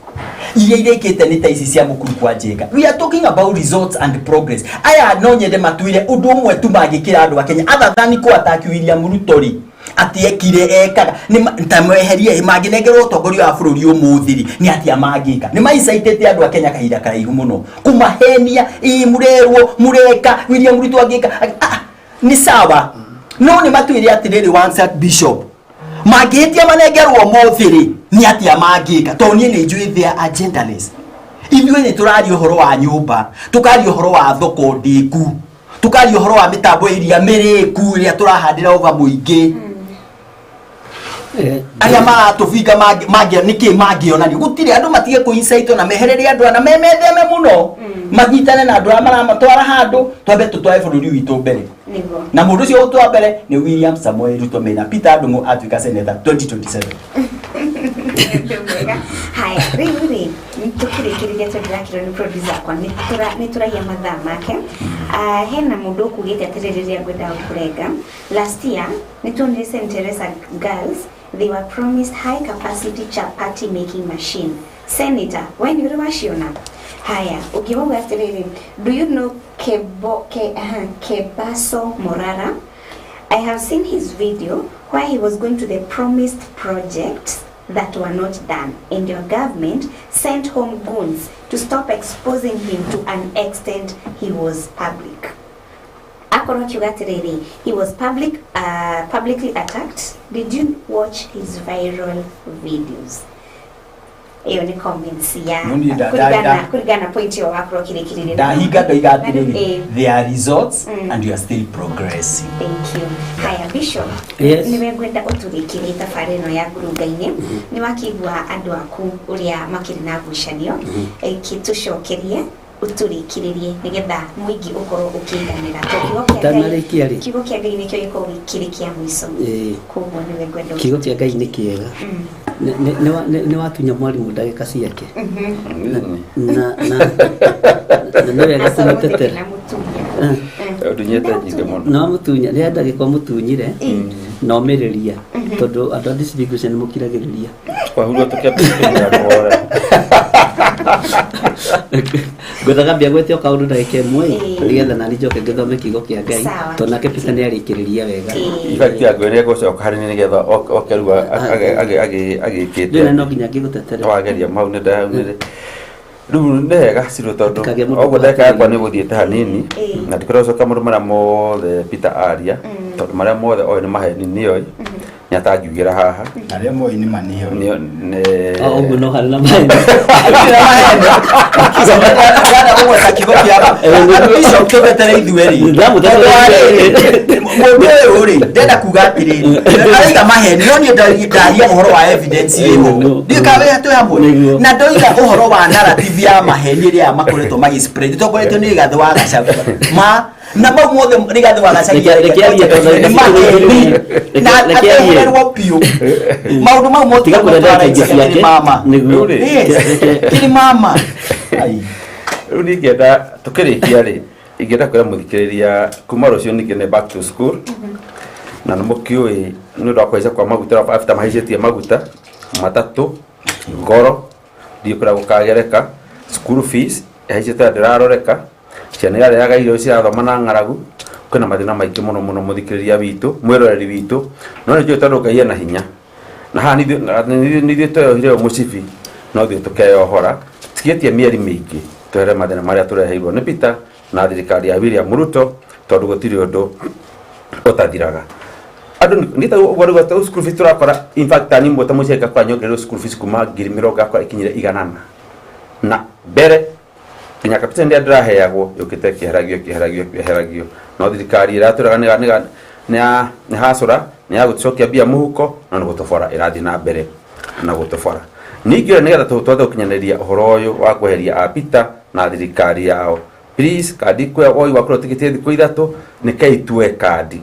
Iria irĩkĩte nĩ ta ici cia Mũkuru kwa Njenga. We are talking about results and progress. Aya no nyende matwire ũndũ ũmwe tu mangĩkĩra andũ a Kenya other than kũ attack William Ruto rĩ, atĩ ekire ekaga nĩ ta mweherie mangĩnengerwo ũtongoria wa bũrũri ũmũthĩ rĩ, nĩ atĩa mangĩka? Nĩ maicaitĩte andũ a Kenya kahinda karaihu mũno kũmahenia, ĩ mũrerwo mũreka William Ruto angĩka. Ah, nĩ sawa, no nĩ matwĩre atĩrĩrĩ, one set bishop mangĩhĩtia manengerwo ũmũthĩ rĩ, nĩ atĩa mangĩka? Tondũ niĩ nĩ njũĩ they are agendaless. Ithuĩ nĩ tũraria ũhoro wa nyũmba, tũkaria ũhoro wa thoko ndĩku, tũkaria ũhoro wa mĩtambo ĩrĩa mĩrĩku ĩrĩa tũrahandĩra over mũingĩ. Arĩa maratũbinga nĩkĩ mangĩonania gũtirĩ andũ matige kũ incite na mehererie andũ ana memetheme mũno, manyitane na andũ arĩa maramatwara handũ, twambe tũtware bũrũri witũ mbere. Nĩguo. Na mũndũ ũcio ũgũtwara mbere nĩ William Samoei Ruto mena Peter Ndung'u atuĩka senator 2027. Mwega. Haya, rĩu rĩ tũkĩrĩkĩrĩria, tondũ ndĩrakĩrwo nĩ producer akwa nĩ tũraiya mathaa make. Ah, hena mũndũ ũkugĩte atĩrĩrĩ, rĩrĩa ngwendaga gũkũrenga, last year nĩ tuonire St Teresa Girls, they were promised high capacity chapati making machine. Senator, we nĩ ũrĩ waciona? Haya, ũngĩ wauga atĩrĩrĩ, do you know Kebo, Ke, aha, Kebaso Morara? I have seen his video where he was going to the promised projects that were not done, and your government sent home goons to stop exposing him to an extent he was public. Akorwo akiuga atĩrĩrĩ, he was publicly attacked. Did you watch his viral videos? Ĩyo nĩ comments ya No niĩ kũringana na point ĩyo wakorwo ũkĩrĩkĩrĩria. Ndahinga ndoiga atĩrĩrĩ, there are results and you are still progressing. Thank you. Haya Bishop. Yes. Nĩwe ngwenda ũtũrĩkĩrie thabarĩ ĩno ya ngurunga-inĩ. Nĩ wakĩigua andũ aku ũrĩa makĩrĩ na ngucanio. Kĩtũcokerie ũtũrĩkĩrĩrie nĩgetha mũingĩ ũkorwo ũkĩiganĩra. Tondũ kiugo kĩa Ngai- Ndanarĩkia rĩ. Kiugo kĩa Ngai nĩkĩo gĩkoragwo kĩrĩ kĩa mũico. Koguo nĩwe ngwenda Kiugo kĩa Ngai nĩ kĩega. Nĩ watunya mwarimũ ndagĩka ciake. Na nĩ wega kũmũtetera. Ndunyĩte nyingĩ mũno. No mũtunya rĩrĩa ndagĩka ũmũtunyire na ũmĩrĩria, tondũ andũ a distribution nĩ mũkiragĩrĩria. Twahurwo tũkĩambĩrĩria kũhora. Ngwendaga mbia gwete o kaũndũ ndagĩka ĩmwe nĩgetha nani njoke ngĩthome kiugo kĩa Ngai, Sawa. tondũ nake Peter nĩ arĩkĩrĩria wega. In fact ya ngwĩrire gũcoka harĩ nĩ nĩgetha oke rĩu agĩkĩte. Rĩu no nginya ngĩgũtetere. Wageria mau nĩ ndaunire. Rĩu nĩ wega Ciro, tondũ Ndikagĩe mũndũ oguo ndagĩka yakwa nĩ gũthiĩte hanini Ĩĩ. na ndikorwo coka maũndũ marĩa mothe Peter aria, tondũ marĩa mothe oĩ nĩ maheni nĩoĩ nĩ atangiugĩra haha. Arĩa moĩ nĩ ma nĩoĩ. O ũguo no harĩ na maheni. Ndana kũgweta kiugo kĩa Bishop tũtetere ithuĩ rĩ. Ndamũtetere. Mũndũ ũyũ rĩ ndenda kuga atĩrĩrĩ, araiga maheni, no niĩ ndaria ũhoro wa evidence ĩho, ndiũĩ kana wĩ twĩ hamwe, na ndoiga ũhoro wa narrative ya maheni ĩrĩa makoretwo magĩspread ĩtongoretio nĩ Rigathĩ wa Gachagua ma na mau mothe Rigathĩ wa Gachagua Reke arie tondũ nĩ maheni na Reke arie. atehererwo biũ maũndũ mau mothe Tiga kũrenda iteithio ciake. Mama. Nĩguo. Yes. Kĩrĩ mama. Rĩu ningĩenda tũkĩrĩkia rĩ, ingĩenda kwĩra mũthikĩrĩria kuma rũciũ ningĩ nĩ back to school, na nĩ mũkĩũĩ nĩ ũndũ wa kũhaica kwa maguta, after mahaicĩtie maguta matatũ ngoro ndiũ kũrĩa gũkagereka, school fees ĩhaicĩte na ndĩraroreka, ciana irarĩaga irio cirathoma na ng'aragu, kwĩna mathĩna maingĩ mũno mũno mũthikĩrĩria witũ, mwĩroreri witũ, no nĩ njũĩ tondũ Ngai ena hinya na haha nithuĩ tweyohire ũyũ mũcibi, no ithuĩ tũkeyohora tigĩtie mĩeri mĩingĩ twehere mathĩna marĩa tũreheirwo nĩ Peter na thirikari ya William Ruto, tondũ gũtirĩ ũndũ ũtathiraga. Andũ nĩ ta ũguo rĩu ta school fees tũrakora, in fact tani mwe ta mũciari ngakora nyongererwo school fees kuma 20,000 ngakora ikinyire 100 na mbere nginya capital ndĩa ndĩraheagwo yũkĩte ĩkĩheragio ĩkĩheragio ĩkĩheragio, no thirikari ĩratwĩraga nĩ hacũra nĩ ya gũtũcokia mbia mũhuko, no nĩ gũtũbora ĩrathiĩ na mbere na gũtũbora. Ningĩ ũrĩa nĩgetha tũhote gũkinyanĩria ũhoro ũyũ wa kweheria a Peter na thirikari yao, please kandi kwĩ woi wa kũrĩa ũtigĩtie thikũ 3 nĩ keitue kandi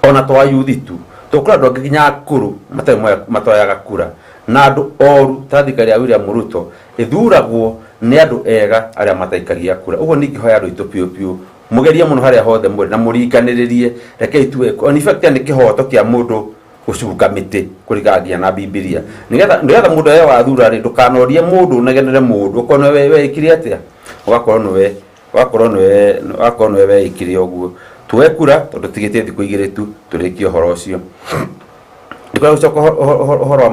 ona to ayuthi tu tũkũra andũ angĩ nginya akũrũ matarĩ matoyaga kura, na andũ oru ta thirikari ya William Ruto ĩthuragwo nĩ andũ ega arĩa mataikagia kura. Ũguo ningĩhoya andũ aitũ piũ piũ mũgerie mũno harĩa hothe mũrĩ na mũringanĩrĩrie, rekei tue in fact nĩ kĩhoto kĩa mũndũ gũcunga mĩtĩ kũringana nginya na Bibilia, nĩgetha mũndũ ũrĩa wathura rĩ ndũkanorie mũndũ ũnegenere mũndũ ũkorwo nĩwe weikire atĩa, ũgakorwo nĩwe weikire ũguo. Tuoe kura tondũ tigĩtie thikũ 2 tu tũrĩkie ũhoro ũcio. Ndikora gũcoka ũhoro wa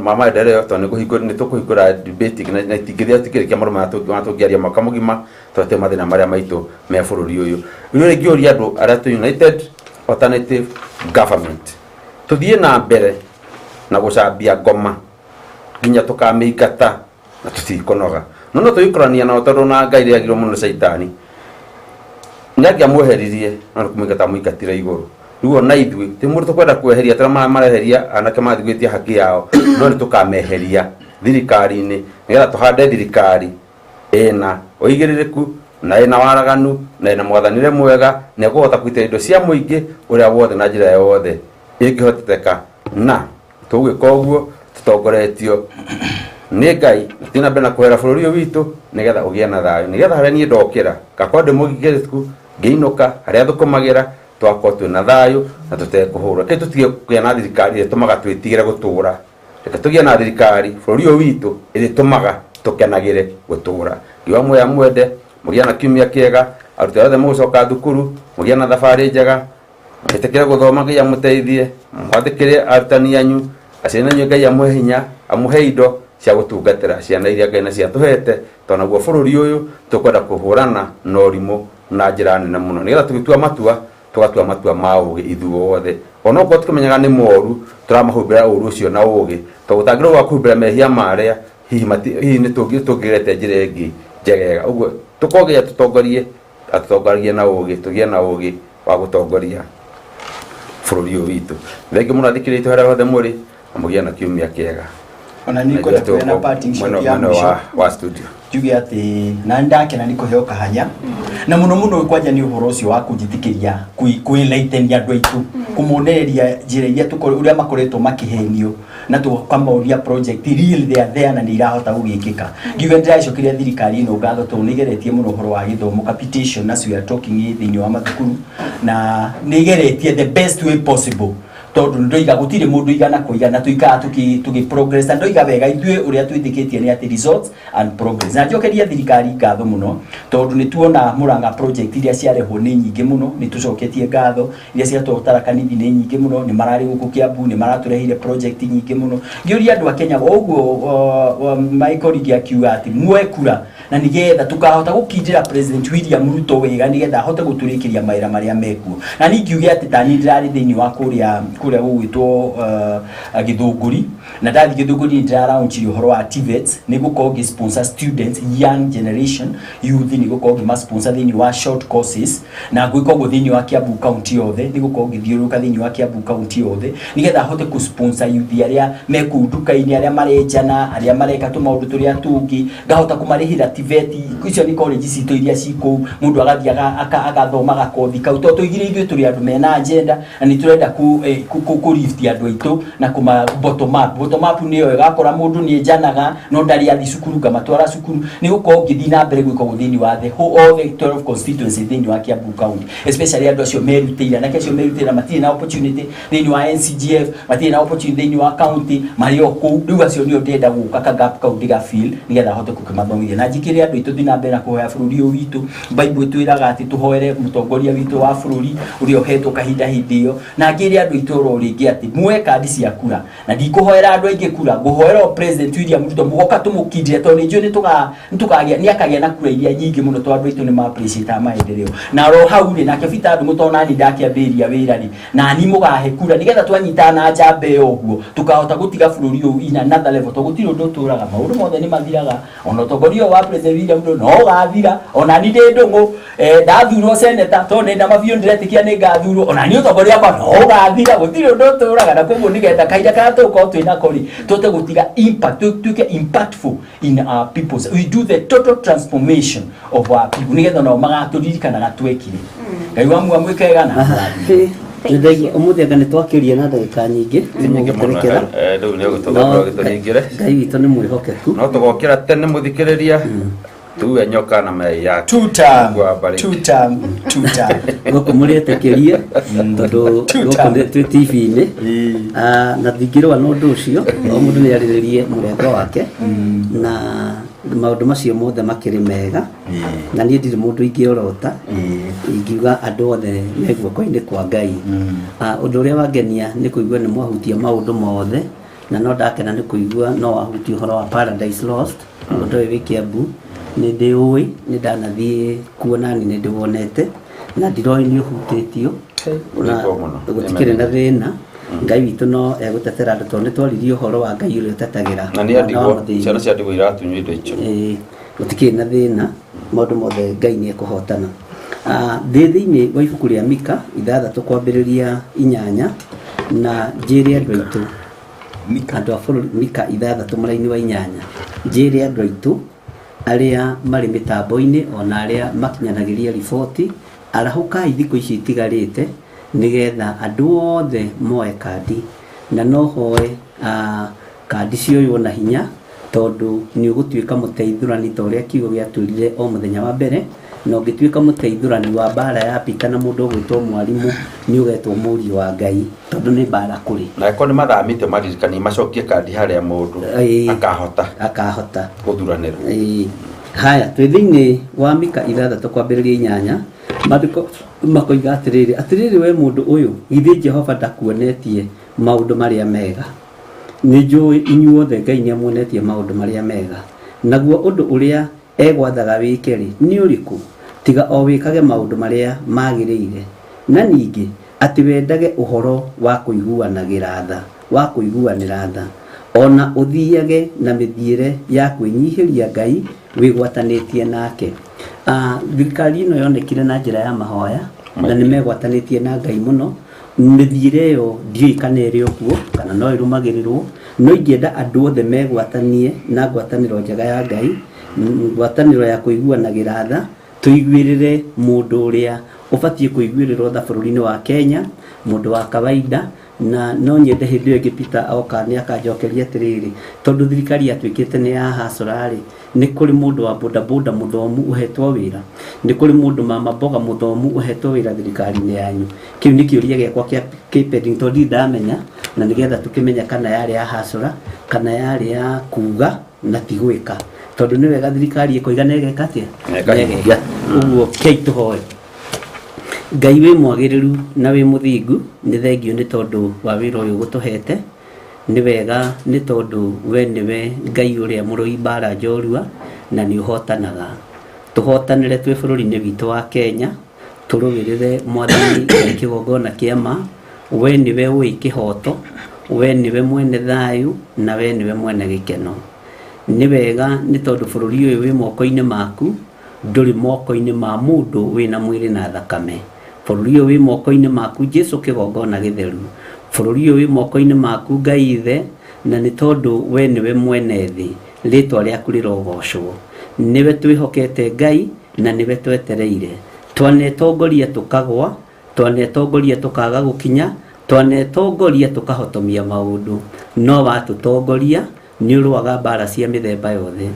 wa maendeleo tondũ nĩ tũkũhingũra debate na itingĩthira tikĩrĩkia maũndũ maya tũngĩaria mwaka mũgima tondũ mathĩna marĩa maitũ me bũrũri ũyũ. Rĩu rĩngĩ ũria andũ arĩa tũ United Alternative Government tũthiĩ na mbere na gũcambia ngoma nginya tũkamĩingata na tũtikũnoga, no tũgĩkorania nao tondũ na Ngai rĩagirwo mũno caitani nĩangĩamweheririe no nĩ kũmũingata amũingatire igũrũ. Rĩu ona ithuĩ ti mũndũ tũkwenda kweheria tũrĩa mareheria anake mathiĩ gwĩtia haki yao, no nĩ tũkameheria thirikari-inĩ nĩgetha tũhande thirikari ĩna ũigĩrĩrĩku na ĩna waraganu na ĩna mwathanĩre mwega na ĩkũhota kũgitĩra indo cia mũingĩ ũrĩa wothe na njĩra yothe ĩngĩhoteteka, na tũgwĩka ũguo tũtongoretio nĩ Ngai tũthiĩ na mbere na kũhera bũrũri ũyũ witũ nĩgetha ũgĩe na thayũ, nĩgetha harĩa niĩ ndokĩra ngakorwo ndĩ mũgitĩrĩku ngĩinũka harĩa thũkũmagĩra twakorwo twĩna thayũ na tũtekũhũrwo. Reke tũtige kũgĩa na thirikari ĩrĩa ĩtũmaga twĩtigĩre gũtũra, reke tũgĩe na thirikari bũrũri ũyũ witũ ĩrĩa ĩtũmaga tũkenagĩre gũtũra. Ngiuga muoya mwende mũgĩe na kiumia kĩega, arutwo othe mũgũcoka thukuru mũgĩe na thabarĩ njega, mwĩtĩkĩre gũthoma Ngai amũteithie, mwathĩkĩre arutani anyu, aciari anyu Ngai amũhe hinya, amũhe indo cia gũtungatĩra ciana iria Ngai na ciatũhete, tondũ naguo bũrũri ũyũ tũkwenda kũhũrana na ũrimũ Na njĩra nene mũno, nĩgetha tũgĩtua matua, tũgatua matua ma ũgĩ ithuothe, onokorwo tũkĩmenyaga nĩ moru, tũramahumbĩra ũru ũcio na ũgĩ, tondũ ũtangĩrwo wa kũhumbĩra mehia marĩa hihi hihi nĩ tũngĩgerete njĩra ĩngĩ njegega. Ũguo tũkogĩa tũtongorie, atũtongoragie na ũgĩ, tũgĩe na ũgĩ wa gũtongoria bũrũri ũyũ witũ. Thengiũ mũno athikĩrĩria aitũ harĩa hothe mũrĩ, na mũgĩe na kiumia kĩega. Ona nĩ ngwenda kũheana parting shot ya mũico. Wa studio. Njuge atĩ na nĩ ndakena nĩ kũheo kahanya, na mũno mũno kwanja nĩ ũhoro ũcio wa kũnjĩtĩkĩria kwĩlaitenia andũ aitũ, kũmonereria njĩra iria ũrĩa makoretwo makĩhenio, na tũkamonia project real they are there na nĩ irahota gũgĩkĩka. Ngiuga ndĩracokeria thirikari ĩno ngatho tondũ nĩ ĩgeretie mũno ũhoro wa gĩthomo, capitation as we are talking thĩinĩ wa mathukuru, na nĩ ĩgeretie the best way possible, tondũ ndoiga gũtirĩ mũndũ igana kwa igana, tũikaraga tũgĩ progress, na ndoiga wega ithuĩ ũrĩa twĩtĩkĩtie nĩ atĩ results and progress. Na njokeria thirikari ngatho mũno tondũ nĩ tuona Murang'a project iria ciarehwo nĩ nyingĩ mũno, nĩ tũcoketie ngatho iria ciatwarwo Tharaka Nithi nĩ nyingĩ mũno, nĩ mararĩ gũkũ Kiambu, nĩ maratũreheire project nyingĩ mũno. Ngĩũria andũ a Kenya o ũguo, Michael Ringi akiuga atĩ muoe kura na nigetha tukahota gũkindĩra President William Ruto wega, nigetha ahote gũtũrĩkĩria mawĩra marĩa mekuo. Na niĩ ngiuge atĩ tani ndĩrarĩ thĩinĩ wa kũrĩa gũgwĩtwo Gĩthũngũri, na ndathiĩ Gĩthũngũri nĩ ndĩraraunchire ũhoro wa TVETs, nĩ gũkorwo ngĩ sponsor students, young generation youth, nĩ gũkorwo ngĩ sponsor thĩinĩ wa short courses, na gwĩka ũguo thĩinĩ wa Kiambu county yothe, nĩ gũkorwo ngĩthiũrũrũka thĩinĩ wa Kiambu county yothe nĩgetha ahote kũ sponsor youth arĩa me kũu nduka-inĩ, arĩa marenjana, arĩa mareka tũmaũndũ tũrĩa tũngĩ, ngahota kũmarĩhĩra TVET. Icio nĩ college citũ iria ci kũu, mũndũ agathiĩ agathoma gakothi kau, tondũ tũigire ithuĩ tũrĩ andũ mena agenda na nĩ tũrenda kũ lift andũ aitũ na kũma bottom up. Bottom up nĩyo ĩgakora mũndũ nĩ enjanaga no ndarĩ athiĩ cukuru, ngamatwara cukuru. Nĩ gũkorwo ngĩthiĩ na mbere gwĩka ũguo thĩinĩ wa the whole all the 12 constituency thĩinĩ wa Kiambu county, especially andũ acio merutĩire, anake acio merutĩire matirĩ na opportunity thĩinĩ wa NCGF, matirĩ na opportunity thĩinĩ wa county, marĩ o kũu. Rĩu acio nĩo ndĩrenda gũka ka gap kau ndĩga fill nĩgetha hote gũkĩmathomithia. Na njikĩre andũ aitũ thiĩ na mbere na kũhoya bũrũri ũyũ witũ. Bible ĩtwĩraga atĩ tũhoere mũtongoria witũ wa bũrũri ũrĩa ũhetwo kahinda hĩndĩ ĩyo. Na ngĩre andũ aitũ oro rĩngĩ atĩ muoe kandi cia kura, na ndikũhoera andũ aingĩ kura, ngũhoera o President William Ruto, mũgoka tũmũkindĩre, tondũ nĩ njũĩ nĩ tũkagĩa nĩ akagĩa na kura iria nyingĩ mũno, tondũ andũ aitũ nĩ ma appreciate maendeleo. Na oro hau rĩ, nake Peter Ndung'u, tondũ nani ndakĩambĩrĩria wĩra rĩ, nani mũgahe kura nĩgetha twanyitana na njamba ĩyo ũguo tũkahota gũtiga bũrũri ũyũ in another level, tondũ gũtirĩ ũndũ ũtũraga, maũndũ mothe nĩ mathiraga, ona ũtongoria ũyũ wa President William Ruto no ũgathira. Ona ni ndĩ Ndung'u, ndathurwo senator, tondũ nĩ nama biũ ndĩretĩkia nĩ ngathurwo, ona ni ũtongoria wakwa no ũgathira. Gũtirĩ ũndũ ũtũraga, na koguo nĩgetha kahinda karĩa tũgũkorwo twĩ nako rĩ, tũhote gũtiga impact, tuĩke impactful in our peoples. We do the total transformation of our people nĩgetha nao magatũririkanaga twekire. Ngai wa muoyo mwĩkega na amũrathime. Nĩndaigua ũmũthĩ anga nĩ twakĩria na ndagĩka nyingĩ. Ti nyingĩ mũno. Nĩmũgũtũrekera. Rĩu nĩ No, ũgũtũgokĩra gĩtũhingĩre. Ngai witũ nĩ mwĩhokeku. No tũgokĩra tene mũthikĩrĩria, tuwe nyoka na mayai yake. Two term, Mungu awabariki. Two term, two term. Gũkũ mũrĩetĩkĩrie tondũ Two gũkũ term. twĩ TV-inĩ. Ah, na ndingĩrũa na ũndũ ũcio, o mũndũ nĩ arĩrĩrie mũrengo wake na maũndũ macio mothe makĩrĩ mega, na niĩ ndirĩ mũndũ ingĩorota, ingiuga andũ othe me guoko-inĩ kwa Ngai. Ah, ũndũ ũrĩa wangenia nĩ kũigua nĩ mwahutia maũndũ mothe, na no ndakena nĩ kũigua no wahutia ũhoro wa Paradise Lost. Ũndũ ũyũ wĩ Kiambu nĩ ndĩũĩ, nĩ ndanathiĩ kuo nani nĩ ndĩwonete na ndiroĩ nĩ ũhutĩtio na Ũrĩkuo mũno. Gũtikĩrĩ na thĩna, Ngai witũ no egũtetera andũ, tondũ nĩ twaririe ũhoro wa Ngai ũrĩa ũtetagĩra Na nĩ mwana wa andigwo mũthĩni. Ciana cia ndigwa iratunywo indo icio. Ĩĩ, gũtikĩrĩ na thĩna, maũndũ mothe Ngai nĩ ekũhotana. Ah, ndĩ thĩinĩ wa ibuku rĩa Mika 6 kwambĩrĩria 8, na njĩre andũ aitũ, andũ a bũrũri, Mika 6 mũraini wa 8, njĩre andũ aitũ arĩa marĩ mĩtambo-inĩ ona arĩa makinyanagĩria riboti, arahũkai thikũ ici itigarĩte nĩgetha andũ othe moe kandi, na no hoe kandi cioywo na hinya, tondũ nĩ ũgũtuĩka mũteithũrani ta ũrĩa kiugo gĩatwĩrire o mũthenya wa mbere, na ũngĩtuĩka mũteithũrani wa mbara ya Peter na mũndũ ũgwĩtwo mwarimũ, nĩ ũgetwo mũriũ wa Ngai, tondũ nĩ mbara kũrĩ. Na angĩkorwo nĩ mathamĩte, maririkanie macokie kandi harĩa mũndũ akahota akahota gũthuranĩra. Ĩĩ. Haya, twĩ thĩinĩ wa Mika 6 kwambĩrĩria 8, maandĩko makoiga atĩrĩrĩ, "Atĩrĩrĩ we mũndũ ũyũ, githĩ Jehova ndakuonetie maũndũ marĩa mega? Nĩ njũĩ inyuothe Ngai nĩ amuonetie maũndũ marĩa mega. Naguo ũndũ ũrĩa egwathaga wĩke-rĩ, nĩ ũrĩkũ? Tiga o wĩkage maũndũ marĩa magĩrĩire, na ningĩ atĩ wendage ũhoro wa kũiguanagĩra tha, wa kũiguanĩra tha, ona ũthiage na mĩthiĩre ya kwĩnyihĩria Ngai wĩgwatanĩtie nake. Thirikari ĩno yonekire na njĩra ya mahoya na nĩ megwatanĩtie na Ngai mũno. Mĩthiĩre ĩyo ndiũĩ kana ĩrĩ o kuo kana no ĩrũmagĩrĩrwo, no ingĩenda andũ othe megwatanie na ngwatanĩro njega ya Ngai, ngwatanĩro ya kũiguanagĩra tha, tũiguĩrĩre mũndũ ũrĩa ũbatiĩ kũiguĩrĩrwo tha bũrũri-inĩ wa Kenya, mũndũ wa kawaida. Na no nyende hĩndĩ ĩyo ĩngĩ Peter oka nĩ akanjokeria atĩrĩrĩ, tondũ thirikari yatuĩkĩte nĩ ya hasora-rĩ, nĩ kũrĩ mũndũ wa bodaboda mũthomu ũhetwo wĩra, nĩ kũrĩ mũndũ mama mboga mũthomu ũhetwo wĩra thirikari-inĩ yanyu. Kĩu nĩ kĩũria gĩakwa kĩa kĩpending, tondũ ndirĩ ndamenya, na nĩgetha tũkĩmenya kana yarĩ ya hasora kana yarĩ ya kuga na ti gwĩka, tondũ nĩ wega thirikari ĩkoiga na ĩgeka atĩa? Na ĩkahingia. Ũguo kei tũhoe. Ngai wĩ mwagĩrĩru na wĩ mũthingu, nĩ thengio nĩ tondũ wa wĩra ũyũ gũtũhete. Nĩ wega nĩ tondũ we nĩwe Ngai ũrĩa mũrũi mbara njorua na nĩ ũhotanaga. Tũhotanĩre twĩ bũrũri-inĩ witũ wa Kenya, tũrũĩrĩre Mwathani Ngai kĩgongona kĩa ma. We nĩwe ũĩ kĩhoto, we nĩwe mwene thayũ na we nĩwe mwene gĩkeno. Nĩ wega nĩ tondũ bũrũri ũyũ wĩ moko-inĩ maku, ndũrĩ moko-inĩ ma mũndũ wĩna mwĩrĩ na thakame. Bũrũri ũyũ wĩ moko-inĩ maku Jesu kĩgongona gĩtheru. Bũrũri ũyũ wĩ moko-inĩ maku Ngai Ithe, na nĩ tondũ we nĩwe mwene thĩ, rĩtwa rĩaku rĩrogocwo. Nĩwe twĩhokete Ngai na nĩwe twetereire. Twanetongoria tũkagwa, twanetongoria tũkaga gũkinya, twanetongoria tũkahotomia maũndũ, no watũtongoria nĩ ũrũaga mbara cia mĩthemba yothe.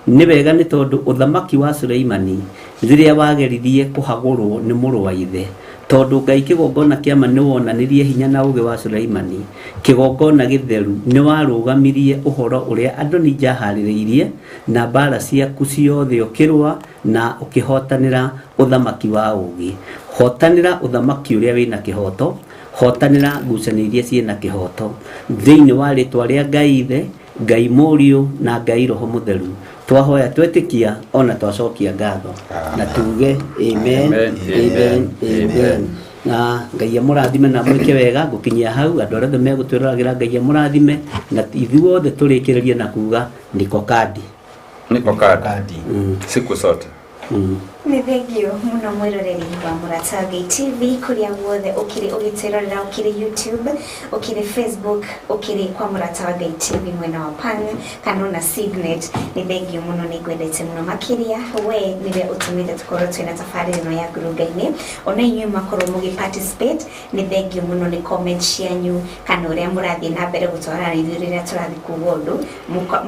Nĩ wega nĩ tondũ ũthamaki wa Suleimani rĩrĩa wageririe kũhagũrwo nĩ mũrũ wa ithe, tondũ Ngai kĩgongona kĩa ma nĩ wonanirie hinya na ũgĩ wa Suleimani, kĩgongona gĩtheru nĩ warũgamirie ũhoro ũrĩa Adonija aharĩrĩirie, na mbara ciaku ciothe ũkĩrũa na ũkĩhotanĩra ũthamaki wa ũgĩ. Hotanĩra ũthamaki ũrĩa wĩna kĩhoto, hotanĩra ngucanio iria ciĩna kĩhoto. Thĩinĩ wa rĩtwa rĩa Ngai Ithe, Ngai Mũriũ na Ngai Roho Mũtheru, twahoya twetĩkia ona twacokia ngatho na tuge amen, amen, amen. Na Ngai amũrathime na mwĩke wega. Ngũkinyia hau, andũ arĩa othe megũtwĩroragĩra Ngai amũrathime, na ithuothe tũrĩkĩrĩrie na kuga niko kadi, niko kadi siku zote. Nĩ thengio mũno mwĩroreri wa Mũrata Ngai TV kũrĩa guothe ũkĩrĩ ũgĩtwĩrorera, ũkĩrĩ YouTube, ũkĩrĩ Facebook, ũkĩrĩ kwa Mũrata wa Ngai TV mwena wa Pan kana ona Signet. Nĩ thengio mũno, nĩ ngwendete mũno makĩria. We nĩwe ũtũmĩte tũkorwo twĩna tabarĩra ĩno ya ngurunga-inĩ, ona inyuĩ makorwo mũgĩ participate. Nĩ thengio mũno nĩ comment cianyu kana ũrĩa mũrathiĩ na mbere gũtwarana na ithuĩ rĩrĩa tũrathiĩ kuga ũndũ,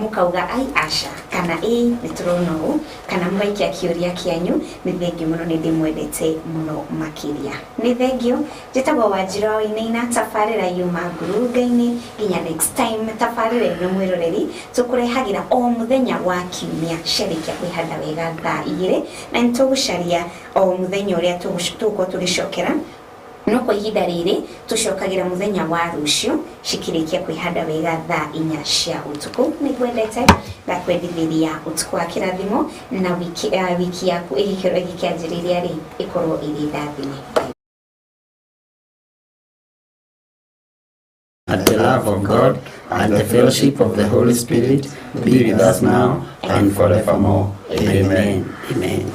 mũkauga ai aca kana ĩ nĩ tũrona ũũ, kana mũgaikia kĩũria kĩanyu. Nĩ thengio mũno, nĩ ndĩmwendete mũno makĩria. Nĩ thengio. Njĩtagwo Wanjirũ wa Wainaina, tabarĩra yuma ngurunga-inĩ. Nginya next time, tabarĩra ĩno mwĩroreri tũkũrehagĩra o mũthenya wa kiumia ciarĩkia kwĩhanda wega thaa 2, na nĩ tũgũcaria o mũthenya ũrĩa tũgũkorwo tũgĩcokera, no kwa ihinda rĩrĩ tũcokagĩra mũthenya wa rũciũ cikĩrĩkia kwĩhanda wega thaa 4 cia ũtukũ. Nĩ ngwendete, ngakwendithĩria ũtukũ wa kĩrathimo na wiki yaku ĩgĩkorwo ĩgĩkĩanjĩrĩria rĩ ĩkorwo ĩrĩ ndathime. And the love of God and the fellowship of the Holy Spirit be with us now and forevermore. Amen. Amen.